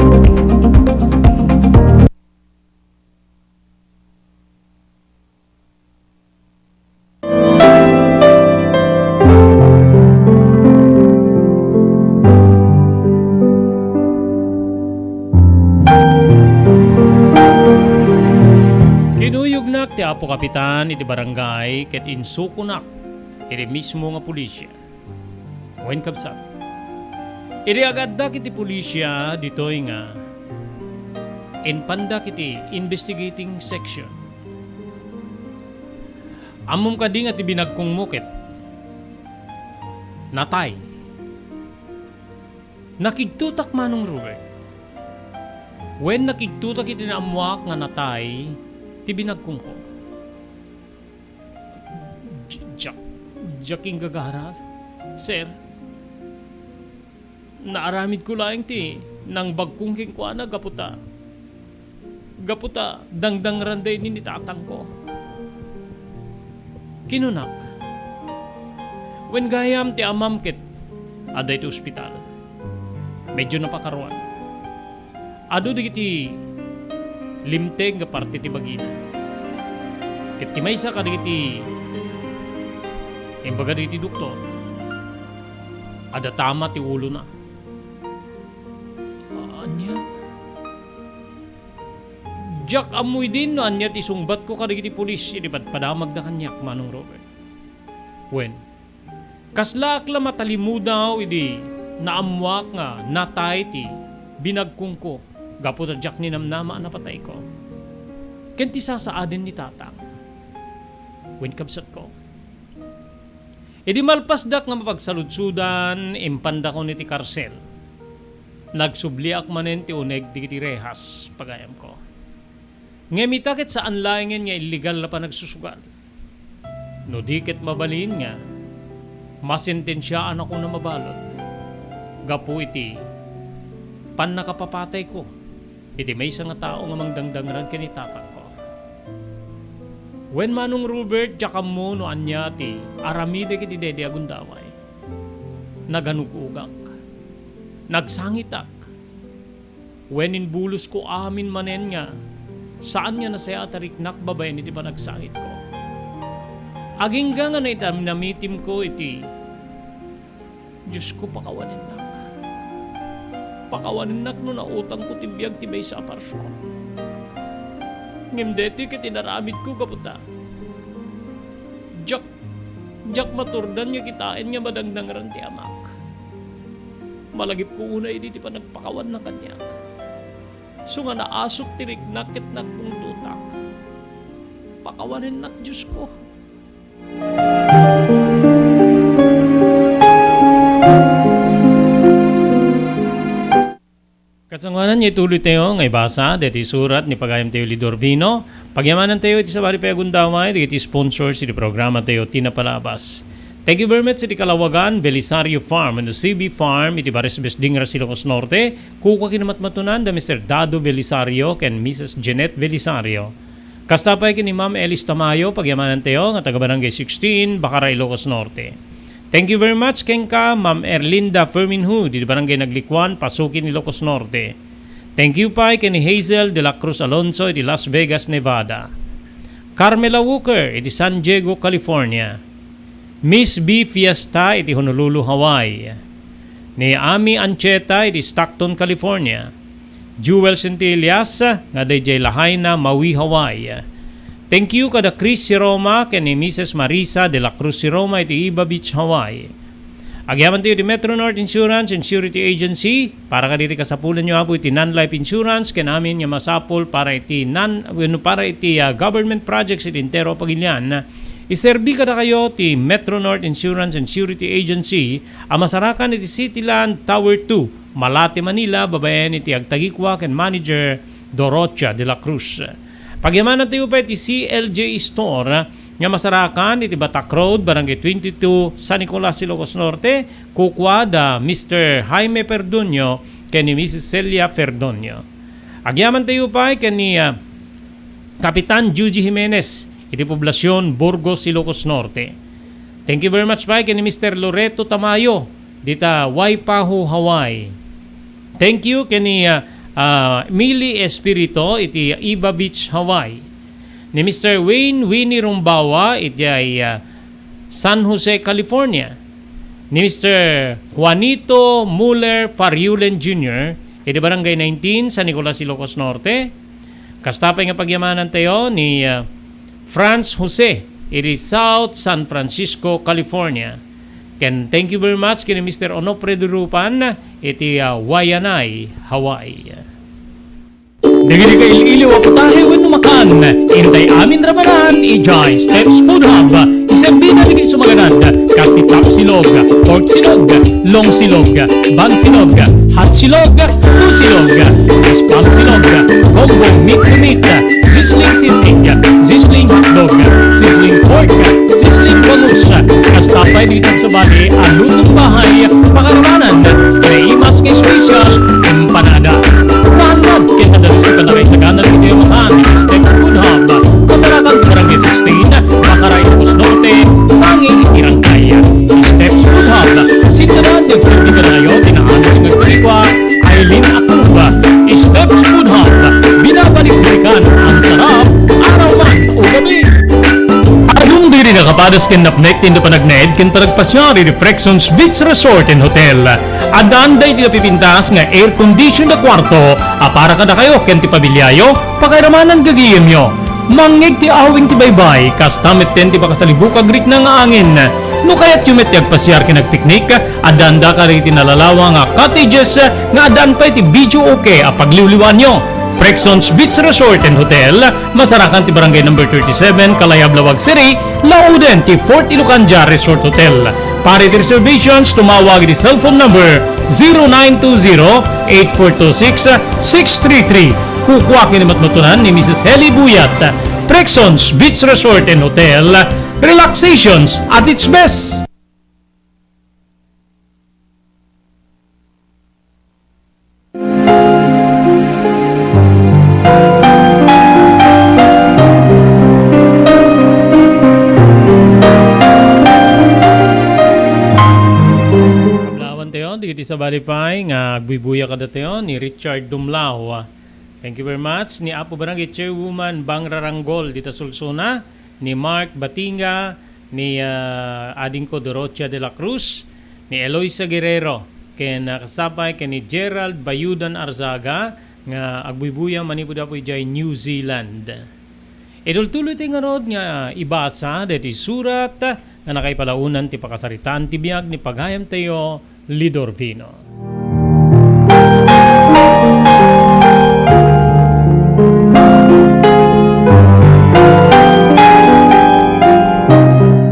Kinuyognak ti Apo Kapitan iti barangay ket insukonak iti mismo nga pulisya. Wen, kabsat, idi agaddak iti pulisya ditoy nga impandak iti investigating section. Ammom kadi nga ti binagkongmo ket natay? Nakigtotak, Manong Robert. Wen, nakigtotak iti naammoak nga natay ti binagkongko. Di-, diak, diak inggagara, sir. Naaramidko laeng ti nangbagkong kenkuana gapu ta, gapu ta dangdangranda inin ni tatangko. Kinunak, "Wen gayam ti amam ket adda iti ospital. Medyo napakaruan." Adu dagiti limteg nga parte ti bagina. Ket ti maysa kadagiti imbaga dagiti doktor, adda tama ti ulona. Ania? Diak ammo idin no ania ti sungbatko kadagiti pulis idi padpadamagda kaniak, Manong Robert. Wen, kaslaak la matalimudaw idi naammoak nga natay ti binagkongko gapu ta diak ninamnama a napatayko. Ken ti sasaaden ni tatang. Wen, kabsatko, idi malpasdak nga mapagsaludsodan, impandakon iti karsel. Nagsubliak manen ti uneg dagiti rehas, pagayamko. Ngem ita ket saan laengen nga illegal a panagsusugal. No di ket mabalin nga masentensiaanakon a mabalud. gapu iti pannakapapatayko iti maysa nga tao nga mangdangdangran ken ni tatangko. Wen, Manong Robert, diak ammo no ania ti aramidek iti daydi a gundaway. Naganug-ugak. Nagsangitak. Wen, imbulosko amin manen nga saan nga nasayaat a riknak babaen iti panagsangitko. Agingga nga naita-, namitimko iti Diosko, pakawanennak. Pakawanennak no nautangko ti biag ti maysa a parsua. Ngem daytoy ket inaramidko gapu ta diak, diak maturdan nga kitaen nga madangdangran ti amak. Malagipko unay idi ti panagpakawanna kaniak. Isu nga naasut ti riknak ket nagpungtotak. Pakawanennak, Diosko. Kasangoanan, ituloytayo nga ibasa daytoy surat ni pagayamtayo Lidor Vino. Pagyamanantayo iti sabali pay a gundaway dagiti sponsors iti programatayo ti napalabas. Thank you very much iti kalawagan, Belisario Farm and the C B Farm iti Bares Besdingra, Ilocos Norte. Kukua ken ni matmatunan da Mister Dado Belisario ken Missus Jeanette Belisario. Kasta pay ken ni Ma'am Elis Tamayo, pagyamanantayo, nga taga Barangay sixteen, Bacara, Ilocos Norte. Thank you very much kenka, Ma'am Erlinda Ferminhu, iti Barangay Naglikuan, Pasukin, Ilocos Norte. Thank you pay ken ni Hazel de la Cruz Alonso iti Las Vegas, Nevada. Carmela Walker iti San Diego, California. Miss B Fiesta iti Honolulu, Hawaii. Ni Ami Ancheta iti Stockton, California. Jewel Centellas nga daydiay Lahaina, Maui, Hawaii. Thank you kada Chris Siroma ken ni Missus Marisa de la Cruz Siroma iti Iba Beach, Hawaii. Agyamantayo iti Metro North Insurance and Surety Agency para kadagiti kasapulanyo, Apo, iti non-life insurance ken amin nga masapul para iti non-, wenno para iti, ah, government projects iti entero a pagilian. Iserbi kadakayo ti Metro North Insurance and Surety Agency a masarakan iti City Land Tower two, Malate, Manila, babaen iti agtagikua ken Manager Dorotia de la Cruz. Pagyamanantayo pay ti C L J Store nga masarakan iti Batak Road, Barangay twenty-two, San Nicolas, Ilocos Norte, kukua da Mister Jaime Perdoño ken ni Missus Celia Perdoño. Agyamantayo pay ken ni, ah, Kapitan Juji Jimenez iti Poblacion, Burgos, Ilocos Norte. Thank you very much pay ken ni Mister Loreto Tamayo dita Waipahu, Hawaii. Thank you ken ni, ah, ah, Mili Espirito iti Iba Beach, Hawaii. Ni Mister Wayne Winnie Rumbawa iti, ah, San Jose, California. Ni Mister Juanito Muller Fariulen Junior iti Barangay nineteen, San Nicolas, Ilocos Norte. Kasta pay nga pagyamanantayo ni, ah, Franz Jose iti South San Francisco, California. Ken thank you very much ken ni Mister Onofre Durupan iti, ah, Waianae, Hawaii. Dagiti kail-iliw a putahe wenno makan, intay amin ramanan idiay Steps Food Hub. Iserbida dagiti sumaganad, kas ti tapsilog, pork silog, long silog, bang silog, hot silog, two silog, spam silog, combo meat to meat, sizzling sisig, sizzling hotdog, sizzling pork, sizzling bangus, kasta pay dagiti sabsabali a lutong bahay, pakaramanan, kinaimas nga special, empanada. Naannad ken nadalus ti pannakaisagana dagitoy a makan iti Steps Food Hub. Masarakan ti Barangay sixteen, Bacara, Ilocos Norte, sangin iti Rangkay. Steps Food Hub, sinaganaan nga agserbi kadakayo ti naanus nga agtagikua, Aileen Acuba. Steps Food Hub, binabalik-balikan ang sarap, araw man o gabi. Adun diri nakapadas ken napnek ti panagnanaed ken panagpasiar iti Frexons Beach Resort and Hotel. Addaan daytoy a pipintas nga air condition a kuarto a para kadakayo ken ti pamiliayo, pakairamanan gagayemyo. Mangngeg ti awing ti baybay, kasta metten ti makasalibuk a rikna nga angin. No kayatyo met ti agpasiar ken agpiknik, addaanda kadagiti nalalawa nga cottages nga addaan pay ti videoke a pagliwliwaanyo. Frexons Beach Resort and Hotel, masarakan ti Barangay Number thirty-seven, Kalayab, Laoag City, lauden ti Fort Ilocandia Resort Hotel. Para iti reservations, tumawag iti cellphone number zero nine two zero, eight four two six, six three three. Kukua ken ni matmatunan ni Missus Heli Buyat. Frexons Beach Resort and Hotel, relaxations at its best. Bali pay nga agbuybuya kadatayo ni Richard Dumlao. Thank you very much. Ni Apo Barangay Chairwoman Bang Raranggol dita Solsona, ni Mark Batinga, ni, ah, adingko Dorothea de la Cruz, ni Eloisa Guerrero, ken, ah, kasta pay ken ni Gerald Bayudan Arzaga nga agbuybuya manipud Apo idiay New Zealand. Itultuloy ti ngarud nga ibasa daytoy surat nga nakaipalaonan ti pakasaritaan ti biag ni pagayamtayo, Lidor Vino.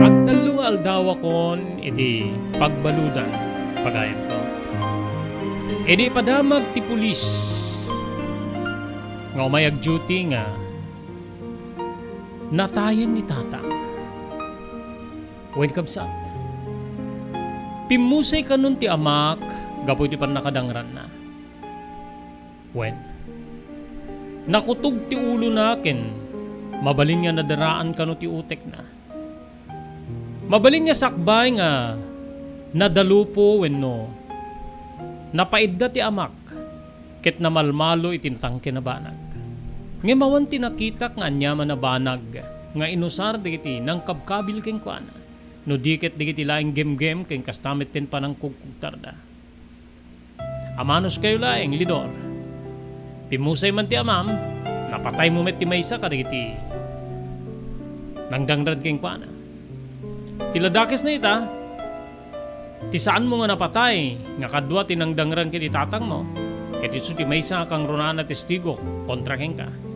Agtallo nga aldawakon iti pagbaludan, pagayamko. Idi ipadamag ti pulis nga umay agduty nga natayen ni tatang. Wen, kabsat, pimmusay kanon ti amak gapu iti pannakadangranna. Wen, nakutog ti ulona ken mabalin nga nadaraan kano ti utekna. Mabalin nga sakbay nga nadalupo wenno napaidda ti amak ket namalmalo iti natangken a banag. Ngem awan ti nakitak nga aniaman a banag nga inusar dagiti nangkabkabil kenkuana, no di ket dagiti laeng gemgem ken kasta met ti panangkugkugtarda. Amanuskayo laeng, Lidor. Pimmusay man ti amam, napataymo met ti maysa kadagiti nangdangran kenkuana. Ti ladakesna ita, ti saanmo nga napatay nga kadua ti nangdangran ken ni tatangmo, ket isu ti maysa a kangrunaan a testigo kontra kenka.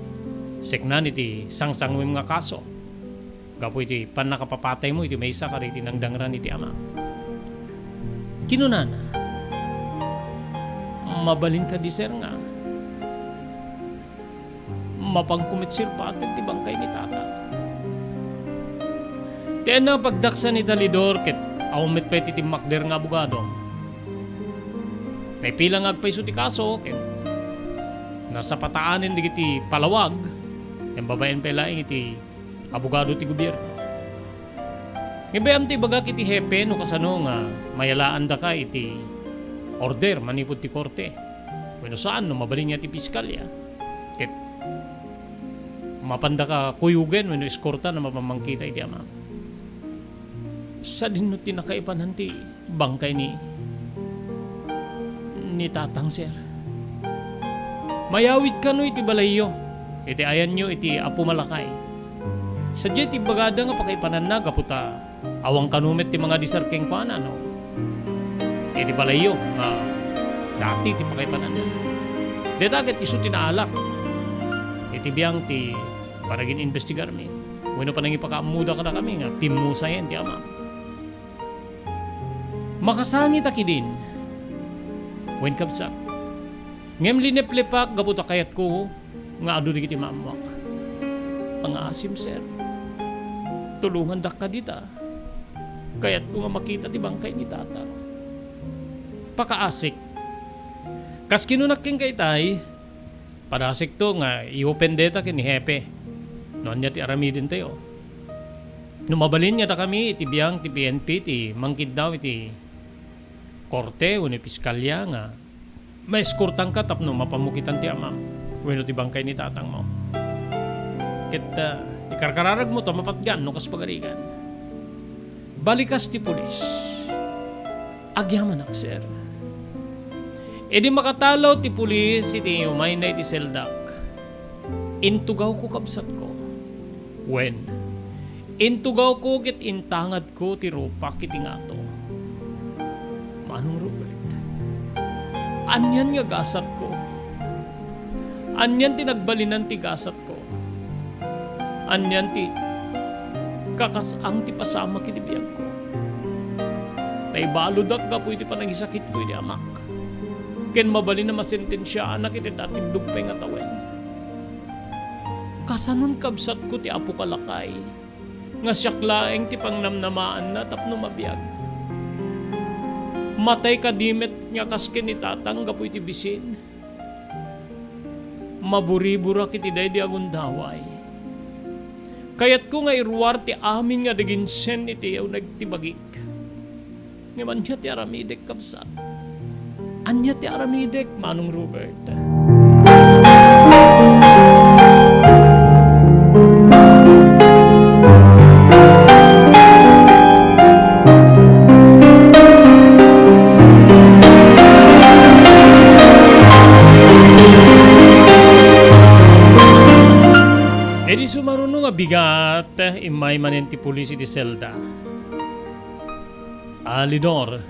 Seknan iti sangsangwem nga kaso gapu iti pannakapapataymo iti maysa kadagiti nangdangran iti amam. Kinunana, "Mabalin kadi, sir, nga mapanko met sirpaten ti bangkay ni tatang?" Ti ania a pagdaksan ita, Lidor, ket awan met pay ti timmakder nga abogado. Naipila nga agpayso ti kaso ket nasapataanen dagiti palawag, ngem babaen pay laeng iti abogado ti gobierno. Ngem bay-am ti ibagak iti hepe no kasano nga mayalaandaka iti order manipud ti korte. Wenno saan no mabalin nga ti piskalya. Ket mapandaka kuyogen wenno eskortan a mapan mangkita iti amam. Sadino ti nakaipanan ti bangkay ni, ni tatang, sir? Mayawid kano iti balayyo, iti ayanyo iti Apo Malakay. Sadiay ti ibagada nga pakaipananna gapu ta awan kano met ti mangadisar kenkuana, no? Iti balayyo nga dati ti pakaipananna. Dayta ket isu ti naalak iti biang ti panagin-imbestigarmi wenno panangipakaammoda kadakami nga pimmusayen ti amam. Makasangitak idin. Wen, kabsat, ngem lineplepak gapu ta kayatko nga adu dagiti maammoak. Pangaasim, sir. Tulongandak kadi ta kayatko nga makita ti bangkay ni tatang. Pakaasik. Kas kinunak kenka itay, padasikto nga i-open dayta ken ni hepe no ania ti aramidentayo. No mabalin nga dakami iti biang ti P N P ti mangkiddaw iti korte wenno piskalya nga maeskortanka tapno mapamukitan ti amam wenno ti bangkay ni tatangmo. Ket, ah, ikarkararagmo ta mapatgan no kas pagarigan. Balikas ti pulis. Agyamanak, sir. Idi makatalaw ti pulis iti umayna iti seldak, intugawko, kabsatko. Wen, intugawko ket intangadko ti rupak iti ngato. Manong Robert, anian nga gasatko? Anian ti nagbalinan ti gasat ko? Anian ti kakas-ang ti pasamak iti biagko? Naibaludak gapu iti panagisakitko iti amak, ken mabalin a masentensiaanak iti natiddog pay nga tawen. Kasanon, kabsatko, ti apoka lakay nga siak laeng ti pangnamnamaanna tapno mabiag? Matay kadi met nga kas ken ni tatang gapu iti bisin? Maburiburak iti daydi a gundaway. Kayatko nga iruar ti amin nga daginsen iti uneg ti bagik. Ngem ania ti aramidek, kabsat? Ania ti aramidek, Manong Robert? Idi sumaruno nga bigat, immay manen ti pulis iti selda. Alidor,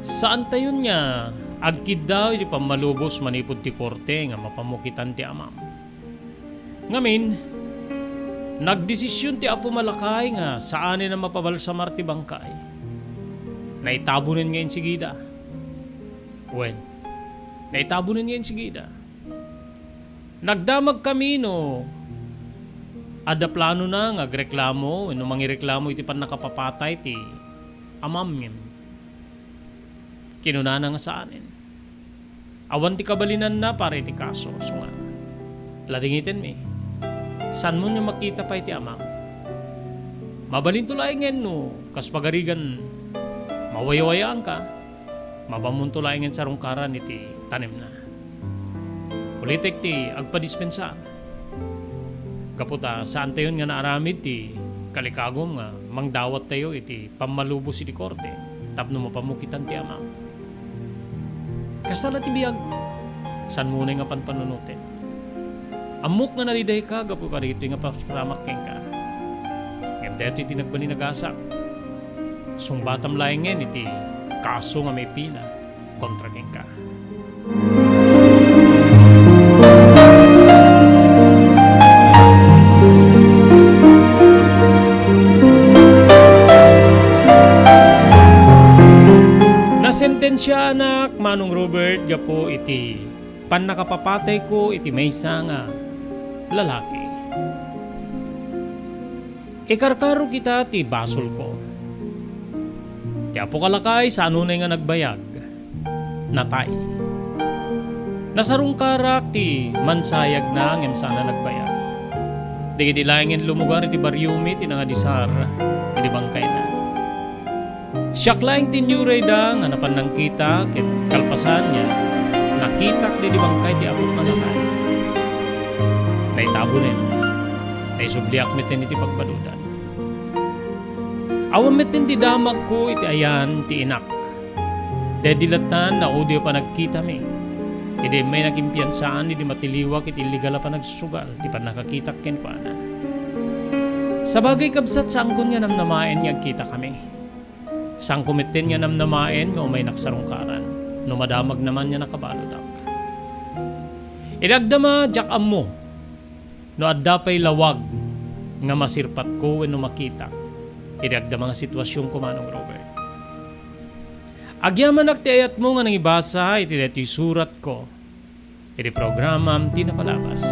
saantayon nga agkiddaw iti pammalubos manipud ti korte nga mapamukitan ti amam. Ngamin, nagdesision ti Apo Malakay nga saanen a mapabalsamar ti bangkay. Naitabunen nga insigida. Wen, naitabunen nga insigida. Nagdamagkami no adda planona nga agreklamo wenno mangireklamo iti pannakapapatay ti amam, ngem kinunana nga saanen. Awan ti kabalinanna para iti kaso, isu nga, ladingitenmi. Saanmon nga makita pay ti amam. Mabalinto laengen no kas pagarigan mawaywayaanka, mapanmonto laengen sarungkaran iti tanemna. Ulitek ti agpadispensar. Gapu ta saantayon nga naaramid ti kalikagum nga mangdawattayo iti pammalubos iti korte tapno mapamukitan ti amam. Kasta la ti biag, saanmo unay nga panpanunoten. Ammok nga nadidayka gapu kadagitoy nga pasamak kenka. Ngem daytoy ti nagbalin a gasak. Sungbatam laengen iti kaso nga maipila kontra kenka. Nasentensiaanak, Manong Robert, gapu iti pannakapapatayko iti maysa nga lalaki. Ikarkaro kita ti basolko. Ti apo Kalakay, saan unay nga nagbayag. Natay. Nasarungkarak ti mansayagna ngem saan a nagbayag. Dagiti laengen lumugar iti bariomi ti nangadisar iti bangkayna. Siak laeng ti inyurayda nga napan nangkita ket kalpasan nga nakitak daydi bangkay ti apo Kalakay. Naitabunen. Naisubliak metten iti pagbaludan. Awan metten ti damagko iti ayan ti inak. Daydi latta, naudi a panagkitami. Idi immay nakimpiansaan idi matiliwak iti illegal a panagsusugal ti pannakakitak kenkuana. Sabagay, kabsat, saankon nga namnamaen nga agkitakami. Saanko metten nga namnamaen nga umaynak sarungkaran no madamagna man nga nakabaludak. Idi agdama, diak ammo no adda pay lawag nga masirpatko wenno makitak idi agdama nga situasionko, Manong Robert. Agyamanak ti ayatmo nga nangibasa iti daytoy suratko iti programam ti napalabas.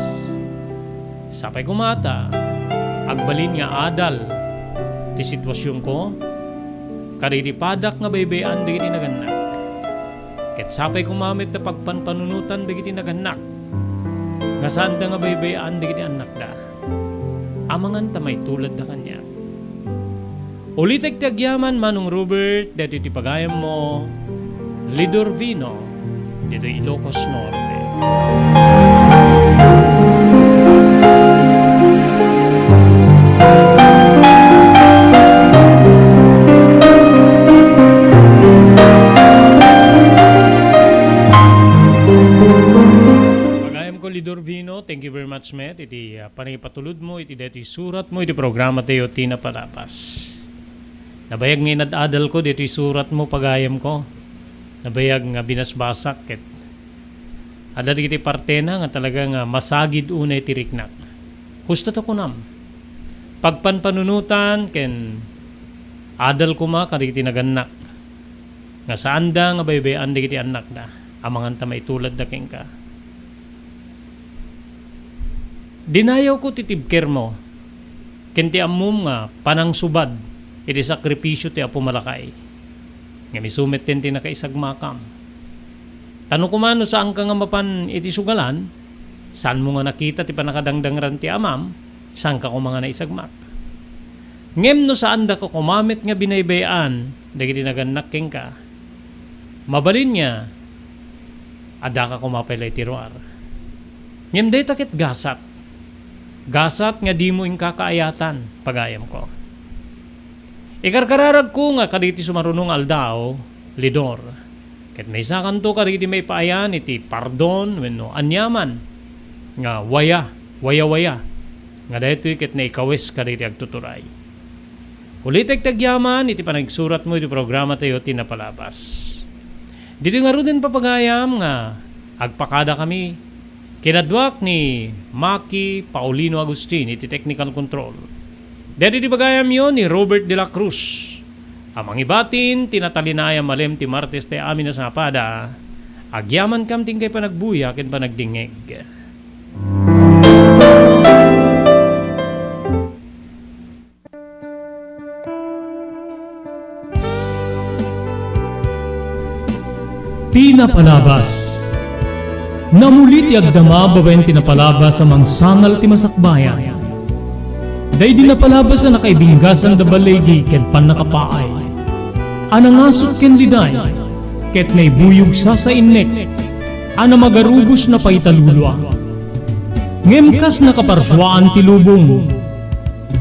Sapay koma ta agbalin nga adal ti situasionko kadagiti padak nga baybay-an dagiti nagannak. Ket sapay koma met ta pagpanpanunotan dagiti nagannak nga saanda nga baybay-an dagiti annakda. Amangan ta maituladda kaniak. Ulitek ti agyaman, Manong Robert, daytoy ti pagayammo, Lidor Vino, ditoy Ilocos Norte. Pagayamko, Lidor Vino, thank you very much met iti, ah, panangipatulodmo iti daytoy suratmo iti programatayo ti napalabas. Nabayag nga inad-adalko daytoy suratmo, pagayamko. Nabayag nga binasbasak ket adda dagiti partena nga talaga nga masagid unay ti riknak. Husto ta kunam, pagpanpanunotan ken adal koma kadagiti nagannak nga saanda nga baybay-an dagiti annakda, amangan ta maituladda kenka. Dinayawko ti tibkermo ken ti ammom nga panangsubad iti sakripisio ti Apo Malakay. Ngem isu metten ti nakaisagmakam. Ta no koma no saanka nga mapan iti sugalan, saanmo nga nakita ti pannakadangdangran ti amam, saanka koma nga naisagmak. Ngem no saandaka koma met nga binaybay-an dagiti nagannak kenka, Mabalin nga, addaka koma pay la iti ruar. Ngem dayta ket gasat. Gasat nga dimo inka kaayatan, pagayamko. Ikarkararagko nga kadagiti sumaruno nga aldaw, leador, ket maysakanto kadagiti maipaayan iti pardon wenno aniaman nga waya, waya-waya, nga daytoy ket naikawes kadagiti agtuturay. Ulitek ti agyaman iti panagsuratmo iti programatayo ti Napalabas. Ditoy ngaruden, papagayam, nga agpakadakami, kinaduak ni Maki Paulino Agustin iti technical control. Daydi ti bagayamyo ni Robert de la Cruz a mangibatin ti natalinaed a malem ti Martes ti amin a sapada. Agyamankam ti inkay panagbuya ken panagdingngeg. Ti Napalabas. Namuli ti agdama babaen ti napalabas a mangsangal ti masakbayan. Daydi napalabas a nakaibinggasan da baligi ken pannakapaay, a nangasut ken liday, ket naibuyog sasainnek, a namagarubos napaita lulua. Ngem kas nakaparsuaan ti lubong,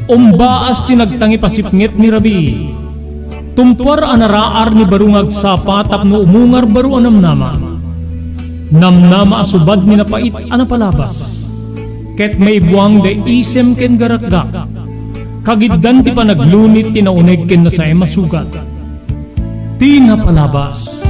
umbaas ti nagtangipasipnget ni rabii. Tumpuar a naraar ni baro nga agsapa tapno umungar baro a namnama. Namnama a subad ni napait a napalabas. Ket maibuang da isem ken garakgak. Kagiddan ti panaglunit ti nauneg ken nasaem a sugat. Ti Napalabas.